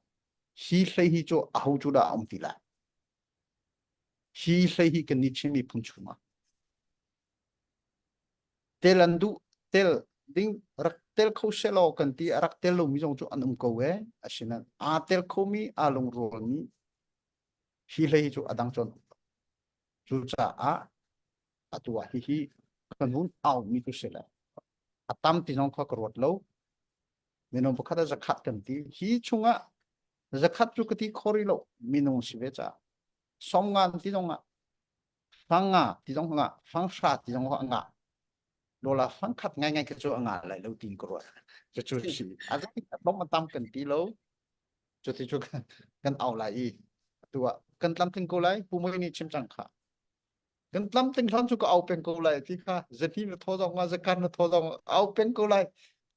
hi hlei hi cu aho cu dah a um ti lai hi hlei hi kan ni Chin miphun chungah. Tel an duh tel ding rak tel kho selaw kan ti a rak tel lomi zong cu an um ko e. Asinain aa tel khomi aa lungrualmi hi hlei cu a dang cun cucaah atu ah hihi kan hun aumi tu si le a tam ti zong kha ka ruat lo. Minung pakhat ah zakhat kan ti. Hi chungah zakhat cu ka ti kho rih lo minung si ve caah somngan ti zong ah fanga ti zong nga fanghra ti zong a ngah lola fangkhat ngai ngai ka cu a ngah lai lo tin ka ruat cu cu si a zai a tom a tam kan ti lo cu ti cu kan au lai i atu ah kan tlamtling ko lai pu moi nih chim cang kha kan tlamtling hlan cu ka au peng ko lai ti kha zahni na thaw zong ma zakan na thaw zong au peng ko lai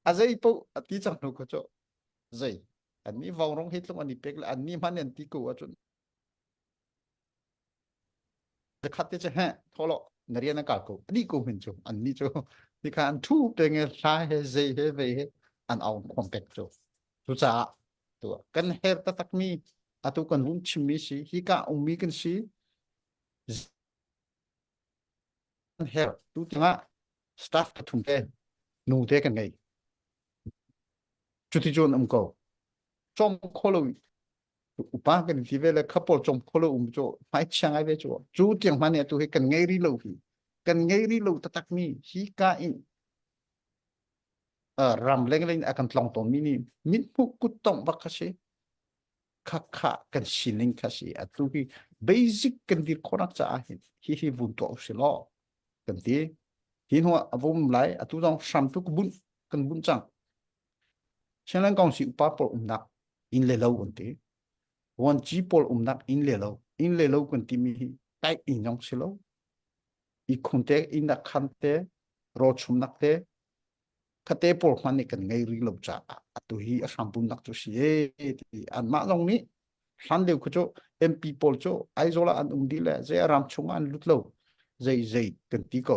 a zei po a ti cang hnu ko cu zei an ni vong rong hi tlung an i pek le an ni hman an ti ko ahcun Zakhat te cu heh tholo na rian a kal ko ani ko min cu an ni cu ti kha an thu peng e hla he zei he vei he an au khom pek cu cucaah tu kan her taktak mi atu kan hun chimmi si hi ka ummi kan si her tu tingah staff pathum te nu te kan ngei cuti cun um ko chom kholo upa kan ti ve le kha pawl chom kholo um chu hmai chia ngai ve chu chu tiang hman atu hi kan ngei ri lo hi kan ngei ri lo tatak mi hi ka in ram leng leng a kan tlong ton mi ni mit hmu kut tong bak kha si kha kha kan sining kha si atu hi basic kan dir khonak cha hin hi hi vun to si lo kan ti hi hnu a vum lai atu dong hram tu bun kan bun chang Chinland Council upa pawl umnak inn le lo an ti. Vuanci pawl umnak inn le lo. Inn le lo kan timi hi kai inn zong si lo. I khung te inn nak khan te rawl chumnak te khate pawl hman nih kan ngei ri lo caah atu hi a hrampumnak cu si e ti anmah zong nih hlan lio khu cu MP pawl cu Aizawl ah an um dih le zei ram chung ah an lut lo zei zei kan ti ko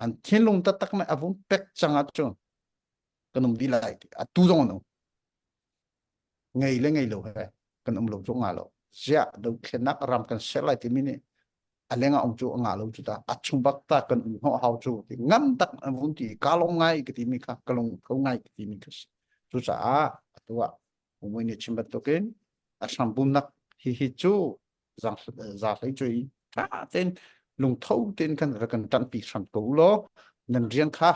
an thinlung taktak nih a vung pek cang ahcun kan um dih lai ti atu zong an um ngei le ngei lo he kan um lo cu nga lo ziah dothlennak ram kan ser lai timi nih a leng ah um cu a nga lo cu ta a chung bak ta kan um hnawh hau cu ti ngam tak an vun ti ka lawm ngai ka timi kha ka lung tho ngai ka timi kha si cucaah atu ah umui nih chim bantukin a hrambumnak hi hi cu za hlei cu i ṭha tein lungtho tein kan rak kan ṭanhpi hram ko u law nan rian kha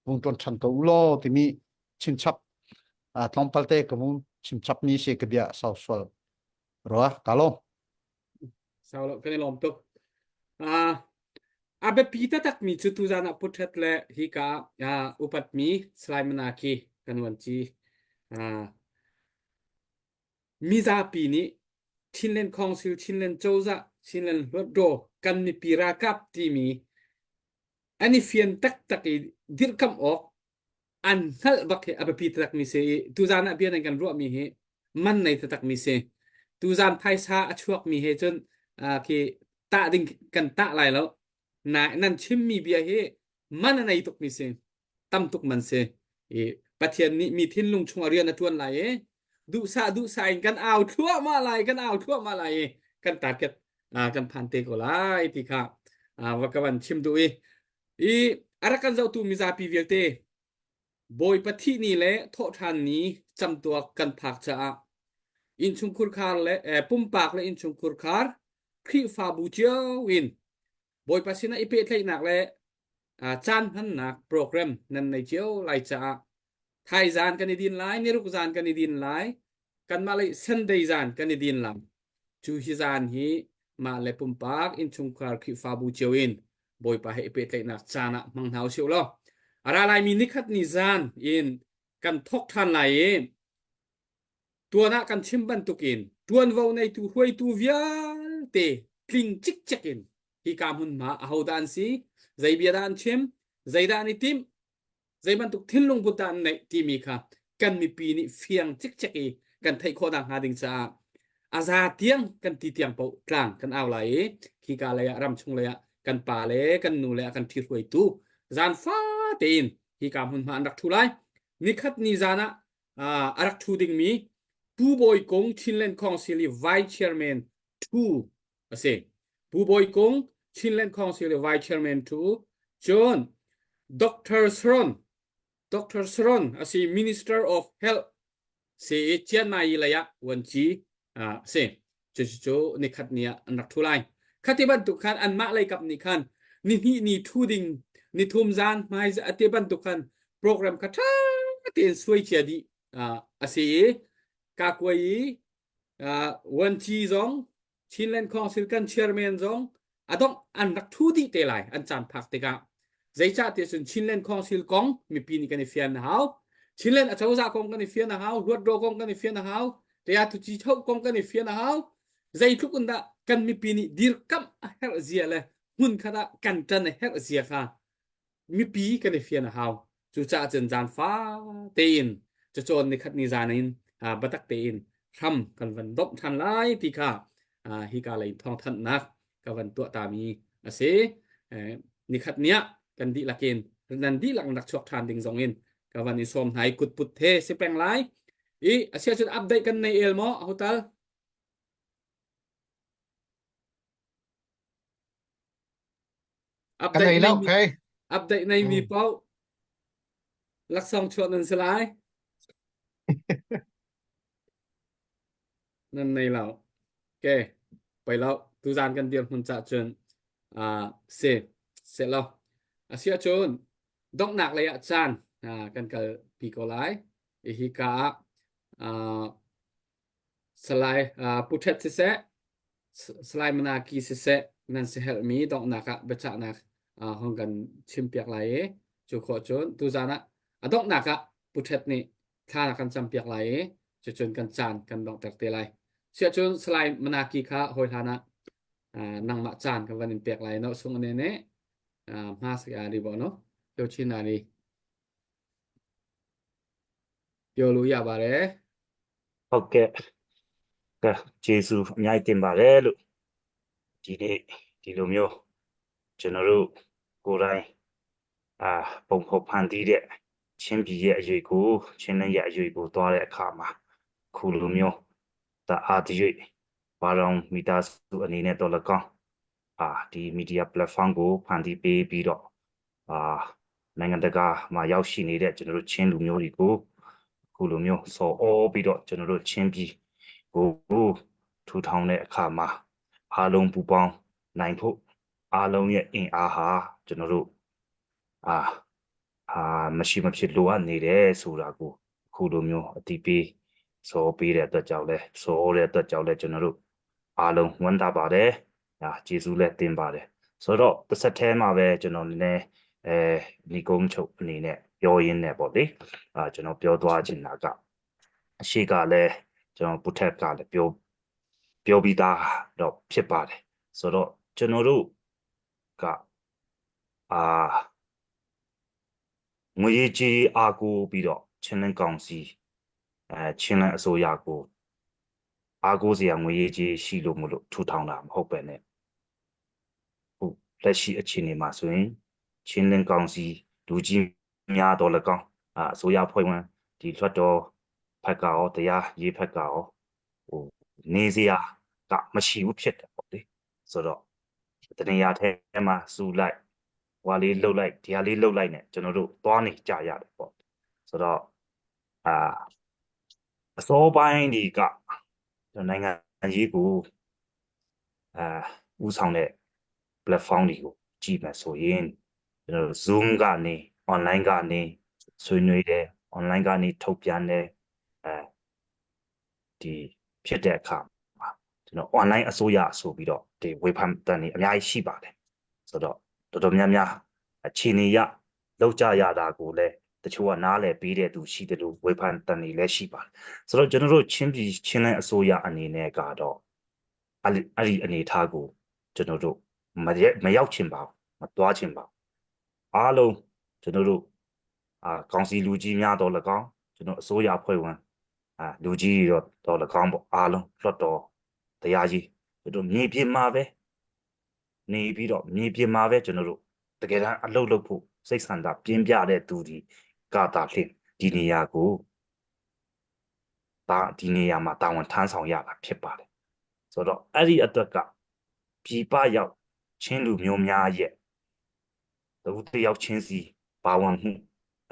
vung ṭuan ṭhan ko u law timi chimchap tlawmpal te ka vung chimchap mi si ka bia sau sual rua ka lawm Sau lo kan i lawm tuk. Ah a biapi taktak mi cu tuzan ah putret le hika ah upatmi Salai Manaki kan uanci. Ah Mizapi nih Chinland Council, Chinland cozah, Chinland Hluttaw kan mipi ralkap timi an i fian taktak i dirhkamh awk an hngalh bak hi a biapi taktakmi si i tuzan ah bia nan kan ruahmi hi man nei taktakmi si. Tuzan phaisa a chuakmi he cun uh, khi tah ding kan tah lai lo. Na nan chimmi bia hi man a nei tukmi si. Tam tuk man si. I Pathian nih mi thinlung chung a rian a ṭuan lai i duhsah duhsah in kan au thluahmah lai kan au thluahmah lai i kan target uh, kan phan te ko lai ti kha uh, va ka van chim duh i i a rak kan zohtu mizapi vialte Bawipa thih ni le thawhṭhan ni camtuak kan phak caah innchungkhur khar le eh, pumpak le innchungkhur khar Khrihfabu cio in Bawipa sinah i pehtlaihnak le caan hmannak program nan nei cio lai caah thai zan kan i din lai niruk zan kan i din lai kanmah lei Sunday zan kan i din lai cu hi zan hi mah le pumpak innchungkhar Khrihfabu cio in Bawipa he i pehtlaihnak caan ah hmang hna usih law a ra laimi nikhat ni zan in kan thok ṭhan lai i Tuan ah kan chim bantukin ṭuanvo neitu hruaitu vialte tling cikcek in hika hmunhma ahodah an si, zei bia dah an chim, zeidah an i timh, zei bantuk thinlung put dah an neih timi kha kan mipi nih fiang cikcek i kan theih khawh nakhnga ding caah a za tiang kan ti tiang paoh tlang kan au lai i khika lei ah ramchung lei ah kan pa le kan nu le kan ṭhihruaitu zan fa tein hika hmunhma an rak ṭhu lai. Nikhat ni zan ah a rak ṭhu dingmi Pu Bawi Kung Chinland Council i Vice Chairman ṭhu a si. Pu Bawi Kung Chinland Council i Vice Chairman ṭhu. Cun Dr. Sharon Dr. Sharon a si Minister of Health si i Chiang Mai lei ah vuanci a si. Cucu nikhat ni ah an rak thu lai. Khati bantuk khan anmah lei kap nih khan nihnih ni thu ding nithum zan hmai ati bantuk khan program kha ṭha tein suai cia dih a si i kakuai i vuanci zong Chinland Council kan chairman zong a dongh an rak thu dih te lai an caan phak tikah. Zeicah tiah cun Chinland Council kong mipi nih kan i fian a hau. Chinland acozah kong kan i fian a hau, Luatro kong kan i fian a hau, Taya Thuci Tho kong kan i fian a hau. Zeitluk in dah kan mipi nih dirkamh a herh zia le hmun khat ah kan ṭan a herh zia kha mipi kan i fian a hau. Cucaah cun zaanfa tein cacawn nikhat ni zan in biatak tein hram kan van domh ṭhan lai ti kha hika lei thawngthanhnak ka van tuah tami a si. Nikhat ni ah kan dihlak in nan dihlak rak chuak ṭhan ding zong in ka van i sawm hna i kutput he si peng lai. I asiahcun update kan nei el maw hotel? Ka nei lo, okay. Update nei mi paoh laksawng chuah nan si lai. Nan nei lo. Okay. Poi lo. Tuzan kan dir hmun ca cun uh, si se lo. Asia cun donghnak lei ah caan uh, kan kal pi ko lai. Hi ka ah uh, Salai uh, Pu Ṭhet siseh, Salai Manaki siseh, nan si helhmi donghnak ah biachahnak uh, hong kan chimpiak lai i cu khawh cun tuzan ah a donghnak ah Pu Ṭhet nih thla na kan campiak lai i cucun kan caan kan donghter te lai. Siah cun Salai Manaki kha hawi hlan ah uh, nangmah caan kan van in pek lai no sung ane ne uh, hma sak a ri bo no yo chin na ni ပြောလို့ရပါတယ် ဟုတ်ကဲ့ကဲကျေးဇူးအများကြီးတင်ပါတယ်လို့ဒီနေ့ဒီလိုမျိုးကျွန်တော်တို့ကိုယ်တိုင်အာပုံဖော်ဖန်တီးတဲ့ချင်းပြည်ရဲ့အရေးကိုချင်းလင်းရဲ့အရေးကိုသွားတဲ့အခါမှာခုလိုမျိုးတအားတရွေ့ဘာတော်မီတာစုအနေနဲ့တော့၎င်းအာဒီ media platform ကိုဖန်တီးပေးပြီးတော့ အာနိုင်ငံတကာမှာရောက်ရှိနေတဲ့ကျွန်တော်တို့ချင်းလူမျိုးတွေကိုအခုလိုမျိုးစော်ဩပြီးတော့ကျွန်တော်တို့ချင်းပြည်ကိုထူထောင်တဲ့အခါမှာအားလုံးပူပေါင်းနိုင်ဖို့အားလုံးရဲ့အင်အားဟာကျွန်တော်တို့အာအာမရှိမဖြစ်လိုအပ်နေတယ်ဆိုတာကိုအခုလိုမျိုးအတိပေးစော်ပေးတဲ့အတွက်ကြောင့်လဲစော်တဲ့အတွက်ကြောင့်လဲကျွန်တော်တို့အားလုံးဝမ်းသာပါတယ်ဒါကျေးဇူးလည်းတင်ပါတယ်ဆိုတော့တစ်ဆက်တည်းမှာပဲကျွန်တော်နည်းနည်းအဲညီကုန်းချုပ်အနေနဲ့ပြောရင်းနဲ့ပေါ့လေအာကျွန်တော်ပြောသွားချင်တာကအရှိကလည်းကျွန်တော်ပုထက်ကလည်းပြောပြောပြီးသားတော့ဖြစ်ပါတယ်ဆိုတော့ကျွန်တော်တို့ကအာငွေကြေးအားကိုးပြီးတော့ချင်းလင်းကောင်စီအဲချင်းလင်းအစိုးရကိုအားကိုးစရာငွေကြေးရှိလို့မလို့ထူထောင်တာမဟုတ်ပဲနဲ့ဟုတ်လက်ရှိအခြေအနေမှာဆိုရင်ချင်းလင်းကောင်စီလူကြီးများတော့၎င်းအစိုးရဖွဲ့ဝင်ဒီလွှတ်တော်ဖက်ကရောတရားရေးဖက်ကရောဟိုနေစရာကမရှိဘူးဖြစ်တယ်ပေါ့လေဆိုတော့တနေရာထဲမှာစူလိုက်ဟွာလေးလှုပ်လိုက်ဒီဟာလေးလှုပ်လိုက်နဲ့ကျွန်တော်တို့သွားနေကြရတယ်ပေါ့ဆိုတော့အာအစောပိုင်းဒီကနိုင်ငံရေးကိုအာဦးဆောင်တဲ့ platform တွေကိုကြည့်မယ်ဆိုရင်ကျွန်တော်တို့ Zoom ကနေ online ကနေဆွေးနွေးတယ် online ကနေထုတ်ပြန်တယ်အဲဒီဖြစ်တဲ့အခါမှာကျွန်တော် online အစိုးရဆိုပြီးတော့ဒီဝေဖန်တန်တွေအများကြီးရှိပါတယ်ဆိုတော့တော်တော်များများအခြေအနေရလောက်ကြရတာကိုလည်းတချို့ကနားလည်ပေးတဲ့သူရှိတယ်လို့ဝေဖန်တန်တွေလည်းရှိပါတယ်ဆိုတော့ကျွန်တော်တို့ချင်းပြည်ချင်းလန်းအစိုးရအနေနဲ့ကတော့အဲ့ဒီအနေထားကိုကျွန်တော်တို့မမရောက်ချင်ပါဘူးမသွားချင်ပါဘူးအားလုံးကျွန်တော်တို့အာကောင်စီလူကြီးများတော့၎င်းကျွန်တော်အစိုးရဖွဲ့ဝင်အာလူကြီးတော့တော့၎င်းပေါ့အားလုံးလွတ်တော်တရားကြီးကျွန်တော်မြေပြင်မှာပဲနေပြီးတော့မြေပြင်မှာပဲကျွန်တော်တို့တကယ်တမ်းအလုပ်လုပ်ဖို့စိတ်ဆန္ဒပြင်းပြတဲ့သူဒီကတာလင့်ဒီနေရာကိုဒါဒီနေရာမှာတာဝန်ထမ်းဆောင်ရတာဖြစ်ပါတယ်ဆိုတော့အဲ့ဒီအတွက်ကပြည်ပရောက်ချင်းလူမျိုးများရဲ့ တဦးတယောက်ချင်းစီပါဝင်မှု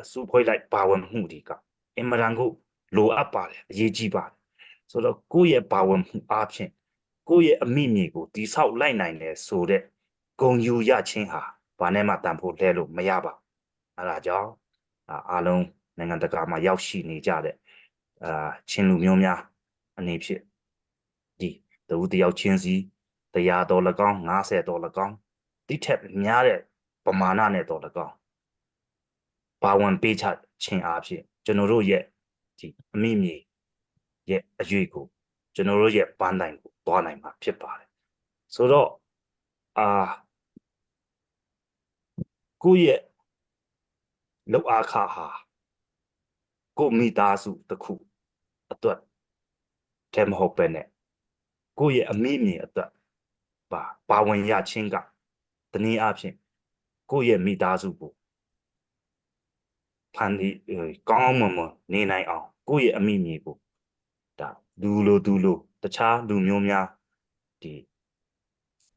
အစုဖွဲ့လိုက်ပါဝင်မှုတွေကအင်မတန်ကိုလိုအပ်ပါတယ်အရေးကြီးပါတယ်ဆိုတော့ကိုယ့်ရဲ့ပါဝင်မှုအားဖြင့်ကိုယ့်ရဲ့အမိမြေကိုတိဆောက်လိုက်နိုင်တယ်ဆိုတဲ့ဂုံယူရခြင်းဟာဘာနဲ့မှတန်ဖို့လဲလို့မရပါအဲ့ဒါကြောင့်အားလုံးနိုင်ငံတကာမှာရောက်ရှိနေကြတဲ့အာချင်းလူမျိုးများအနေဖြင့်ဒီတဦးတယောက်ချင်းစီ100ဒေါ်၎င်း90ဒေါ်၎င်းတိထက်များတဲ့ပမာဏနဲ့တော်၎င်းပါဝင်ပေးချခြင်းအားဖြင့်ကျွန်တော်တို့ရဲ့ဒီအမိမြေရဲ့အရွေကိုကျွန်တော်တို့ရဲ့ပန်းတိုင်ကိုသွားနိုင်မှာဖြစ်ပါတယ်ဆိုတော့အာကိုယ့်ရဲ့လောက်အားခဟာကိုမိသားစုတစ်ခုအတွက်တည်းမဟုတ်ပဲနဲ့ကိုယ့်ရဲ့အမိမြေအတွက်ပါပါဝင်ရခြင်းကတနည်းအားဖြင့်ကိုယ့်ရဲ့မိသားစုကိုဖန်ဒီကောင်းကောင်းမွန်မွန်နေနိုင်အောင်ကိုယ့်ရဲ့အမိမြေကိုဒါလူလိုသူလိုတခြားလူမျိုးများဒီ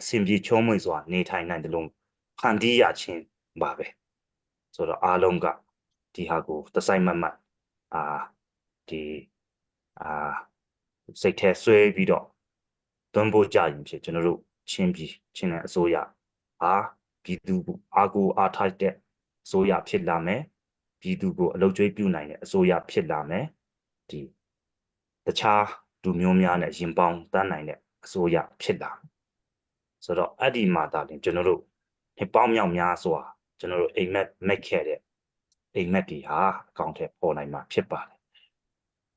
အစဉ်ပြေချောမွေ့စွာနေထိုင်နိုင်တယ်လို့ဖန်တီးရခြင်းပါပဲဆိုတော့အားလုံးကဒီဟာကိုတစိုက်မတ်မတ်အာဒီအာစိတ်ထဲဆွဲပြီးတော့သွန်းဖို့ကြရင်ဖြစ်ကျွန်တော်တို့ချင်းပြည်ချင်းတဲ့အစိုးရအာပြည်သူကိုအာကိုအားထိုက်တဲ့အစိုးရဖြစ်လာမယ်ပြည်သူကိုအလုပ်ကျွေးပြုနိုင်တဲ့အစိုးရဖြစ်လာမယ်ဒီတခြားလူမျိုးများနဲ့ရင်ပေါင်းတန်းနိုင်တဲ့အစိုးရဖြစ်လာဆိုတော့အဲ့ဒီမှာဒါလင်ကျွန်တော်တို့နှစ်ပေါင်းမြောက်များစွာကျွန်တော်တို့အိမ်မက်မက်ခဲ့တဲ့အိမ်မက်တွေဟာအကောင့်ထဲပေါ်နိုင်မှာဖြစ်ပါတယ်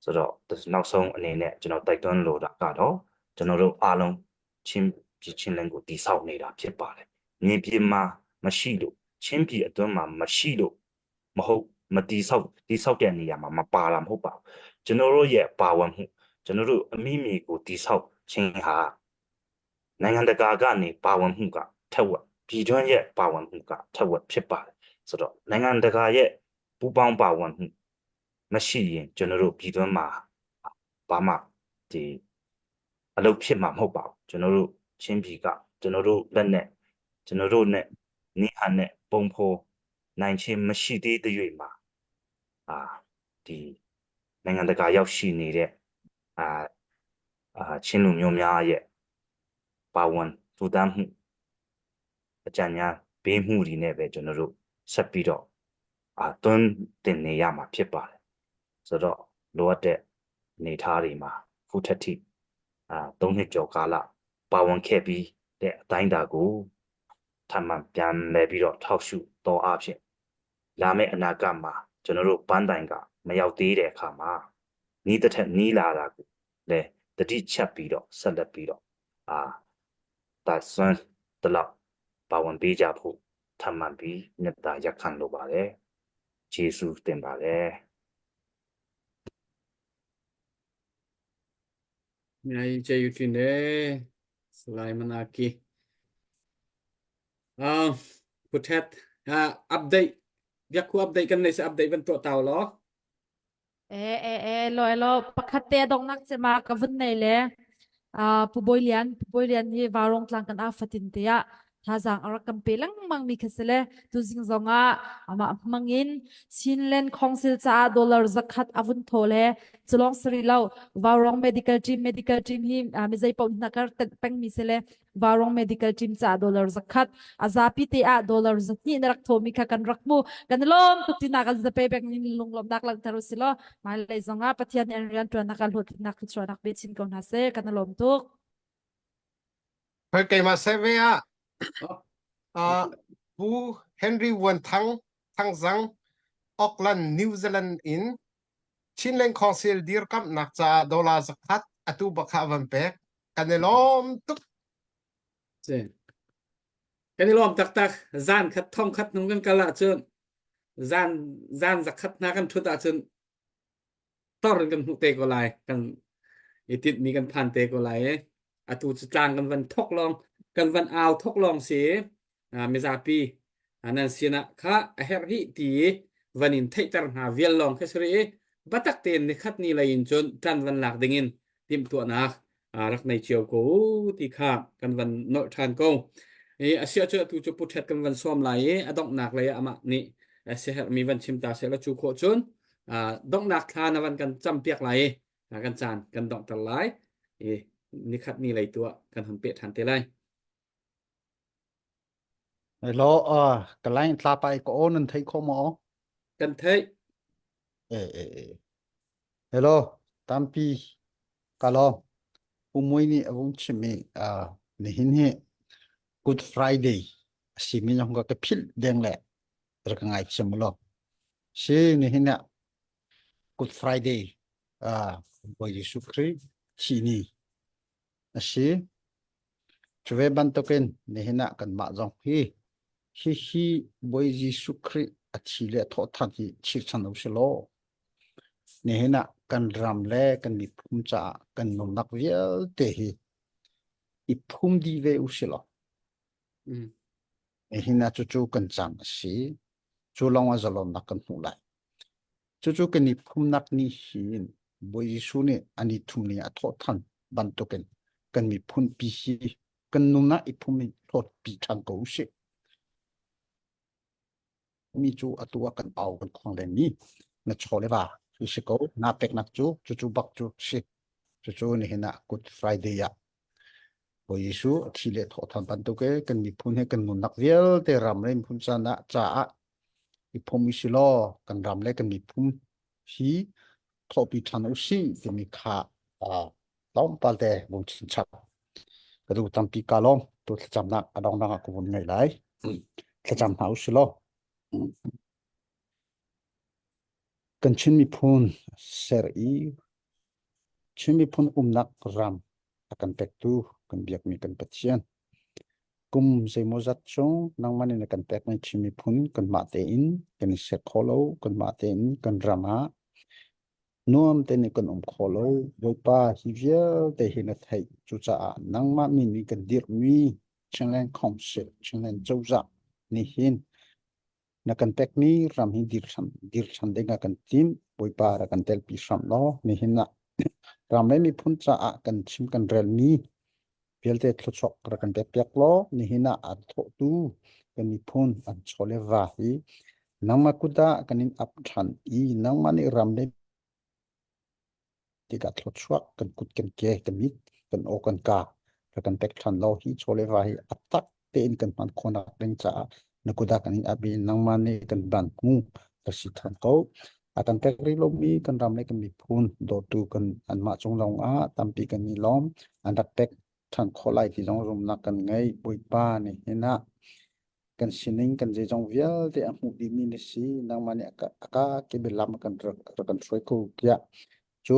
ဆိုတော့နောက်ဆုံးအနေနဲ့ကျွန်တော်တိုက်တွန်းလိုတာကတော့ကျွန်တော်တို့အားလုံးချင်းပြည်ချင်းလင်းကိုတည်ဆောက်နေတာဖြစ်ပါတယ်မြေပြင်မှာမရှိလို့ချင်းပြည်အတွင်းမှာမရှိလို့မဟုတ်မတည်ဆောက်တည်ဆောက်တဲ့နေရာမှာမပါတာမဟုတ်ပါဘူးကျွန်တော်တို့ရဲ့ပါဝင်မှုကျွန်တော်တို့အမိမြေကိုတည်ဆောက်ခြင်းဟာနိုင်ငံတကာကနေပါဝင်မှုကထက်ဝက်ပြည်တွင်းရဲ့ပါဝင်မှုကထက်ဝက်ဖြစ်ပါတယ်ဆိုတော့နိုင်ငံတကာရဲ့ပူးပေါင်းပါဝင်မှုမရှိရင်ကျွန်တော်တို့ပြည်တွင်းမှာဘာမှဒီအလုပ်ဖြစ်မှာမဟုတ်ပါဘူးကျွန်တော်တို့ချင်းပြည်ကကျွန်တော်တို့လက်နဲ့ကျွန်တော်တို့နဲ့နေဟန်နဲ့ပုံဖော်နိုင်ခြင်းမရှိသေးတဲ့၍မှာအာဒီနိုင်ငံတကာရောက်ရှိနေတဲ့အာအာချင်းလူမျိုးများရဲ့ပါဝင်ထူတန်းမှုအကြံဉာဏ်ပေးမှုတွေနဲ့ပဲကျွန်တော်တို့ဆက်ပြီးတော့အာသွန်းတင်နေရမှာဖြစ်ပါတယ်ဆိုတော့လိုအပ်တဲ့အနေအထားတွေမှာခုထက်ထိအာ၃နှစ်ကျော်ကာလပါဝင်ခဲ့ပြီးတဲ့အတိုင်းအတာကိုထပ်မံပြန်လည်ပြီးတော့ထောက်ရှုတော်အဖြစ်လာမယ့်အနာဂတ်မှာကျွန်တော်တို့ပန်းတိုင်ကမရောက်သေးတဲ့အခါမှာနီးတစ်ထက်နီးလာတာကိုလည်းတတိချက်ပြီးတော့ဆက်လက်ပြီးတော့အာတဆွမ်းတလောက်ပါဝင်ပေးကြဖို့ထပ်မံပြီးမြတ်တာရက်ခံလိုပါတယ်ဂျေစုတင်ပါတယ် အများကြီးကျေးဇူးတင်တယ်ဆလိုင်မနာကီအာพุทธอ่า update biak ku update kan nei se update van to taw lo เอเอเอlo lo pakhat te dongnak chema ka vun nei le a pu boy lian pu boy lian hi varong tlang kan a fatin te ah thazang arak kan pe lengmang mi kha sele tu zing zonga ama mangin Chinland Council cha dollar zakhat avun thole cholong sri lo Varong medical team medical team hi mi zei pau na kar peng mi sele Varong medical team cha dollar zakhat azapi te a dollar zahni na rak thomi kha kan rak mu kan lom tuk tina kan zape bek ni lung lom nak lang tharu silo mai lei zonga pathian en rian tuan nak hlut nak chuan nak be chin ko na se kan lom tuk Hoi keimah seve ah uh, Pu Henry Wan Thang Thangzang Auckland New Zealand in Chinland Council dirkamnak caah dollar zakhat atu bakha van pek kan i lawm tuk Kan i lawm taktak zan khat thong khat nung kan kal ahcun zan zan zakhat hna kan thut ahcun tor in kan hmuh te ko lai kan i tinhmi kan phan te ko lai atu cu tlang kan van thok long kan van au thok long si mizapi nan sinah kha a herh hi ti van in theihter hna vial long khi sari batak tein nikhat ni lei in cun tan van lak dingin timhtuahnak rak nei cio ko ti kha kan van nolh ṭhan ko. I a sia cu atu cu Pu Ṭhet kan van sawm lai i a donghnak lei ah amah nih a siaherhmi van chim ta seh law cu khawh cun donghnak thla na van kan campiak lai i kan caan kan donghter lai i nikhat ni lei tu ah kan hun peh ṭhan te lai. Hello, uh, ka line tla pa i ka aw nan theih kho maw? Kan theih. E, e, e. Hello, tampi ka lawm. Umui nih a vung chimmi uh, nihin hi Good Friday a simi zong ka ka philh deng le rak ka ngaithiam law. Si nihin ah Good Friday uh, Bawi Jesuh Khrih thi ni a si. Cuve bantukin nihin ah kanmah zong hi hihi Bawi Jesuh Khrih a thi le a thawhthan hi chirchan u si law nihin ah kan ram le kan miphun caah kan nunnak vialte hi i phum dih ve u si law Mm. nihin ah cucu kan caan a si. Cu lawng ah zalonnak kan hmuh lai. Cucu kan i phumnak nih hin Bawi Jesuh nih a ni thum ni a thawhthan bantukin kan miphun pi hi kan nun ah i phum in hlawtpi ṭhan ko usih. Mi cu atu ah kan au kan khuang len mi na chaw le va hi si ko na peknak cu cucu bak cu si. Cucu nihin ah Good Friday ah Bawi Jesuh a thi le thawhthan bantuk e kan miphun he kan nunnak vialte ram le miphun caan ah caah i phum u si law kan ram le kan miphun hi thawhpi ṭhan u sih timi kha tlawmpal te vung chinchap ka duh tampi ka lawm tu thlacamnak a dongdang ah ka vun ngei lai thlacam hna u si law kan Chin miphun ser i Chin miphun umnak ram a kan pektu kan biakmi kan Pathian Kum zeimawzat chung nangmah nih na kan pekmi Chin miphun kanmah tein kan i ser kho lo, kanmah tein kan ram ah nuam tein kan um kho lo. Bawipa hi vialte hi na theih. Cucaah nangmah min nih kan dirhmi Chinland Council, Chinland cozah nih hin na kan pekmi ram hi dir hram dir ṭhan ding ah kan tim. Bawipa rak kan telpi hram law nihin ah ram le miphun caah kan chim kan relmi vialte thluachuak rak kan pekpiak law nihin ah a thawhtu kan miphun an chaw le va hi nangmah kut ah kan in ap ṭhan i nangmah nih ram le tikah thluachuak kan kut kan ke kan mit kan aw kan ka rak kan pek ṭhan law hi chaw le va hi a tak tein kan hman khawhnak ding caah na kut ah kan in ap i nangmah nih kan ban hmu ka si ṭhan ko. A kan pek rih lomi kan ram le kan miphun dawtu kan anmah cung lawng ah tampi kan i lawm. An rak pek ṭhan khawh lai ti zong zumhnak kan ngei. Bawipa nih hin ah kan sining kan zeizong vialte a hmuh dihmi na si. Nangmah nih a ka, a ka kebel lam a kan rak, rak kan hruai ko tiah cu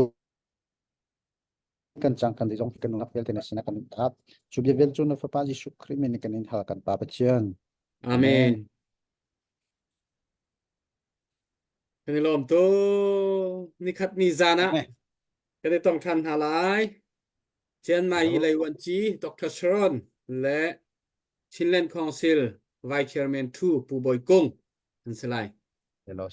kan cang kan zeizong kan nunnak vialte na sinah kan in ap. Cu bia vial cu na Fapa Jesuh Khrih min in kan in hal kan Pa Pathian. Amen. Kan i lawm tuk. Nikhat ni zan ah kan i tong ṭhan hna lai. Chiang Mai Lei Wan Ci, Dr. Sharon le Chinland Council Vice Chairman Thu Pu Bawi Kung an si lai. Hello.